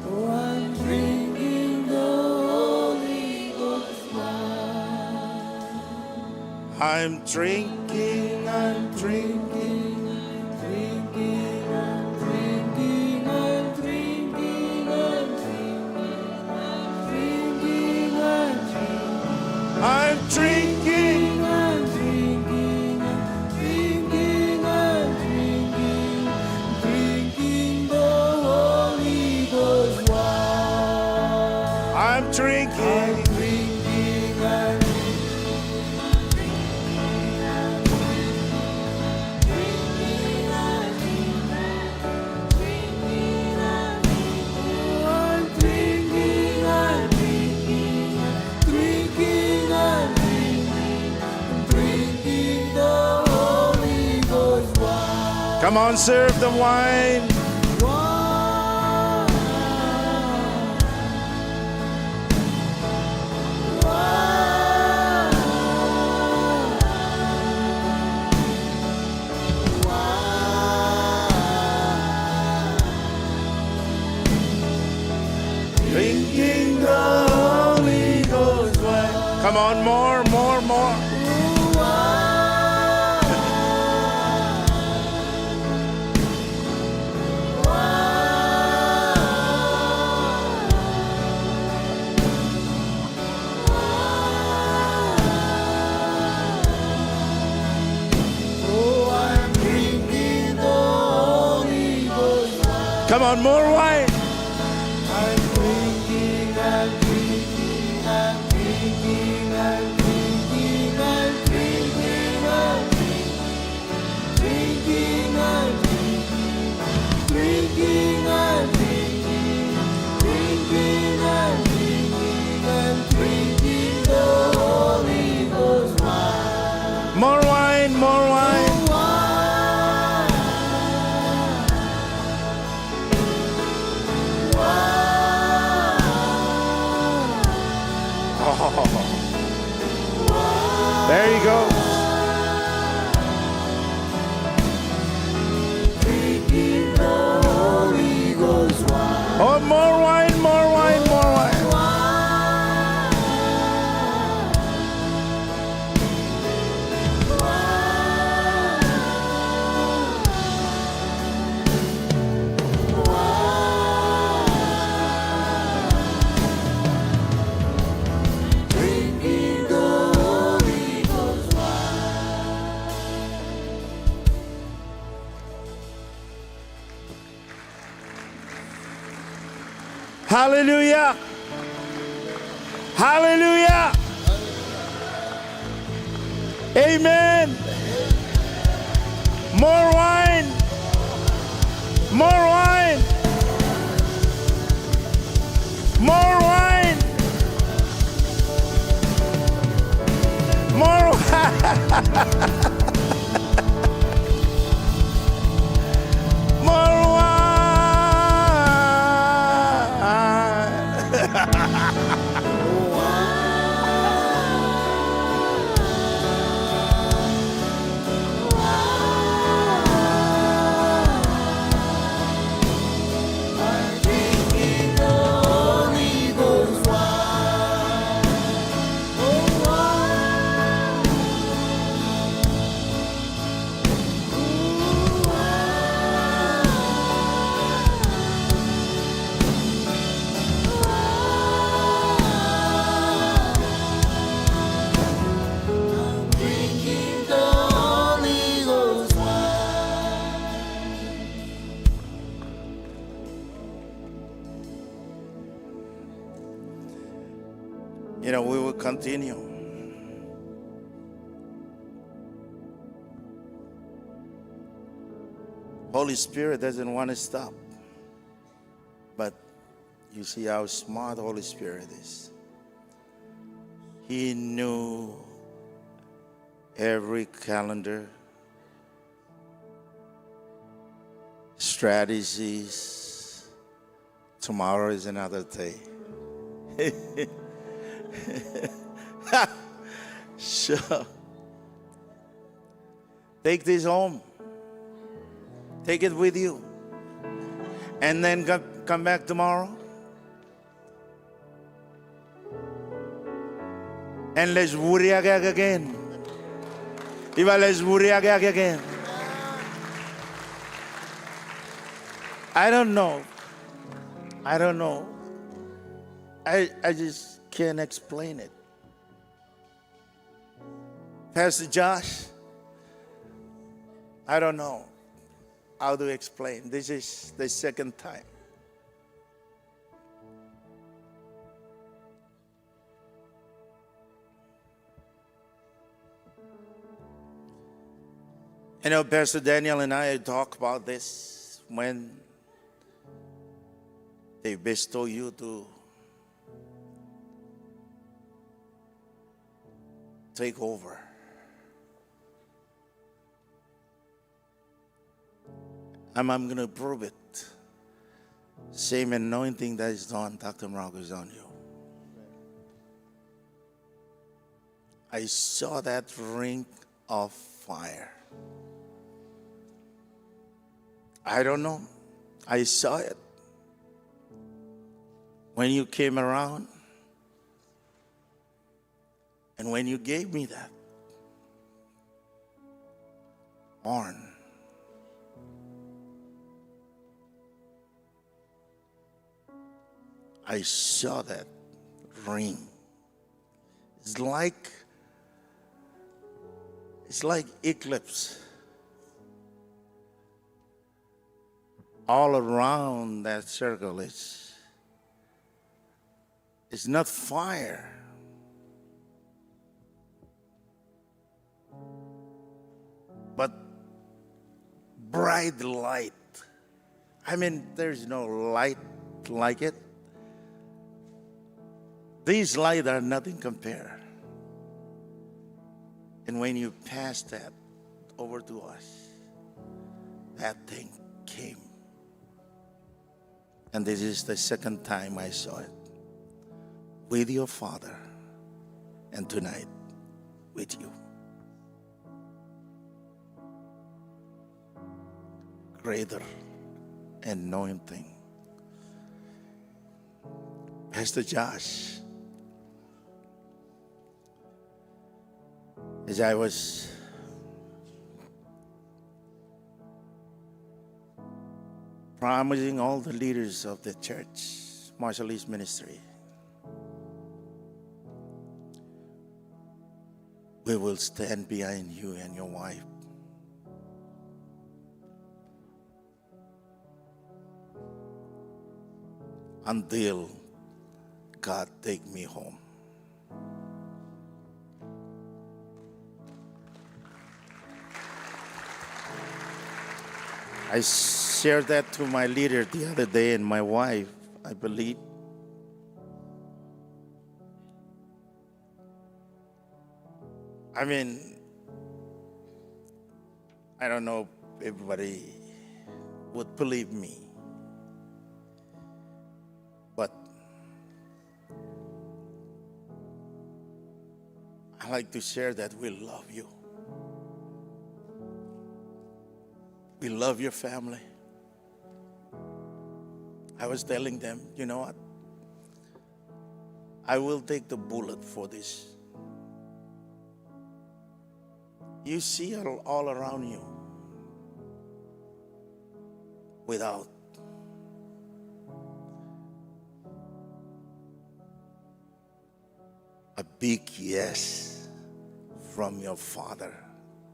Oh, I'm drinking the Holy Ghost wine. I'm drinking, I'm drinking, I'm drinking, I'm drinking, I'm drinking, I'm drinking, I'm drinking. I'm drinking, I'm drinking, I'm drinking, I'm drinking, drinking the Holy Ghost wine. I'm drinking. I'm drinking, I'm Come on, serve the wine. Drinking the Holy Ghost wine. Come on, more, more, more. Come on, more wine. More wine, more wine. Oh. There you go. Oh, more wine, more wine, more wine. Hallelujah. Hallelujah. Amen. More wine. More wine. More wine. More wine. More wine. You know, we will continue. Holy Spirit doesn't want to stop. But you see how smart Holy Spirit is. He knew every calendar, strategies. Tomorrow is another day. So, take this home. Take it with you. And then come, come back tomorrow. And let's wūdiakak again. Iba, let's wūdiakak again. I don't know. I don't know. I, I just can't explain it. Pastor Josh, I don't know how to explain. This is the second time. You know, Pastor Daniel and I talk about this when they bestow you to take over. And I'm gonna prove it. Same anointing that is on Doctor Marco is on you. I saw that ring of fire. I don't know. I saw it. When you came around, and when you gave me that horn, I saw that ring. It's like, it's like eclipse. All around that circle is, it's not fire, but bright light. I mean, there's no light like it. These lights are nothing compare. And when you pass that over to us, that thing came. And this is the second time I saw it with your father, and tonight with you. Greater anointing. Pastor Josh, as I was promising all the leaders of the church, Marshallese ministry, we will stand behind you and your wife until God take me home. I shared that to my leader the other day and my wife, I believe. I mean, I don't know if everybody would believe me, but I like to share that we love you. We love your family. I was telling them, you know what? I will take the bullet for this. You see all, all around you without a big yes from your father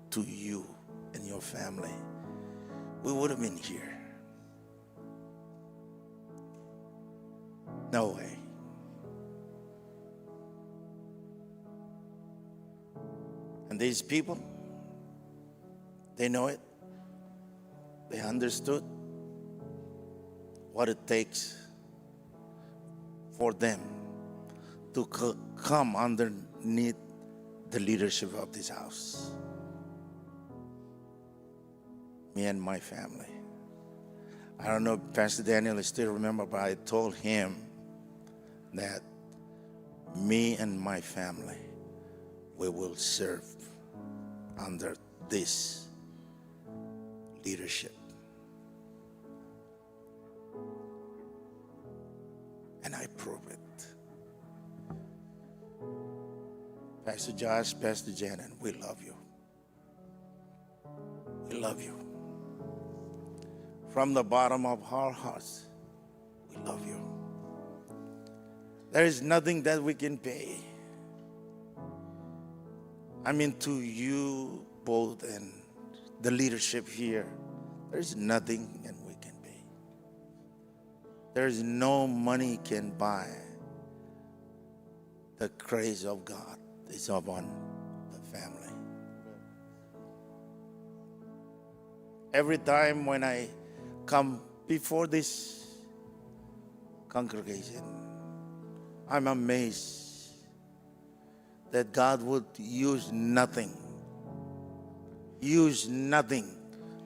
to you and your family, we would have been here. No way. These people, they know it. They understood what it takes for them to co-, come underneath the leadership of this house. Me and my family. I don't know if Pastor Daniel still remember, but I told him that me and my family, we will serve under this leadership. And I prove it. Pastor Josh, Pastor Janet, we love you. We love you. From the bottom of our hearts, we love you. There is nothing that we can pay. I mean, to you both and the leadership here, there is nothing that we can pay. There is no money can buy the grace of God is upon the family. Every time when I come before this congregation, I'm amazed that God would use nothing, use nothing,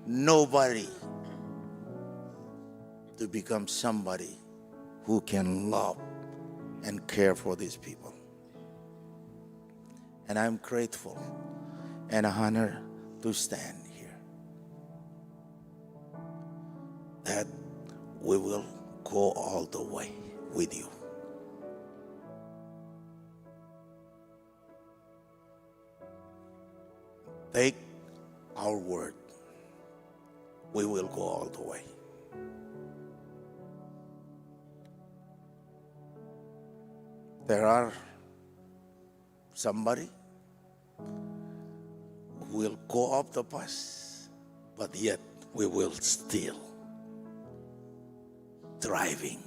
nobody to become somebody who can love and care for these people. And I'm grateful and honored to stand here, that we will go all the way with you. Take our word. We will go all the way. There are somebody who will go off the bus, but yet we will still driving.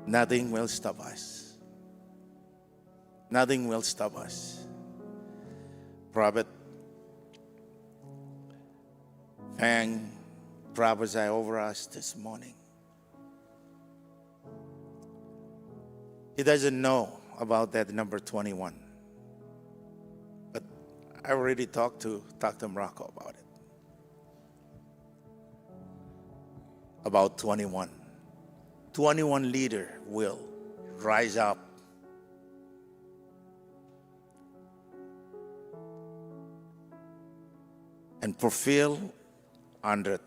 Nothing will stop us. Nothing will stop us. Prophet Fang prophesy over us this morning. He doesn't know about that number twenty-one. But I already talked to Doctor Morocco about it. About twenty-one. Twenty-one leader will rise up and fulfill hundred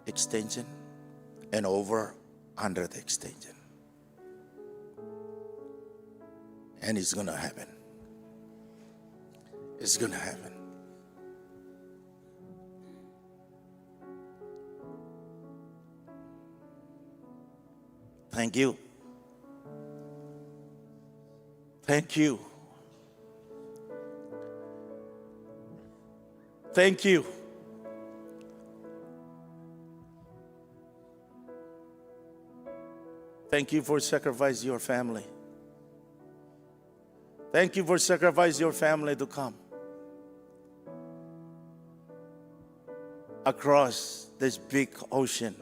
extension and over hundred extension. And it's gonna happen. It's gonna happen. Thank you. Thank you. Thank you. Thank you for sacrifice your family. Thank you for sacrifice your family to come across this big ocean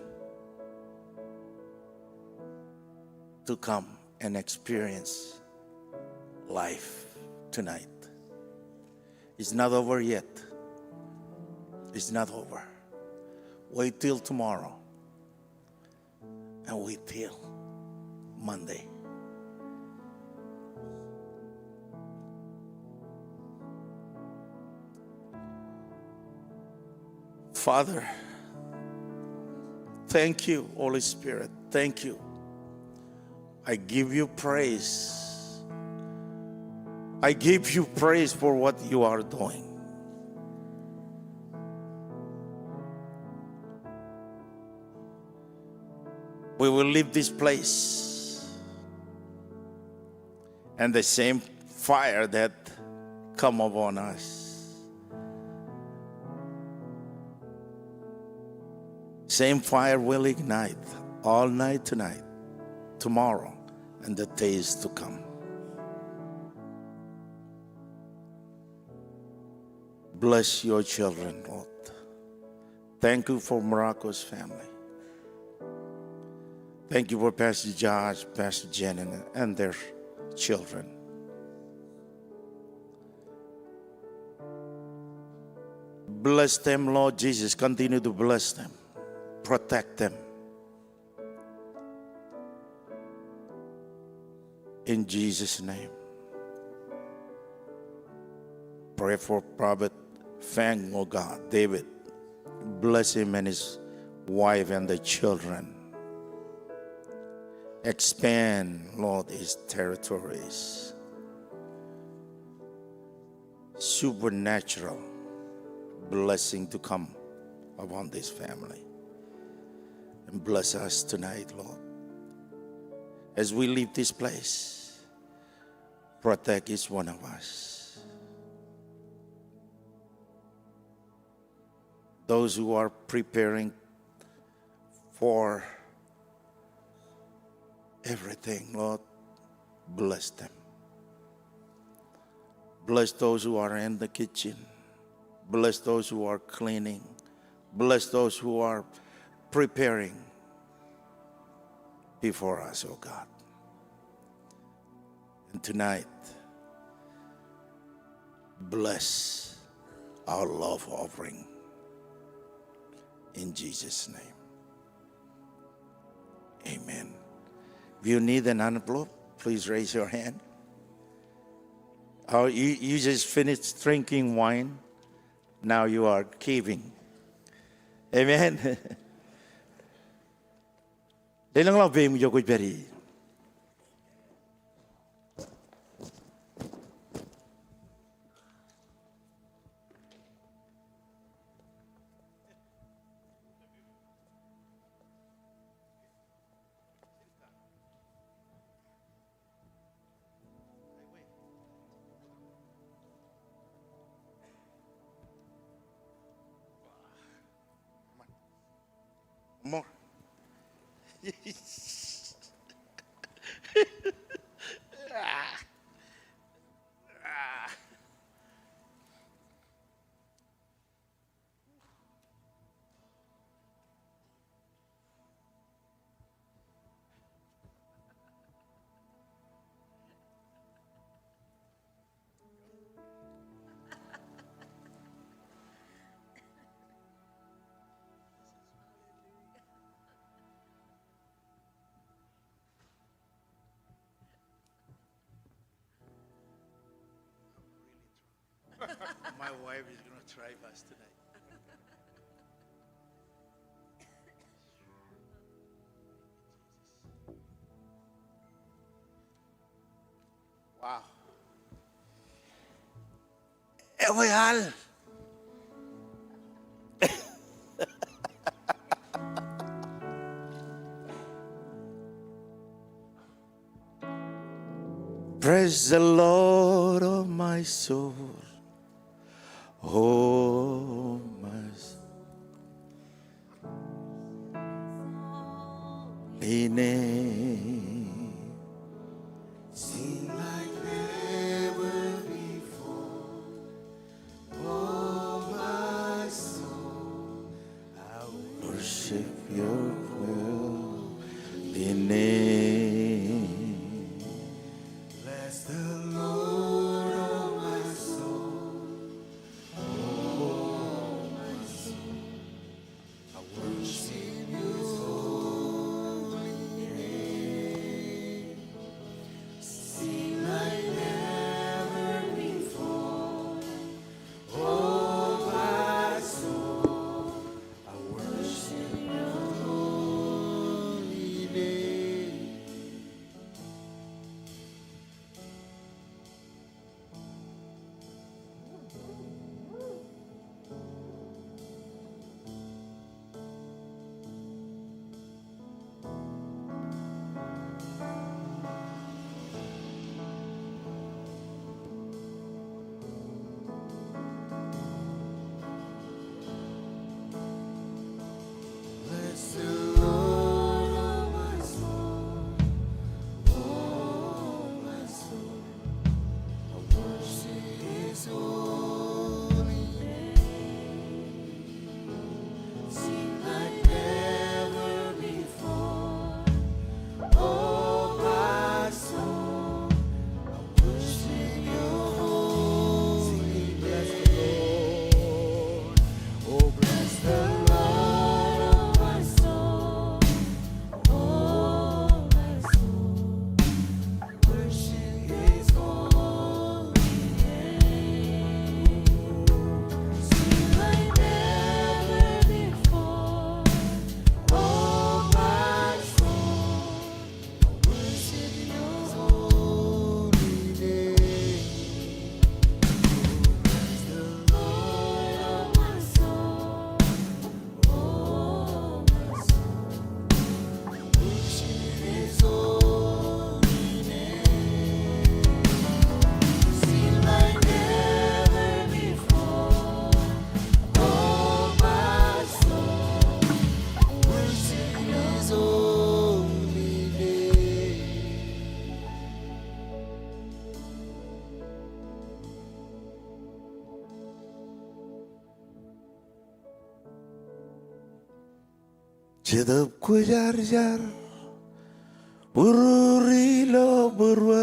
to come and experience life tonight. It's not over yet. It's not over. Wait till tomorrow. And wait till Monday. Father, thank you, Holy Spirit. Thank you. I give you praise. I give you praise for what you are doing. We will leave this place, and the same fire that come upon us, same fire will ignite all night tonight, tomorrow, and the days to come. Bless your children, Lord. Thank you for Morocco's family. Thank you for Pastor Josh, Pastor Jen, and, and their children. Bless them, Lord Jesus. Continue to bless them. Protect them. In Jesus' name. Pray for Prophet Fang, O God, David. Bless him and his wife and the children. Expand, Lord, his territories. Supernatural blessing to come upon this family. And bless us tonight, Lord. As we leave this place, protect each one of us. Those who are preparing for everything, Lord, bless them. Bless those who are in the kitchen. Bless those who are cleaning. Bless those who are preparing before us, O God. And tonight, bless our love offering. In Jesus' name. Amen. If you need an envelope, please raise your hand. Oh, you, you just finished drinking wine. Now you are giving. Amen. Lelōñḷọk peiṃ ijo kwōj pād ie. More. My wife is gonna drive us tonight. Wow. Ewi al. Praise the Lord, oh my soul. Oh my soul. Holy name. Sing like never before. Oh my soul, I worship your holy name. Bless the Lord, oh my soul. Oh my soul, I worship your holy name. Sing like never before. Oh my soul, I worship your holy name. Jetōb Kwōjarjar, būruur ilo būruō.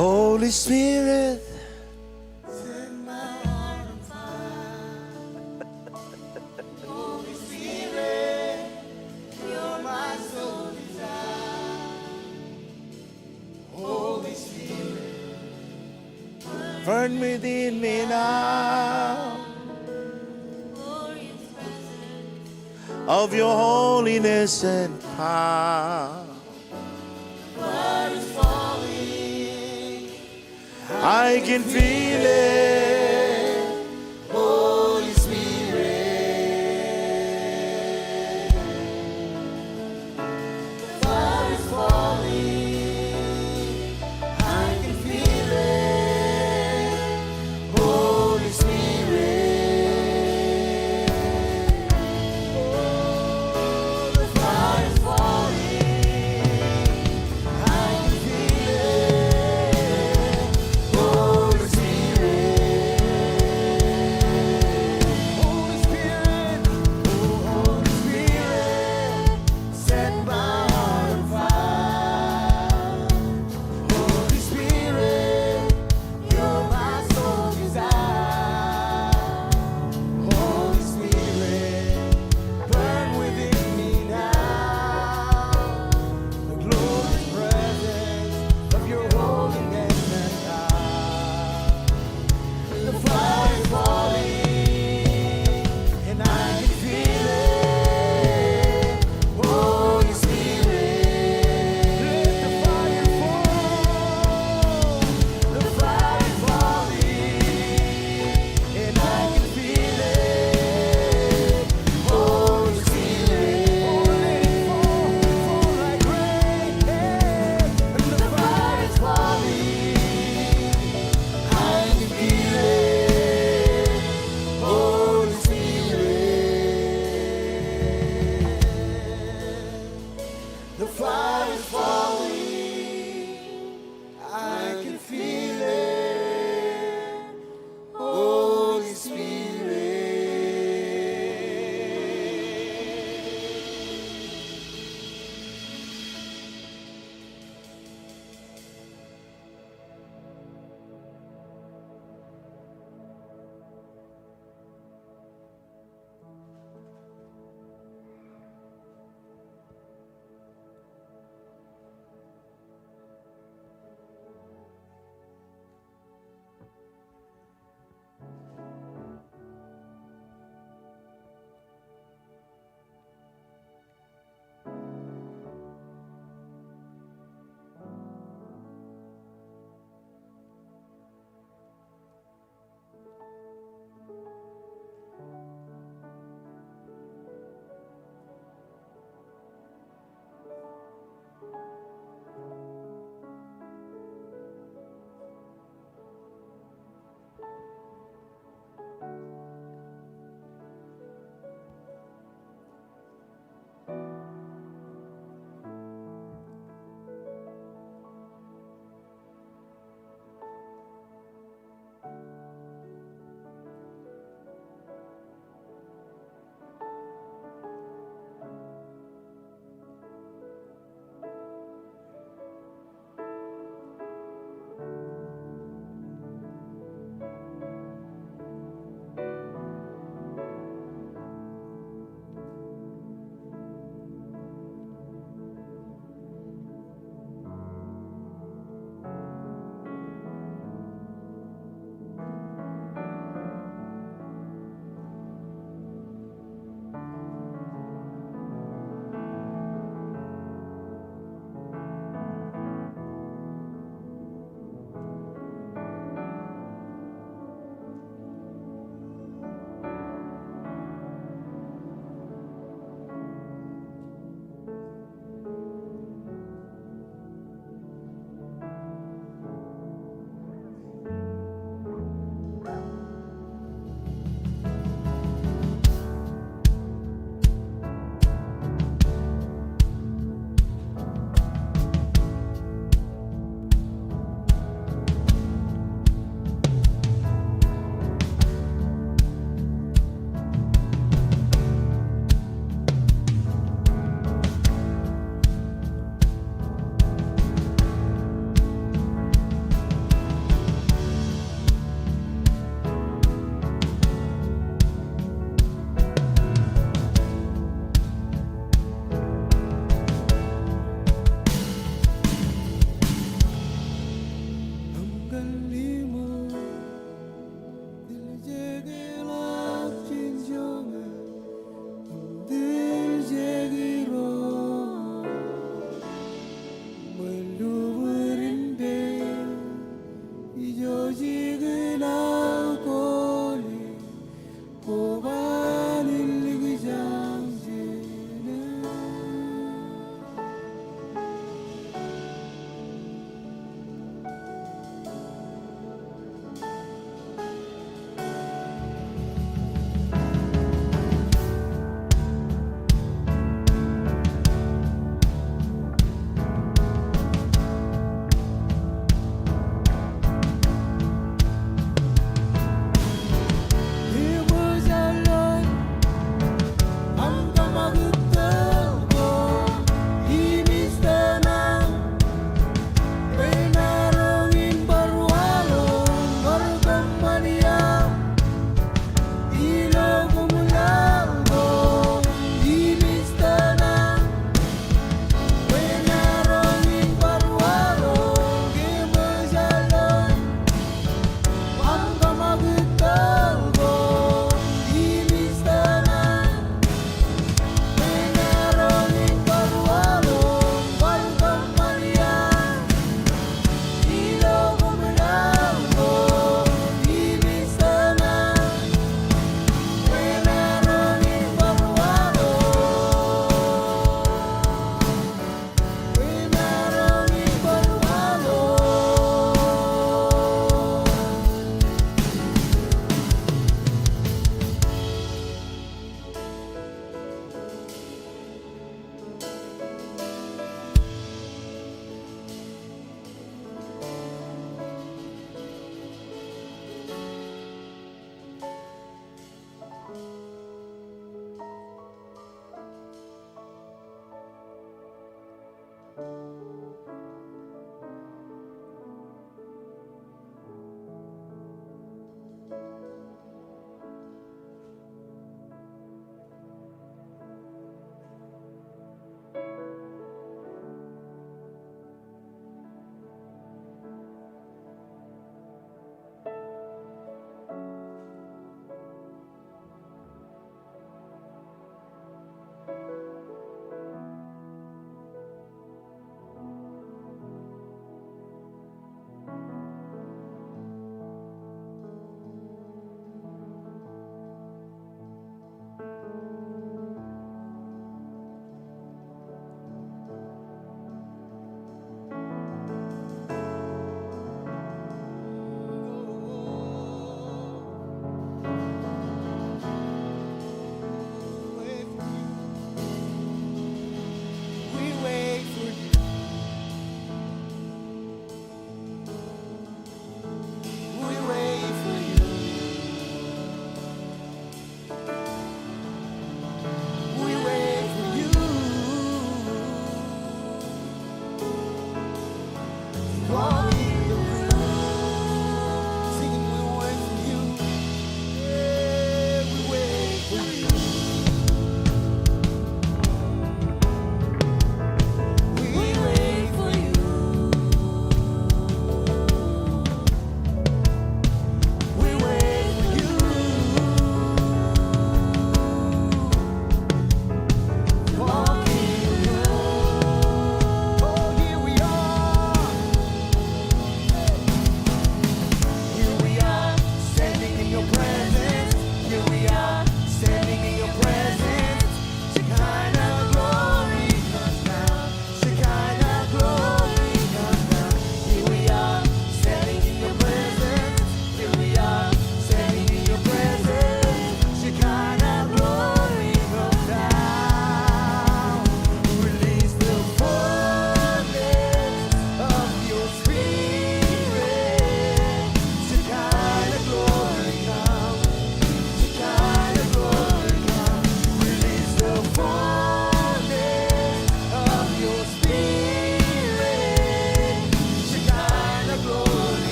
Holy Spirit. Burn within me now of your holiness and power. I can feel it.